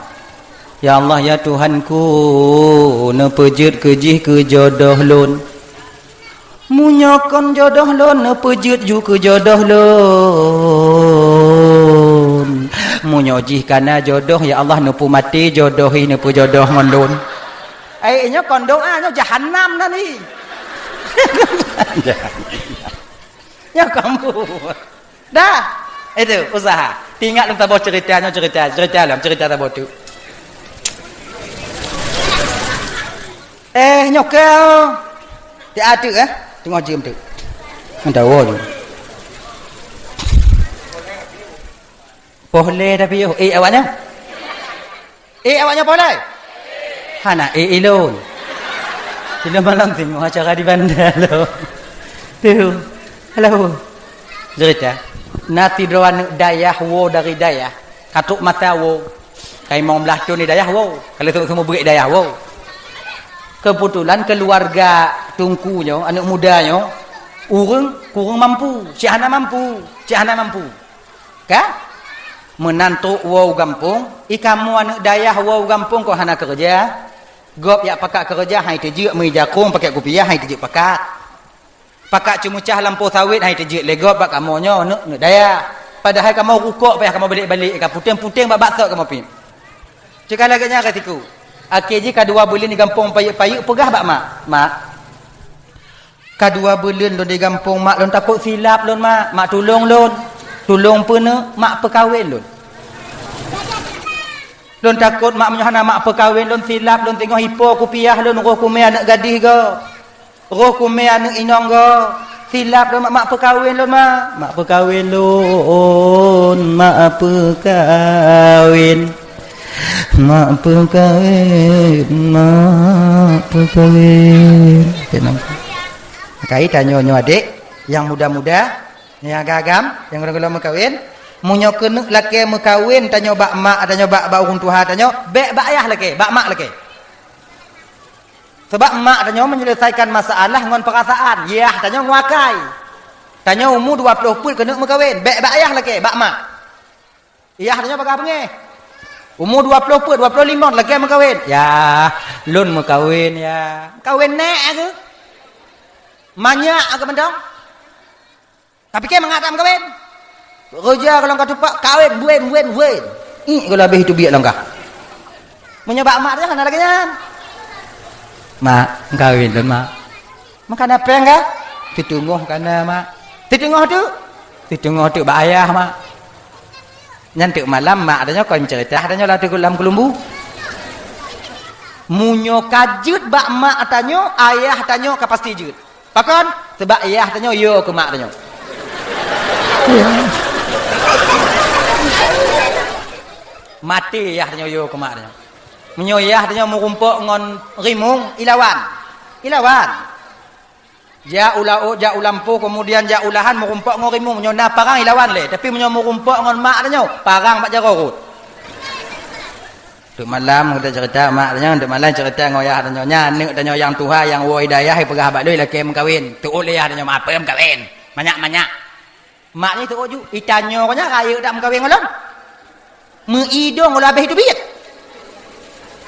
"Ya Allah, ya Tuhanku, neupeujeuet keu jih keu jodoh lôn. Meunyoe kon jodoh lôn, neupeujeuet ju keu jodoh lôn. Meunyoe jih kana jodoh, ya Allah, neupeumaté jodoh jih neupeujodoh ngon lôn." Ai, nyoe kon doa, nyoe jahanam nan jih. Nyoe kon buet. Dah. Itu, useuha. Teuingat lôn saboh ceurita nyoe, ceurita, ceurita lom, ceurita saboh tu. Eh, nyoe keuh. Tiep teuk, eh. Teungoh jeuem teuk. Meudawa jeuem. Poh lhèe tapi yoh. Eh, awak nyoe? Eh, awak nyoe poh lhèe? Hana eh, eh lôn. Di lôn malam singoh acara di Banda lôn. Tu. Halo. Ceurita. Na sidroe aneuk dayah woe dari dayah. Ka trok masa woe. Ka limong blaih thôn di dayah woe. Ka lheueh seumeubeuet dayah woe. Keubeutulan keuluwarga Teungku nyoe, aneuk muda nyoe, ureueng kureueng mampu, cit hana mampu, cit hana mampu. Ka? Meunan trok woe u gampông, i kamoe aneuk dayah woe u gampông kon hana keureuja. Gob jak pakat keureuja, han teujeuet meuija krueng pakèt kupiah, han teujeuet pakat. Pakat ceumeucah lampôh sawét, han teujeuet lé gob bak kamoe nyoe, aneuk, aneuk dayah. Padahai kamoe rukok payah kamoe balek-balek, ka puténg-puténg bak baksot kamoe piep. Cit ka lagèe nyan ka siku. Akhé jih ka dua buleuen di gampông payeuk-payeuk peugah bak mak, "Mak, ka dua buleuen lôn di gampông, mak, lôn takot silap lôn, mak. Mak, tulông lôn. Tulông peue neuk, mak, peukawen lôn. Lôn takot, mak, meunyoe hana mak peukawen lôn, silap lôn, singoh ipo kupiah lôn, roh kumè aneuk gadih goe. Roh kumè aneuk inong goe. Silap lôn, mak, mak peukawen lôn, mak. Mak peukawen lôn, mak peukawen. Mak peukawen, mak peukawen." Tenang. Kai tanyoe nyoe adék, nyang muda-muda, nyang agam-agam, nyang gohlom-gohlom meukawen, meunyoe keuneuk lakèe meukawen tanyoe bak mak tanyoe, bak, bak ureueng tuha tanyoe, bèk bak ayah lakèe, bak mak lakèe. Sabab mak tanyoe menyelesaikan masalah ngon peurasaan, yah tanyoe ngon akai. Tanyoe umu dua ploh peuet keuneuk meukawen, bèk bak yah lakèe, bak mak. Yah tanyoe paga beungèh. Umu dua ploh peuet, dua ploh limong lakèe meukawen. "Yah, lôn meukawen, yah." Kawen nèk keuh? Manyak keuh mantong? Tapike mangat that meukawen. Roja golom ka tupak, kawen, buen, buen, buen. Ih, golom habéh teubiet lom kah. Meunyoe bak mak teuh hana lagèe nyan. "Mak, kawen lôn, mak." Meukawen péng kah? "Siteungoh kana, mak." "Siteungoh teuk?" "Siteungoh teuk bak ayah, mak." Nyan teuk malam mak tanyoe kon ceurita tanyoe lam teuk-, lam keulumbu. Meunyoe ka jeuet bak mak tanyoe, ayah tanyoe ka pasti jeuet. Pakon? Sabab yah tanyoe yo keu mak tanyoe. Maté yah tanyoe yo keu mak tanyoe. Meunyoe yah tanyoe meurumpok ngon rimueng, ilawan. Ilawan. Jak u laôt, jak u lampôh, keumudian jak u lahan meurumpok ngon rimueng. Meunyoe na parang, ilawan lé. Tapi meunyoe meurumpok ngon mak tanyoe, parang bak jaroe rot. Teuk malam geutanyoe ceurita mak tanyoe, teuk malam ceurita ngon yah tanyoe. Nyan aneuk tanyoe nyang tuha nyang woe di dayah, ipeugah bak lôn ilakèe meukawen. Teuôt lé yah tanyoe, "Mak, peue meukawen? Manyak-manyak." Mak nyoe teuôt ju, itanyoe geuh nyan rayeuk that meukawen ngon lôn. Meuidong lôn habéh teubiet.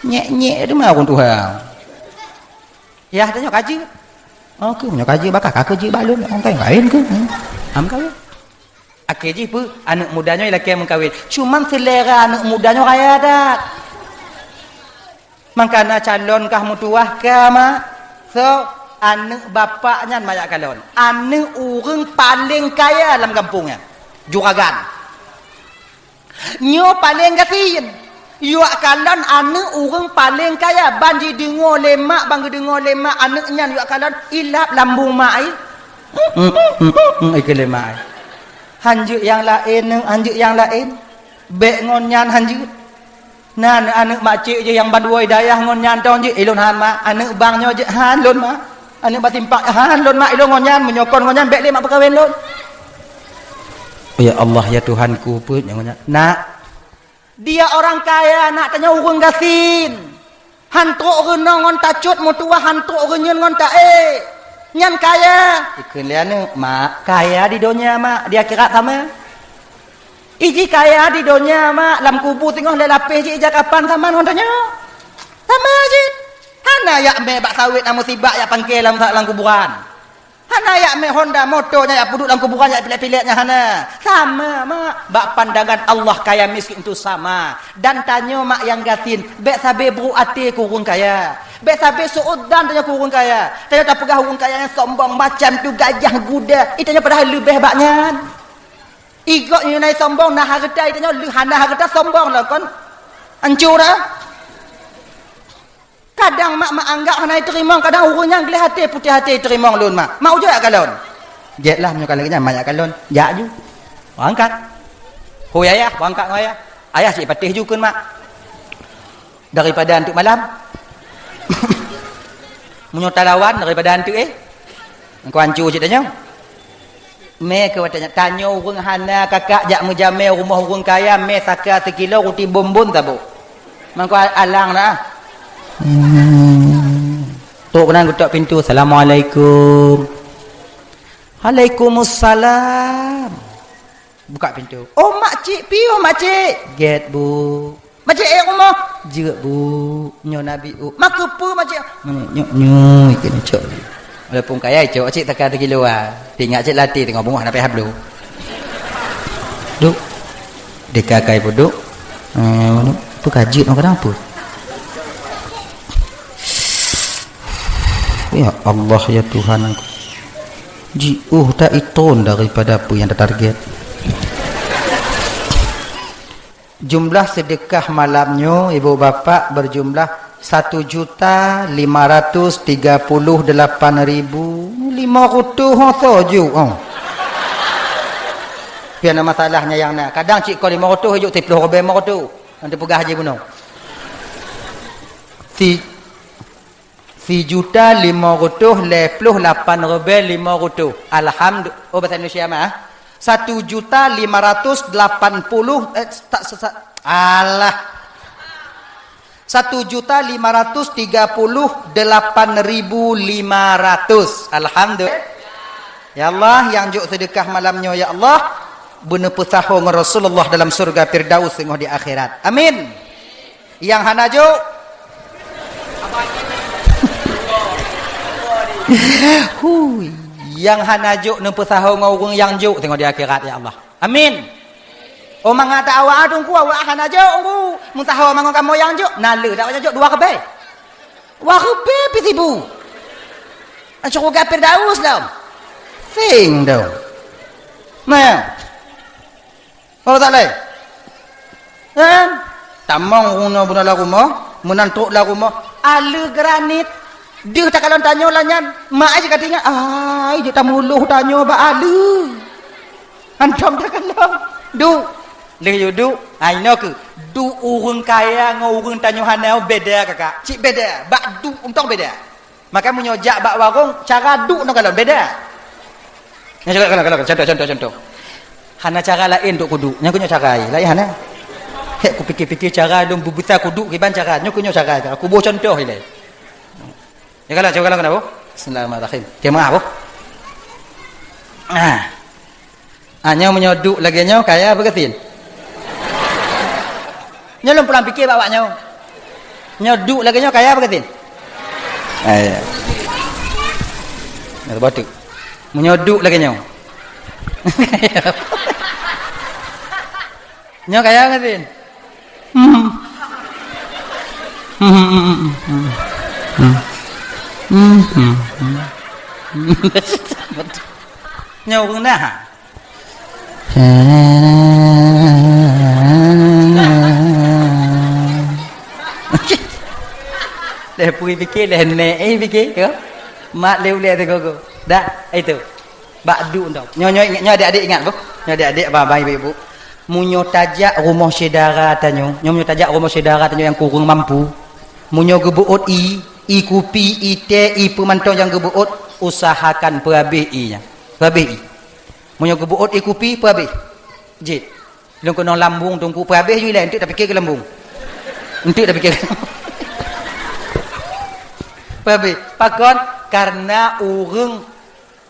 Nyèk-nyèk teuma ureueng tuha. Yah tanyoe ka jeuet. Oh, keuh meunyoe ka jeuet bak kah, ka keuh jeuet bak lôn, oh, ka kawén keuh. Hmm. Am kawén. Akhé jih peue? Aneuk muda nyoe ilakèe meukawen. Cuman seulera aneuk muda nyoe raya that. Maka na calon kah meutuwah ka, mak. So, aneuëk bapak nyan mak jak kalon. Aneuëk ureuëng paleng kaya lam gampông nyan. Juragan. Nyoe paleng gasien. Jak kalon aneuëk ureuëng paleng kaya. Ban jideungoe lé mak, ban geudeungoe lé mak aneuëk nyan jak kalon, ilap lambông mak ai. Ikeu lé mak ai. Hanjeuet nyang laén, hanjeuet nyang laén. Bék ngon nyan hanjeuet. Na aneuëk makcik jih nyang bandua dayah ngon nyan tong jih, ilôn han mak, aneuëk bang nyoe jih han lôn mak, aneuëk bak simpang han lôn mak, ilôn ngon nyan, meunyoe kon ngon nyan bék lé mak peukawen lôn. Ya Allah, ya Tuhanku, peue nyoe ngon nyan? Nak, dia orang kaya, nak, tanyoe ureuëng gasien. Han trok reunoe ngon tacut meutuwah, han trok reunyeun ngon taék. Nyan kaya. Ikheun lé aneuëk, mak, kaya di donya mak, di akhirat sama. Iji kaya di donya mak, lam kubu singoh lé lapéh jih ija kapan sama ngon tanyoe. Sama jih. Hana jak mé bak sawét na musibah jak pangke lam, lam kuburan. Hana jak mé honda moto nyan jak peuduek lam kuburan jak pilek-pilek nyan hana. Sama mak, bak pandangan Allah kaya miskin itu sama. Dan tanyoe mak nyang gasien, bék sabe buruk até keu ureuëng kaya. Bék sabe su'udzan tanyoe keu ureuëng kaya. Tanyoe tapeugah ureuëng kaya nyang sombong macam tu gajah guda. Itanyoe padahai leubeh bak nyan. Igok nyoe nai sombong na hareuta, itanyoe leuh hana hareuta sombong lah kon. Ancur dah. Kadang mak, mak anggap hana iteurimong, kadang ureuëng nyang gleh até putéh até iteurimong lôn mak. Mak ujoe jak kalon. Jeuet lah meunyoe ka lagée nyan mak jak kalon. Jak ju. Berangkat. Hôi ayah, berangkat ngon ayah. Ayah cit patéh ju kheun mak. Daripada antuk malam. Meunyoe talawan daripada antuk eh. Engkau ancu cit tanyoe. Mé keu watée nyan, tanyoe ureuëng hana kakak jak meujamé rumoh ureuëng kaya, mé saka sikilo ruti bonbon saboh. Mangko alang na. Hmm. Trok keunan geutok pintu, "Assalamualaikum." "Waalaikumsalam." Buka pintu. "Oh, makcik, piôh makcik." "Gét, Bu." "Makcik, eh, rumoh?" "Jeuet, Bu. Nyoe Nabi U." "Makeupeue makcik?" "Nyoe, nyoe, nyoe, ikeu nyoe, cok." Walaupun kaya, cok, cik taka di luwa. Ingat cik latih tengok bungah napéh hablu. Duk. Deka kai pun duk. Eh, duk. Apa kajut orang kadang apa? Ya Allah, ya Tuhan. Jiôh tak iton daripada apa yang ditarget. Jumlah sedekah malam nyoe, ibu bapak, berjumlah satu juta lima ratus tiga puluh delapan ribu lima ratus ho soe ju, oh. Pian masalahnya yang na. Kadang cik ko lima ratus, juk siplôh ribèe lima ratus. Nanti peugah haji bunoe. Si Sijuta limong reutôh lhèe plôh lapan ribèe limong reutôh. Alhamdu-, oh, bahasa Indonesia mah, ah. Satu juta lima ratus delapan puluh, eh, tak, sa-, sa-, alah. Satu juta lima ratus tiga puluh delapan ribu lima ratus. Alhamdulillah. Ya Allah, nyang jok seudeukah malam nyoe, ya Allah, beuneupeusaho ngon Rasulullah dalam syurga Firdaus singoh di akhirat. Amin. Nyang hana jok. Hui, nyang hana jok neupeusaho ngon ureueng nyang jok teungoh di akhirat, ya Allah. Amin. Oh, mangat awak teungku, awak hana jok, teungku. Meusaho mangat kamoe nyang jok, na le dak awak nyang jok dua ribèe. Dua ribèe pih sibu. Syeuruga Firdaus dong. Sing dong. Nah. Oh, tak lé. Kan? Tamong ureueng nyoe beuna lam rumoh, meunan trok lam rumoh. Aleuh granit. Deuh takalon tanyoe lagèe nyan. Mak ai ka teuingat, ai, jeuet tamuluh tanyoe bak aleuh. Hantom takalon. Duek. Lheuh yue duek, ai, inoe keuh. Duek ureueng kaya ngon ureueng tanyoe hana beda, kakak. Cit beda. Bak duek untông beda. Maka meunyoe jak bak warong, cara duek ngon kalon beda. Nyoe contoh, contoh, contoh, contoh, contoh. Hana cara laén untuk kuduek. Nyoe keuh nyoe cara laén hana. Hek kupikir-pikir cara lôn beubisa kuduek kiban cara. Nyoe keuh nyoe cara. Aku boh contoh ilèe. Ya kalau, cuba kalau kenapa? Bismillahirrahmanirrahim. Terima apa? Ah. Ah, nyoe meunyoe duek lagèe nyoe, kaya apa gasien? Nyoe lôn pulang pikir bak awak nyoe. Nyoe duek lagèe nyoe, kaya apa gasien? Ah, ya. Nyoe batuk. Meunyoe duek lagèe nyoe. Nyoe kaya apa gasien? Hmm. Hmm, hmm, hmm, hmm, hmm. Hmm, hmm, hmm. Nyoe ureueng na. Lheuh pui pike, lheuh nèk, eh, pike, ya. Mat lé ulèe teugogo. Dah, itu. Bak duek nyoe. Nyoe, nyoe, nyoe adik-adik ingat, boh. Nyoe adik-adik, abang-abang, ibu-ibu. Meunyoe tajak rumoh syedara tanyoe, nyoe meunyoe tajak rumoh syedara tanyoe nyang kureueng mampu, meunyoe geubeuôt ie, ie kupi, ie teh, ie peue mantong nyang geubeuôt, usahakan peuhabéh ie nyan. Peuhabéh ie. Meunyoe geubeuôt ie kupi, peuhabéh. Jeuet. Lôn keunong lambung teungku, peuhabéh ju ilèe, enteuk tapike keu lambung. Enteuk tapike. Peuhabéh. Pakon? Karena ureueng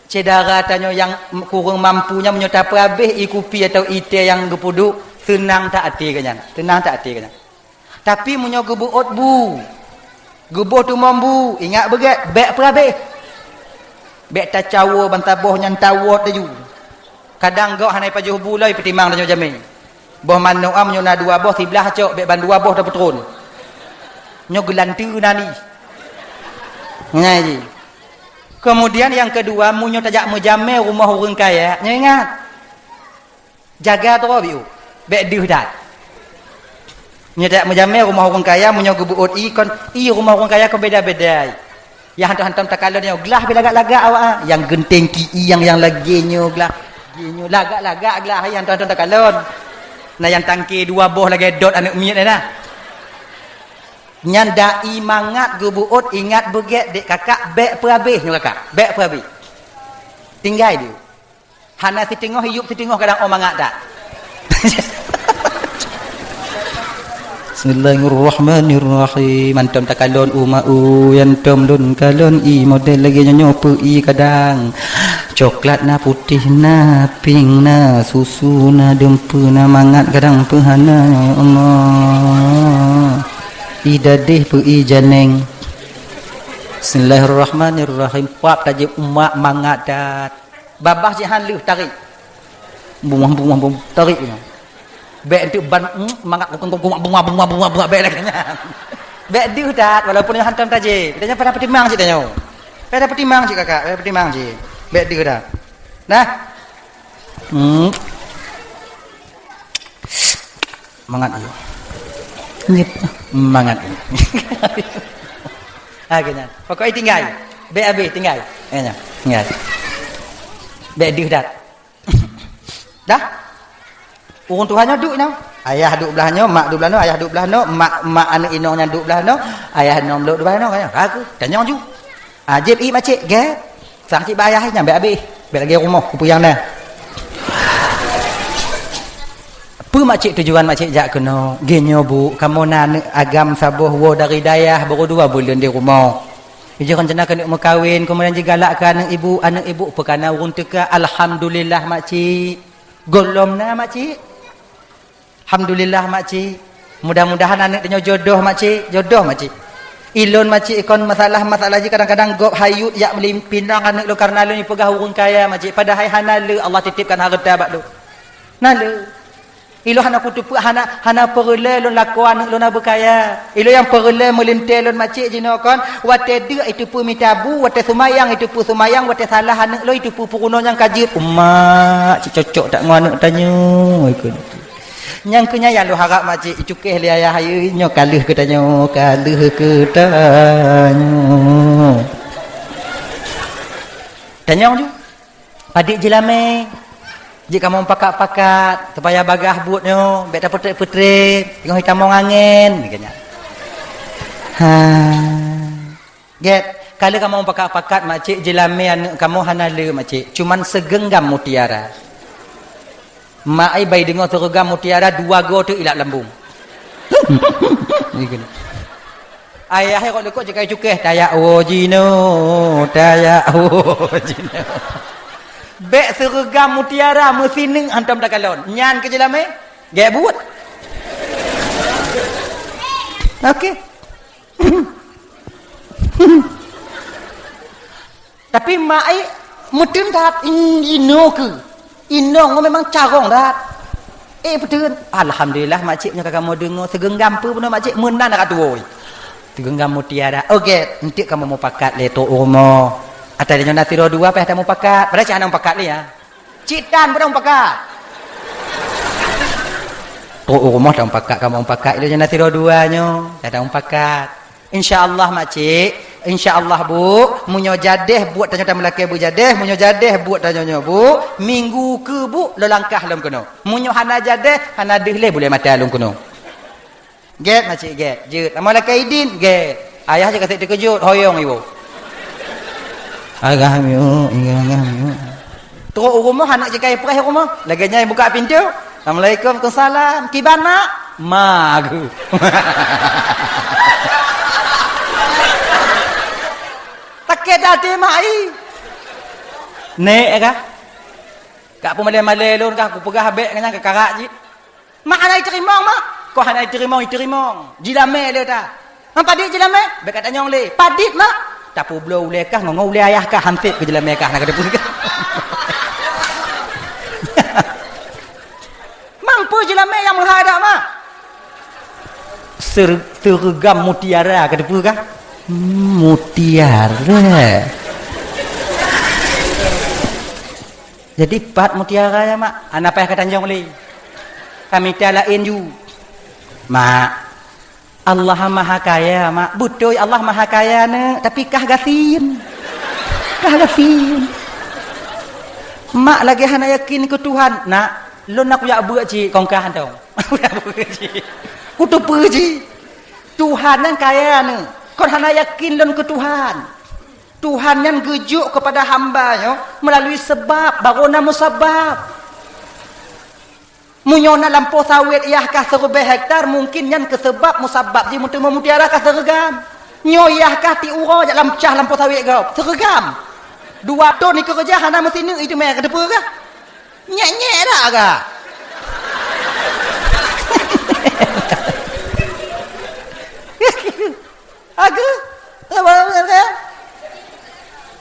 syedara tanyoe nyang kureueng mampu nyan meunyoe tapeuhabéh ie kupi atawa ie teh nyang geupeuduek, seunang that até geuh nyan. Seunang that até geuh nyan. Tapi meunyoe geubeuôt bu, geuboh teumom bu, ingat beugèt, bèk peuhabéh. Bèk tacawoe bansaboh nyan tawoe laju. Kadang gob hana jipajoh bu lom jipeutimang tanyoe jamèe. Boh manok nyan meunyoe na dua boh, siblah cok, bèk ban dua boh tapeutron. Nyoe geulanteue na ni. Nyan jih. Keumudian nyang keudua, meunyoe tajak meujamèe rumoh ureueng kaya, nyoe ingat. Jaga droe biôh, bèk deuh that. Meunyoe tajak meujamèe rumoh ureueng kaya, meunyoe geubeuôt ie kon, ie rumoh ureueng kaya kon beda-beda. Nyang hantom-hantom takalon nyoe glah bèk lagak-lagak awak, ah. Nyang geunteng ki ie nyang, nyang lagèe nyoe glah. Lagèe nyoe lagak-lagak glah, ie hantom-hantom takalon. Na nyang tangke dua boh lagèe dot aneuk miet na. Nyan dai mangat geubeuôt, ingat beugèt dek kakak, bèk peuhabéh nyoe kakak, bèk peuhabéh. Tinggai diu. Hana siteungoh iyup siteungoh kadang, oh mangat that. Bismillahirrahmanirrahim. Hantom takalon u ma u, hantom lôn kalon ie model lagèe nyoe nyoe, peue ie kadang. Coklat na, putéh na, pink na, susu na, dum peue na, mangat kadang peue hana, ya Allah. Ie dadeh peue ie janeng. Bismillahirrahmanirrahim. Pap tajép umak mangat that. Babah jihan lheueh tarék. Bungah, bungah, bungah, tarék nyan. Bèk enteuk ban, hmm, mangat kukung, kukung, bungah, bungah, bungah, bungah, bèk lagèe nyan. Bèk deuh that, walaupun nyoe hantom tajép. Tanyoe pada peutimang cit tanyoe. Pada peutimang cit kakak, pada peutimang cit. Bèk deuh that. Nah. Hmm. Mangat ie. Nggih. Mangat ie. Ha, geuh nyan. Pokok ie tinggai. Bèk habéh tinggai. Ha, nyan. Tinggai. Bèk deuh that. Dah? Ureueng tuha nyoe duek nyoe. Ayah duek blah nyoe, mak duek blah nyoe, ayah duek blah nyoe, mak, mak aneuk inong nyan duek blah nyoe, ayah inong lôn duek blah nyoe, kan? Ragu, tanyong ju. Ah, jieb ie makcik, gèt. Sang cit bak ayah nyan bèk habéh. Bèk lagèe rumoh kupeue nyang na. Peue makcik tujuan makcik jak keunoe? Geuh nyoe, Bu, kamoe na aneuk agam saboh woe dari dayah, baru dua buleuen di rumoh. Jih rencana keuneuk meukawen, keumudian jigalak keu aneuk ibu, aneuk ibu peukana ureueng teuka. Alhamdulillah, makcik. Gohlom na, makcik. Alhamdulillah, makcik. Mudah-mudahan aneuk tanyoe jodoh, makcik. Jodoh, makcik. Ilôn, makcik, kon masalah-masalah jih kadang-kadang gob hayut jak meulipinang aneuk lôn karena lôn jipeugah ureueng kaya, makcik. Padahai hana le Allah titipkan hareuta bak lôn. Na le. Ilôn hana kuteupeu, hana, hana peureulèe lôn lakoe aneuk lôn na beukaya. Ilôn nyang peureulèe meulintèe lôn, makcik, jinoe kon, watèe deuk iteupeue mita bu, watèe seumayang iteupeue seumayang, watèe salah aneuk lôn iteupeue peurunoe nyang ka jeuet. Umak, cit cocok that ngon aneuk tanyoe, ikut. Nyang keu nyan nyang lôn harap, makcik, icukéh lé ayah, ayo, nyoe ka lheueh keu tanyoe, ka lheueh keu tanyoe. Tanyong ju. Padit jeulamé. Jeuet kamoe pakat-pakat, supaya bagaih buet nyoe, bèk tapeutrép-peutrép, teungoh jitamong angén, geuh nyan. Ha. Gèt, ka lheueh kamoe pakat-pakat, makcik, jeulamé aneuk kamoe hana le, makcik. Cuman seugeunggam mutiara. Mak ai bai deungoe seugeunggam mutiara dua goe teuk ilap lambung. Ayah kok leukoh cit ka cukéh, tajak woe jinoe, tajak woe jinoe. Bèk seugeunggam mutiara meusineuk hantom takalon. Nyan keu jeulamé, gèt buet. Oke. Tapi mak ai meuteun that, "Inoe keuh. Inong memang carông that." Eh, peuteun. Alhamdulillah, makcik, nyoe ka kamoe deungoe, seugeunggam peue bunoe, makcik, meunan ka tuwoe. Segenggam mutiara. Oh, gét. Enteuk kamoe mupakat lé trok u rumoh. Ata nyoe na sidroe dua payah tamupakat. Padahai cit hana mupakat lé, ya. Cit tan pun mupakat. Trok u rumoh tamupakat, kamoe mupakat. Ilée nyoe na sidroe dua nyoe. Ata mupakat. Insya Allah, makcik. Insya Allah, Bu. Meunyoe jadeh buet tanyoe tameulakée beujadeh, meunyoe jadeh buet tanyoe nyoe, Bu, minggu keu, Bu, lôn langkah lom keunoe. Meunyoe hana jadeh, hana deuh lé buleuen mata lôn keunoe. Gét, makcik, gét. Jeuet. Amoe lakée idin, gét. Ayah jih ka sép teukeujot, hoyong iwoe. Agah miuk, agah miuk. Trok u rumoh, aneuk jih ka ipreh u rumoh. Lagée nyan ibuka pintoe. "Assalamualaikum." "Waalaikumsalam." "Kiban, Mak?" "Ma geuh." Takée that até mak i. Nek kah? Ka peumalée-malée lôn kah, kupeugah bék ngon nyan keukarak jih. Mak hana iteurimong, Mak. Kon hana iteurimong, iteurimong. Jilamé lé ta. Mang padit jilamé? Bék ka tanyong lé. Padit, Mak. Tapeubloe ulée kah, ngon ulée ayah kah, hansét keu jilamé kah, na ka teupeue kah. Mang peue jilamé nyang meuhai dak, Mak? Ser-, seureuga mutiara, ka teupeue kah? Hmm, mutiara. Jadi, pat mutiara nyan, Mak? Hana payah ka tanyong lé. Ka mita laén ju. Mak, Allah Maha Kaya, Mak. Beutôi Allah Maha Kaya, Neuk, tapi kah gasien. Kah gasien. Mak lagée hana yakin keu Tuhan. Nak, lôn na kujak beuet cit kong kah hantom. Kujak beuet cit. Kuteupeue cit. Tuhan nyan kaya, Neuk. Kon hana yakin lôn keu Tuhan. Tuhan nyan geujok keupada hamba nyoe meulalu seubab, barô na musabab. Meunyoe na lampôh sawét yah kah siribée hektar, mungken nyan keu seubab musabab jih meuteumé mutiara kah seureugam. Nyoe yah kah tiep uroe jak lam cah lampôh sawét gob, seureugam. Dua thon ikeureuja hana meusineuk iteumé, ka teupeue kah? Nyek-nyek dak kah? Ageuh.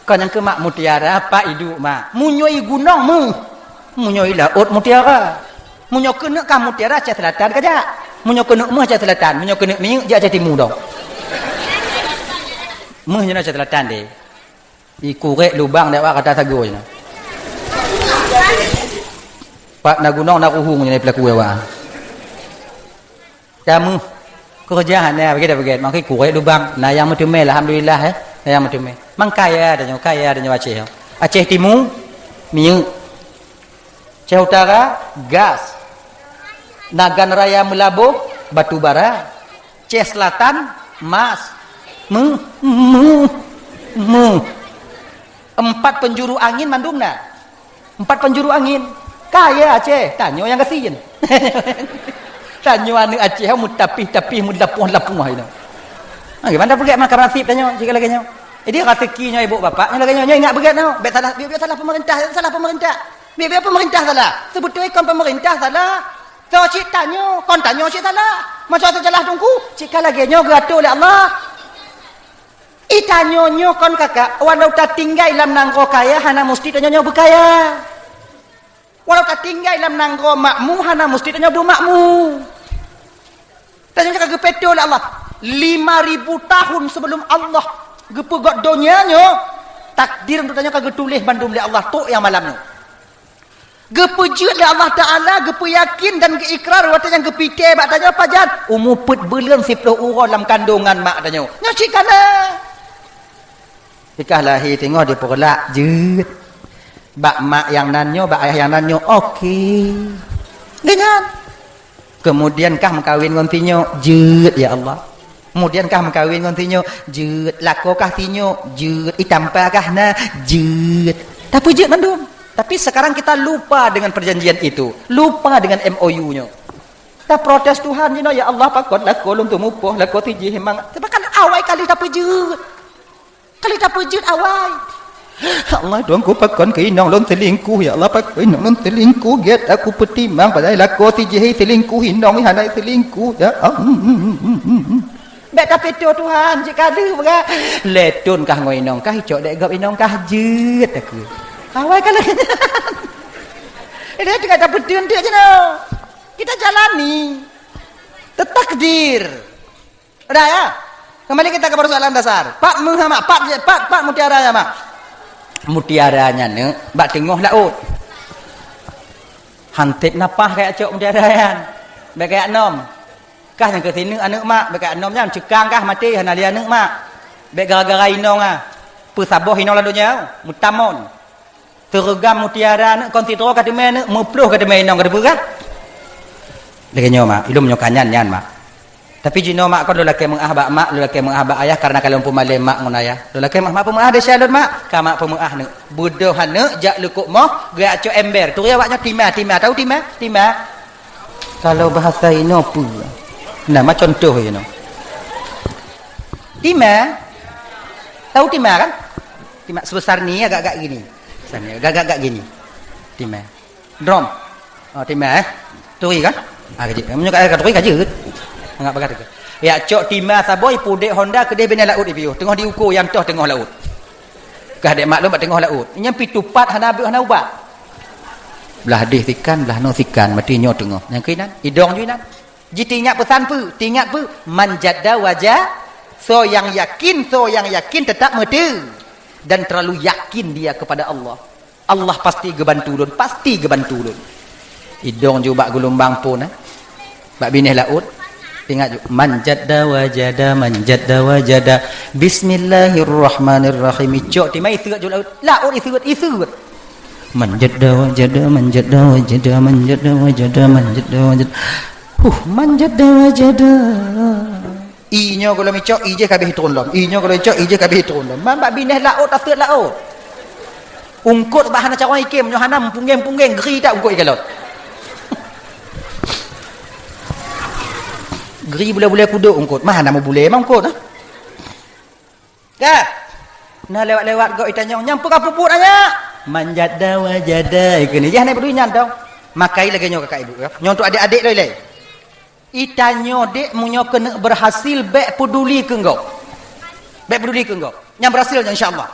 Kon nyang keu mak mutiara, pat iduek mak. Meunyoe i gunong meuh, meunyoe i laôt mutiara. Meunyoe keuneuk kah mutiara, Aceh Selatan kajak. Meunyoe keuneuk meuh, Aceh Selatan. Meunyoe keuneuk minyeuk, jak Aceh Timu dong. Meuh nyoe Aceh Selatan deh. Ikurek lubang dak wak kata sagoe nyoe. Pat na gunong na ruhueng nyoe peulaku awak. Kamoe keureuja hana, beugét-beugét. Maka kurek lubang, na nyang meuteumé, alhamdulillah, eh. Na nyang meuteumé. Mang kaya tanyoe, kaya tanyoe Aceh. Aceh Timu, minyeuk. Aceh Utara, gas. Nagan Raya Meulaboh, batu bara. Aceh Selatan, mas. Meuh, meuh, meuh. Empat penjuru angin mandum na. Empat penjuru angin. Kaya Aceh, tanyoe nyang gasien. Tanyoe aneuk Aceh meutapih-tapih, meulapoh-lapoh inoe. Ha, gimana peugét maka nasib tanyoe, jika lagée nyoe. Jadi, raseuki nyoe ibu bapak, nyoe lagée nyoe, nyoe ingat beugét nyoe. Bék salah, bék, bék salah pemerintah, bék salah pemerintah. Bék, bék pemerintah salah. Seubeutôi kon pemerintah salah. Soe cit tanyoe, kon tanyoe cit salah. Masa teusalah teungku, cit ka lagée nyoe geuatoe lé Allah. I tanyoe nyoe kon kakak, walau tatinggai lam nanggroe kaya, hana musti tanyoe nyoe beukaya. Walau tatinggai lam nanggroe makmu, hana musti tanyoe beumakmu. Tanyoe ka geupeutôh lé Allah. Lima ribu tahun sebelum Allah geupeugét donya nyoe, takdir untuk tanyoe ka geutuléh bandum lé Allah, trok nyang malam nyoe. Geupeujeuet lé Allah Taala, geupeuyakin dan geuikrar watée nyang geupike bak tanyoe pajan, umu peuet buleuen siploh uroe lam kandongan mak tanyoe. Nyoe cit ka na. Ikah lahé teungoh dipeureulat, jeuet. Bak mak nyang nan nyoe, bak ayah nyang nan nyoe, oke. Geuhnyan. Kemudian kah meukawen ngon sinyoe, jeuet, ya Allah. Kemudian kah meukawen ngon sinyoe, jeuet. Lakoe kah sinyoe, jeuet. Itampa kah na, jeuet. Tapeujeuet mandum. Tapi sekarang kita lupa dengan perjanjian itu. Lupa dengan M O U nyoe. Taprotes Tuhan jinoe, "Ya Allah, pakon lakoe lôn teumupoh, lakoe sijih mangat." Bahkan awai kali tapeujeuet. Kali tapeujeuet awai. "Ya Allah, Tuhanku, pakon keu inong lôn selingkuh. Ya Allah, pakon inong lôn selingkuh. Gét aku peutimang, padahai lakoe sijih selingkuh, inong hana selingkuh. Ya Allah." Bék tapeutôh Tuhan, cit ka deuh peugah. Lé thon kah ngon inong kah, icok dék gob inong kah, jeuet aku. Awai ka lagée nyan. Ini tinggal tapeuteuntèe jinoe. Kita jalani. Teutakdir. Udah ya? Kembali kita ke persoalan dasar. Pat meuh, Mak? Pat, pat, pat mutiara nyan, Mak? Mutiara nyan, neuk, bak teungoh laôt. Hanteb napah kajak cok mutiara nyan. Bèk kajak nom. Kah nyang keu sineuk aneuk mak, bèk kajak nom nyan, ceukang kah maté, hana lé aneuk mak. Bèk gara-gara inong ah. Peusaboh inong lam donya, meutamon. Teureugam mutiara neuk, kon sidroe ka teumé neuk, meuploh ka teumé inong ka teupeugah. Lagèe nyoe, Mak, ilôn nyoe ka nyan, nyan, Mak. Tapi jinoe mak kon lôn lakèe meu'ah bak mak, lôn lakèe meu'ah bak ayah, karena ka lôn peumalèe mak ngon ayah. Lôn lakèe meu'ah, mak peumeu'ah desya lôn, mak. Ka mak peumeu'ah neuk. Beudôh aneuk jak leukop moh, geujak cok ember. Turi awak nyoe tima, tima. Tahu tima? Tima. Kalau bahasa inoe peue? Nah, ma contoh inoe. Tima. Tahu tima kan? Tima sebesar ni, agak-agak gini. Besar ni, agak-agak gini. Tima. Drum. Oh, tima, eh. Turi kan? Ah, kajeuet. Meunyoe ka, ka turi, kajeuet. Anggap bagat tu. Ya, cok tima saboh, pudek honda, keudeh binéh laôt ipiôh. Teungoh diuko, nyang toh teungoh laôt. Kah dek maklum bak teungoh laôt. Nyan pih tupat hana abéh, hana ubat. Blah deh sikan, blah noe sikan, mati nyoe teungoh. Nyang keunan, idong ju inan. Ji teuingat peusan peue? Teuingat peue? Man jadda waja-, soe nyang yakin, soe nyang yakin teutap meuteue. Dan terlalu yakin dia kepada Allah. Allah pasti geubantu lôn, pasti geubantu lôn. Idong ju bak geulumbang phôn, eh. Bak binéh laôt. Ingat ju, man jadda wajada, man jadda wajada. Bismillahirrahmanirrahim. Icok tima iseuet ju laôt. Laôt iseuet, iseuet. Man jadda wajada, man jadda wajada, man jadda wajada, man jadda wajada. Huh, man jadda wajada. Inyoe gohlom icok, ijih ka abéh itron lom. Inyoe gohlom icok, ijih ka abéh itron lom. Man bak binéh laôt, taseuet laôt. Ungkot bah hana carông ikém, nyoe hana meupunggeng-punggeng, gri that ungkot ikalon. Gri bulèe-bulèe kudok ungkot, mah hana meubulèe mah ungkot, nah. Ka. Nah, lewat-lewat gok itanyong, "Nyang peue ka peubuet, anyak?" "Man jadda wajada," ikheun. Yah, na peudui nyan tong. Makai lagèe nyoe kakak ibu, ya. Nyoe untuk adik-adik loi lé. Itanyoe dek meunyoe keuneuk berhasil, bèk peduli keu gok. Bèk peduli keu gok. Nyang berhasil nyan, insya Allah.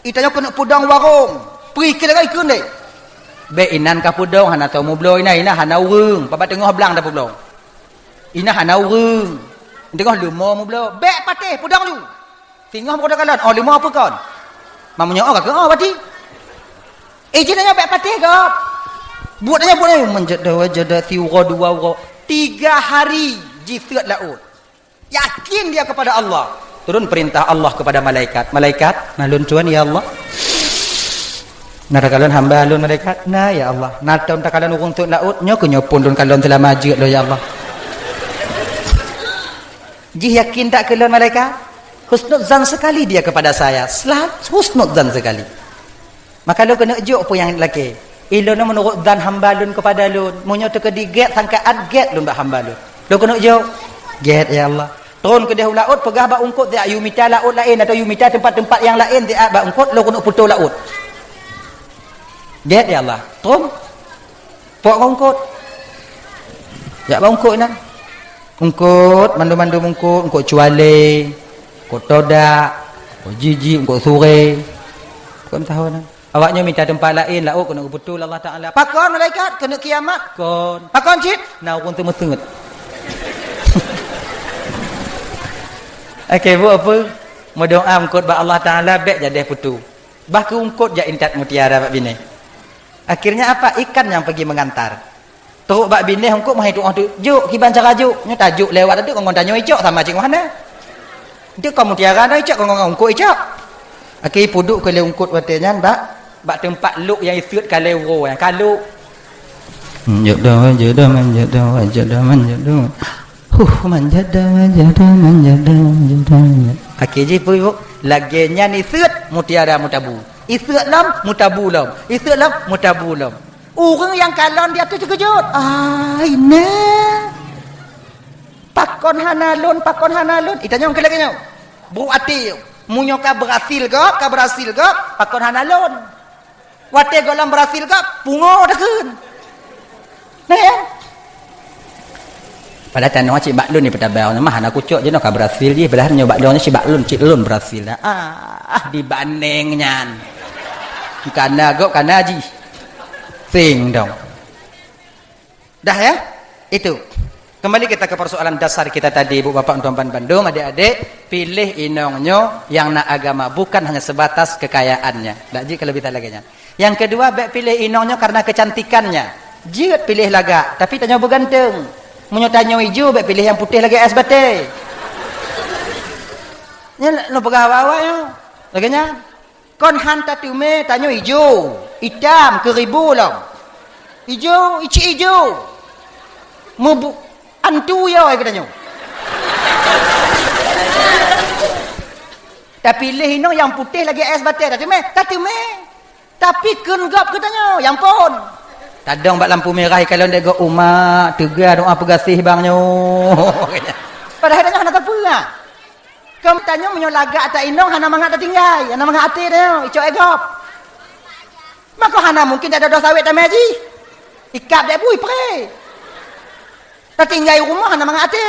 Itanyoe keuneuk peudong warong. Peue ikheun lagèe ikheun deh. Bèk inan ka peudong, hana tao meubloe inan, inan hana ureueng. Pabat teungoh blang tapeubloe. Inan hana ureueng. Teungoh leumo meubloe. Bèk patéh, peudong ju. Singoh meukeudeh kalon, oh, leumo peue kon? Meunyoe oh, ka keu oh, berarti. Eh, jih nyoe bèk patéh gob. Buet nyoe, buet nyoe, man jadda wajada, siuroe dua uroe. Tiga hari jiseuet laôt. Yakin dia kepada Allah. Turun perintah Allah kepada malaikat. "Malaikat, na lôn tuan, ya Allah." "Na takalon hamba lôn, malaikat?" "Na, ya Allah." "Na tom takalon ureueng seuet laôt?" "Nyoe keuh nyoe phon lôn kalon seulama jeuet lôn, ya Allah." Jih yakin that keu lôn malaikat? Husnuzan sekali dia kepada saya. Sel-, husnuzan sekali. Maka lôn keuneuk jok peue nyang lakèe. Ilôn meunurot zan hamba lôn kepada lôn. Meunyoe teukeudi gèt sangkaan gèt lôn bak hamba lôn. Lôn keuneuk jok. Gèt, ya Allah. Tron keudeh u laôt, peugah bak ungkot, "Siat yue mita laôt laén, atau yue mita teumpat-teumpat nyang laén, siat bak ungkot, lôn keuneuk putôh laôt." Gèt, ya Allah. Tron. Pok ngon ungkot. Jak bak ungkot inan. Ungkot, mandum-mandum ungkot, ungkot cualé, ungkot todak, ungkot jiji, ungkot suré. Kon tahu inan. Awak nyoe mita teumpat laén, laôt keuneuk geuputôh lé Allah Taala. Pakon malaikat? Keuneuk kiamat? Kon. Pakon cit? Na ureueng teumeuseut. Oke, buet apa? Meudoa ungkot bak Allah Taala, bèk jadeh putôh. Bah keu ungkot jak intat mutiara bak binéh. Akhirnya apa? Ikan yang pergi mengantar. Trok bak binéh ungkot meuhai tu'oh teuk jok, kiban cara jok. Nyoe tajok lewat teuk ngon tanyoe icok sama cit ngon hana. Teuk kon mutiara na icok ngon ungkot icok. Akhé peuduek keu lé ungkot watèe nyan bak, bak teumpat lok nyang iseuet ka lé uroe nyan, ka lok. Manjada, manjada, manjada, manjada, manjada. Huh, manjada, manjada, manjada, manjada. Akhé jih peue, Bu? Lagèe nyan iseuet mutiara meutabu. Iseuet lom, meutabu lom. Iseuet lom, meutabu lom. Ureueng nyang kalon di ateueh teukeujot. Ai, nè. Pakon hana lôn, pakon hana lôn. Itanyong keu lagèe nyoe. Brôk até. Meunyoe ka beurhasil gob, ka beurhasil gob, pakon hana lôn. Watèe gohlom beurhasil gob, pungo takheun. Nah, ya. Padahai tanoh cit bak lôn ni peutabang, mah hana kucok jinoe ka beurhasil jih, padahai nyoe bak lôn cit bak lôn, cit lôn beurhasil. Ah, ah, dibandeng nyan. Kana gob kana jih. Sing dong. Dah ya? Itu. Kembali kita ke persoalan dasar kita tadi, Bu, Bapak, untuk bandum, adik-adik, pilih inong nyoe yang na agama, bukan hanya sebatas kekayaannya. Tak jeuet kalau bisa lagée nyan. Yang kedua, bèk pilih inong nyoe karena kecantikannya. Jeuet pilih lagak, tapi tanyoe beuganteng. Meunyoe tanyoe ijo, bèk pilih nyang putéh lagée es batée. Nyan lôn peugah awak-awak nyoe. Lagée nyan. Kon han tateumé tanyoe ijo, itam, keuribu lom. Ijo, icik ijo. Mubu-, antu yo ai geutanyoe. Tapi lé inong nyang putéh lagée es batée, tateumé, tateumé. Tapi kheun gob keu tanyoe, nyang phon. Tadong bak lampu mirah, ikalon dek gob umak, teuga doa peugaséh bang nyoe. Padahai tanyoe hana tapeue. Keu tanyoe meunyoe lagak ata inong hana mangat tatinggai, hana mangat até tanyoe, icok e gob. Mako hana mungken dak doh sawét tamé jih. Ikab dek bui pré. Tatinggai rumoh hana mangat até.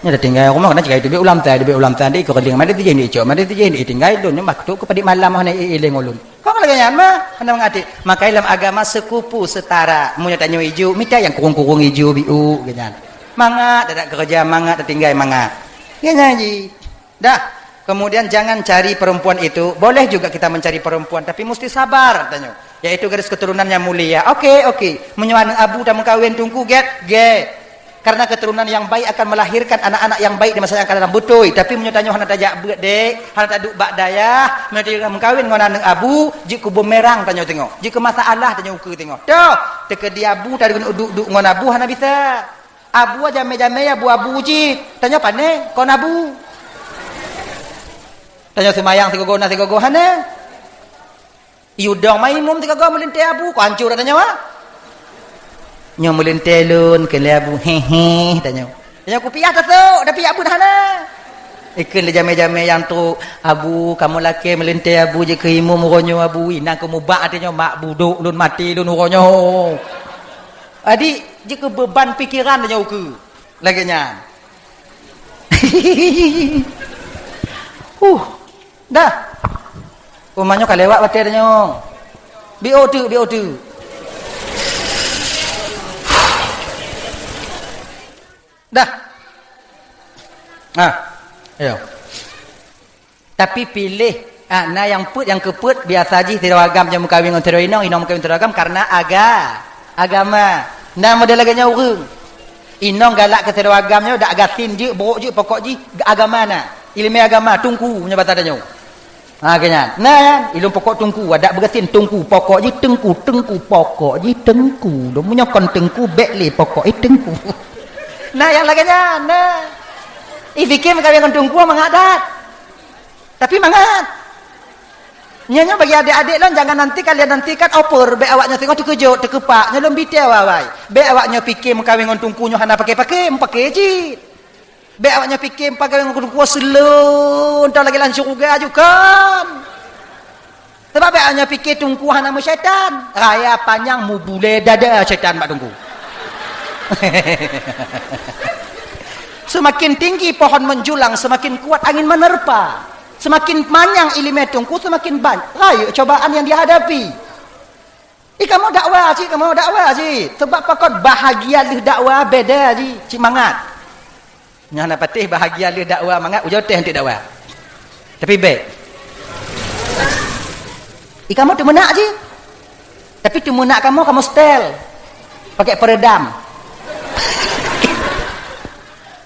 Nyoe tatinggai rumoh, kana jika itu bek ulam tan, bek ulam tan, dek ikeu keuling, mada tijih, dek icok, mada tijih, dek tinggai lôn, nyoe bak tu keu padit malam hana iéléng ulôn. Kok lagée nyan mah, hana mangat até. Makai lam agama sekupu setara. Meunyoe tanyoe ijo, mita nyang kurung-kurung ijo biu, geuh nyan. Mangat, dak keureuja mangat, tatinggai mangat. Geuh nyan jih. Dah. Kemudian jangan cari perempuan itu. Boleh juga kita mencari perempuan, tapi mesti sabar, tanyoe. Yaitu garis keturunan yang mulia. Oke, oke. Meunyoe aneuk abu tameukawen teungku, gét, gét. Karena keturunan yang baik akan melahirkan anak-anak yang baik di masa yang akan datang. Beutôi. Tapi meunyoe tanyoe hana tajak beuet, dek, hana taduek bak dayah, meunyoe tameukawen ngon aneuk abu, jeuet keu bumerang tanyoe teungoh. Jeuet keu masalah tanyoe ukeue teungoh. Toh, teukeudi abu taduek duek ngon abu hana bisa. Abu jamé-jamé abu-abu cit. Tanyoe pane kon abu. Tanyoe seumayang sigogo na sigogo hana. Yudong maimum sigogo meulintée abu, kok hancô tanyoe, ah? Nyoe meulintée lôn keu lé abu, hehe, tanyoe. Tanyoe kupiah tasok, tapi abu hana. Ikheun lé jamé-jamé nyang trok, abu, kamoe lakée meulintée abu jeuet keu imum uroe nyoe abu, inan keu mubak até nyoe mak budok lôn maté lôn uroe nyoe. Adik, jeuet keu beuban pikeran tanyoe ukeue. Lagée nyan. Huh. Dah. Uma nyoe ka lewat watée tanyoe. Biôh teuk, biôh teuk. Dah. Ah. Ayo. Tapi piléh, ah, na nyang peuet, nyang keupeuet, biasa jih sidroe agam nyang meukawen ngon sidroe inong, inong meukawen sidroe agam karena aga-, agama. Na model lagée nyan ureuëng. Inong galak keu sidroe agam nyoe dak gasien jeuet, brok jeuet, pokok jih agama na. Iéleumé agama, teungku meunyoe basa tanyoe. Ha, keu nyan. Na nyan, ilôn pokok teungku, adak beugasien teungku, pokok jih teungku, teungku, pokok jih teungku. Dong meunyoe kon teungku, bék lé pokok, eh, teungku. Na nyang lagée nyan, na. Ih, pike meukawen ngon teungku mangat that. Tapi mangat. Nyoe, nyoe bagi adék-adék lôn, jangan nanti kalian nantikan oper, bék awak nyoe singoh teukeujot, teukeupak, nyoe lôn bite awai-awai. Bék awak nyoe pike meukawen ngon teungku nyoe hana paké-paké, meupaké cit. Bék awak nyoe pike meukawen ngon teungku seuleueng, entah lagée lam syeuruga aju kon. Sabab bék awak nyoe pike teungku hana meusyaitan, raya panyang mubulée dada syaitan bak teungku. Semakin tinggi pohon menjulang, semakin kuat angin menerpa. Semakin manyang iéleumé teungku, semakin ban-, rayeuk cobaan nyang dihadapi. Ih, kamoe dakwa cit, kamoe dakwa cit. Sabab pakon bahagia lheueh dakwa beda cit, cit mangat. Nyang na patéh bahagia lheueh dakwa mangat, ujoe teh eunteuk dakwa. Tapi bék. Ih, kamoe teumeunak cit. Tapi teumeunak kamoe, kamoe setel. Pakai peredam.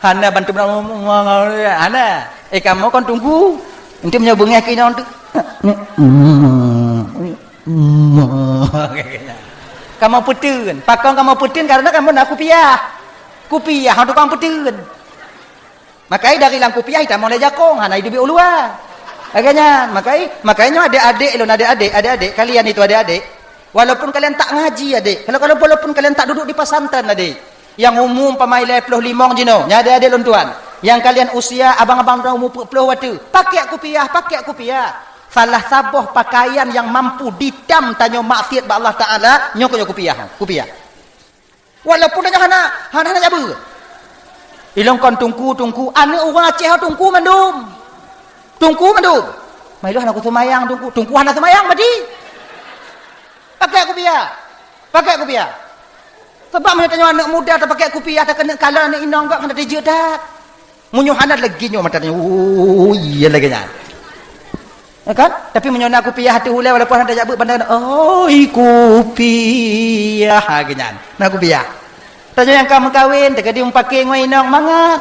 Hana bantu, hana. Eh, kamoe kon teungku. Eunteuk meunyoe beungéh keu inong tu. Kamoe peuteun. Pakon kamoe peuteun? Karena kamoe na kupiah. Kupiah, tukang peuteun. Makai dari lam kupiah itamong lé jakong, hana iduek u luwa. Lagée nyan, makai, makai nyoe adék-adék lôn, adék-adék, adék-adék, kalian itu adék-adék. Walaupun kalian tak ngaji, adék. Kalau, kalau walaupun kalian tak duduk di pesantren, adék. Nyang umu umpama ilée ploh limong jinoe, nyan adék-adék lôn tuan. Nyang kalian usia abang-abang droe umu peuet ploh watée, pakai kupiah, pakai kupiah. Salah saboh pakaian nyang mampu ditam tanyoe maksiat bak Allah Taala, nyoe keuh nyoe kupiah, kupiah. Walaupun tanyoe hana, hana, hana jabeue. Ilôn kon teungku, teungku, aneuk ureuëng Aceh teungku mandum. Teungku mandum. Mai lôn hana kuseumayang teungku, teungku hana seumayang mati. Pakai kupiah. Pakai kupiah. Sabab meunyoe tanyoe aneuk muda tapakèk kupiah, takeuneuk kalon aneuk inong, gak keuneuk tijeuet that. Meunyoe hana lagi nyoe mata tanyoe, oh, iya lagèe nyan. Ya kan? Tapi meunyoe na kupiah ateueh ulèe, walaupun hana tajak beuet bandar, "Oi, kupiah," ha, geuh nyan. Na kupiah. Tanyoe nyang ka meukawen, teuka di mupakè ngon inong mangat.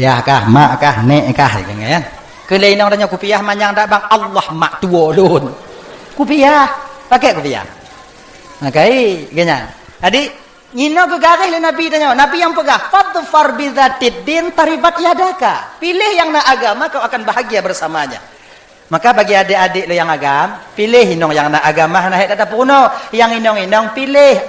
Yah kah, mak kah, nèk kah, geuh nyan. Keu lé inong tanyoe kupiah manyang dak bang, Allah mak tuwo lôn. Kupiah, pakèk kupiah. Makai, geuh nyan. Jadi, Inoe geugaréh lé Nabi tanyoe. Nabi nyang peugah, "Fadfar bizatid din taribat yadaka." Piléh nyang na agama, kau akan bahagia bersamanya. Maka bagi adék-adék lôn nyang agam, piléh inong nyang na agama, hana hék that tapeurunoe. Nyang inong-inong piléh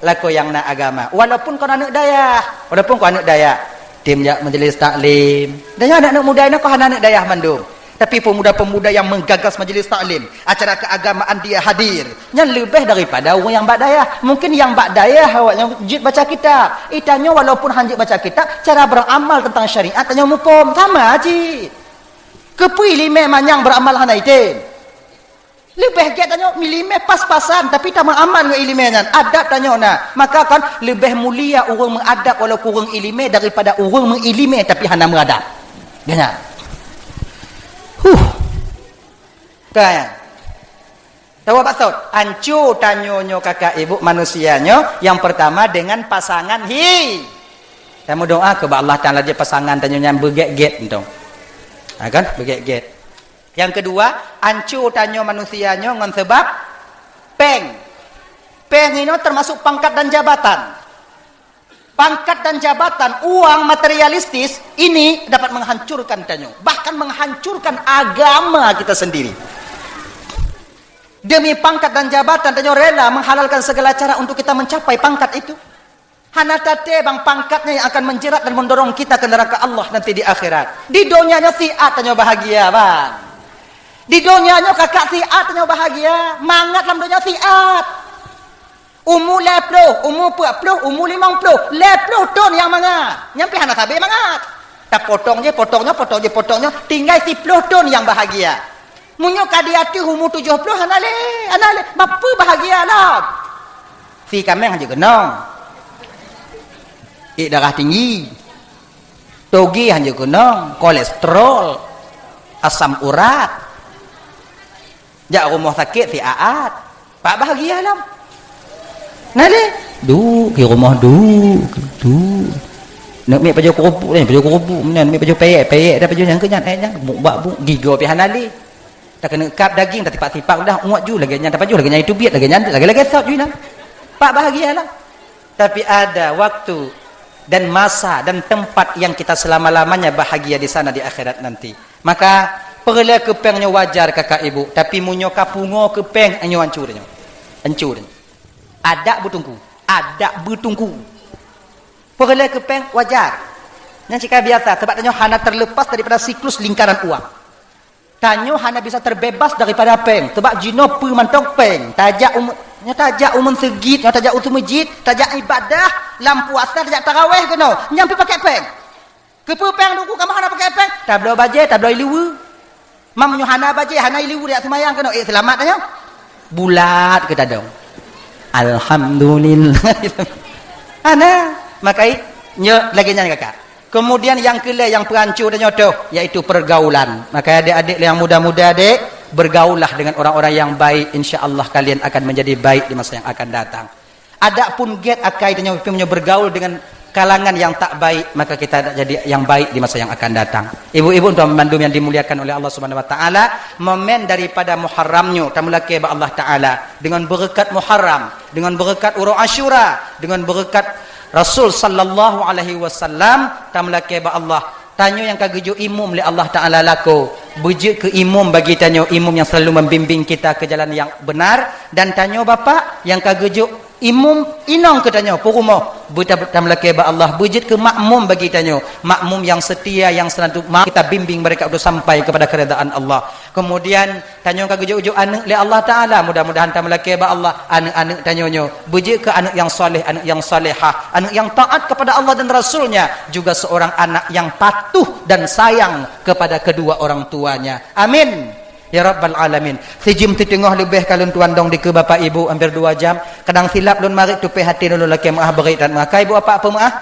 lakoe nyang na agama. Walaupun kon aneuk dayah, walaupun kon aneuk dayah, tem jak majlis taklim. Dan nyan aneuk-aneuk muda inoe kon hana aneuk dayah mandum. Tapi pemuda-pemuda yang menggagas majelis taklim, acara keagamaan dia hadir, nyan leubeh daripada ureuëng nyang bak dayah. Mungkin nyang bak dayah awaknyan jeuet baca kitab. Itanyoe walaupun han jeuet baca kitab, cara beramal tentang syariat tanyoe muphom. Sama cit. Keupeue iéleumé manyang beramal hana item? Leubeh gét tanyoe iéleumé pas-pasan, tapi tameuamal ngon iéleumé nyan. Adab tanyoe na. Maka kon leubeh mulia ureuëng meuadab walaupun ureuëng iéleumé daripada ureuëng meuiéleumé tapi hana meuadab. Geuh nyan. Huh. Kan? Tahu apa sot? Anco tanyoe nyoe kakak ibu manusia nyoe yang pertama dengan pasangan hi. Kamu doa ke Allah Taala dia pasangan tanyoe nyan beugét-gét entong. Ha kan? Beugét-gét. Yang kedua, anco tanyoe manusia nyoe ngon sebab péng. Péng inoe termasuk pangkat dan jabatan. Pangkat dan jabatan, uang materialistis ini dapat menghancurkan tanyoe, bahkan menghancurkan agama kita sendiri. Demi pangkat dan jabatan, tanyoe rela menghalalkan segala cara untuk kita mencapai pangkat itu. Hana taté bang pangkatnya yang akan menjerat dan mendorong kita ke neraka Allah nanti di akhirat. Di donya nyoe siat tanyoe bahagia bang. Di donya nyoe kakak siat tanyoe bahagia. Mangat lam donya siat. Umu lhèe ploh, umu peuet ploh, umu limong ploh, lhèe ploh thon nyang mangat. Nyan pih hana sabé mangat. Tapotong jih, potong nyoe, potong jih, potong nyoe, tinggai siploh thon nyang bahagia. Meunyoe ka di ateueh umu tujoh ploh hana lé, hana lé, bapeue bahagia lom. Si kaméng hanjeuet keunong. Ié darah tinggi. Toge hanjeuet keunong, kolesterol, asam urat. Jak rumoh sakét siat-at. Pak bahagia lom. Na lé? Duek di rumoh duek, duek. Neuk miet pajoh keurupuk ni, pajoh keurupuk meunan, miet pajoh peyek, peyek dah pajoh nyang keu nyan, eh nyan, buk bak buk, gigoe pih hana lé. Takeuneuk kab daging, tatipak-tipak udah, uet ju lagèe nyan, tapajoh lagèe nyan, itu biet lagèe nyan, lagèe-lagèe sot ju nyan. Pak bahagia lom. Tapi ada waktu dan masa dan tempat yang kita selama-lamanya bahagia di sana di akhirat nanti. Maka, peureulèe keu péng nyoe wajar kakak ibu, tapi meunyoe ka pungo keu péng, nyoe anco nyoe. Anco nyoe. Adak beutungku. Adak beutungku. Peureulèe keu péng wajar. Nyan cika biasa, sebab tanyoe hana terlepas daripada siklus lingkaran uang. Tanyoe hana bisa terbebas daripada péng, sebab jinoe peue mantong péng. Tajak umu-, nyoe tajak u meuseujid, nyoe tajak u seumeujid, tajak ibadah, lam puasa tajak taraweh keunoe. Nyan pih pakèk péng. Keupeue péng Teungku, kamoe hana pakèk péng? Tabloe bajèe, tabloe ié liweue. Mam nyoe hana bajèe, hana ié liweue, dak seumayang keunoe, ék seulamat tanyoe? Bulat keu tadong. Alhamdulillah. Hana. Makai nyoe lagèe nyan kakak. Kemudian yang keulhèe yang peuhanco tanyoe toh, yaitu pergaulan. Maka adik-adik yang muda-muda dek, bergaullah dengan orang-orang yang baik, insya Allah kalian akan menjadi baik di masa yang akan datang. Adapun gét akai tanyoe pih meunyoe bergaul dengan kalangan yang tak baik, maka kita tak jadi yang baik di masa yang akan datang. Ibu-ibu dan bandum yang dimuliakan oleh Allah Subhanahu wa taala, momen daripada Muharram nyoe tameulakèe bak Allah Taala dengan berkat Muharram, dengan berkat uroe Asyura, dengan berkat Rasul sallallahu alaihi wasallam, tameulakèe bak Allah. Tanyoe nyang ka geujok imum lé Allah Taala lakoe, beujeuet keu imum bagi tanyoe, imum nyang selalu membimbing kita ke jalan yang benar, dan tanyoe bapak nyang ka geujok imum inong keu tanyoe peurumoh, beuta-, tameulakèe bak Allah, beujeuet keu makmum bagi tanyoe, makmum yang setia, yang selalu ma-, kita bimbing mereka untuk sampai kepada keridaan Allah. Kemudian, tanyoe ka geujok-jok aneuk lé Allah Taala, mudah-mudahan tameulakèe bak Allah, aneuk-aneuk tanyoe nyoe beujeuet keu aneuk yang saleh, aneuk yang salehah, aneuk yang taat kepada Allah dan Rasul-Nya, juga seorang anak yang patuh dan sayang kepada kedua orang tuanya. Amin. Ya Rabbal Alamin. Sijeuem siteungoh leubeh ka lôn tuan dong dikeue Bapak Ibu, hampir dua jam. Kadang silap lôn marit tupéh até lôn lakée meu'ah beurit that meu'ah. Ka Ibu Bapak peumeu'ah?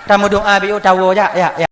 Tameudoa biu tawo jak, jak, jak.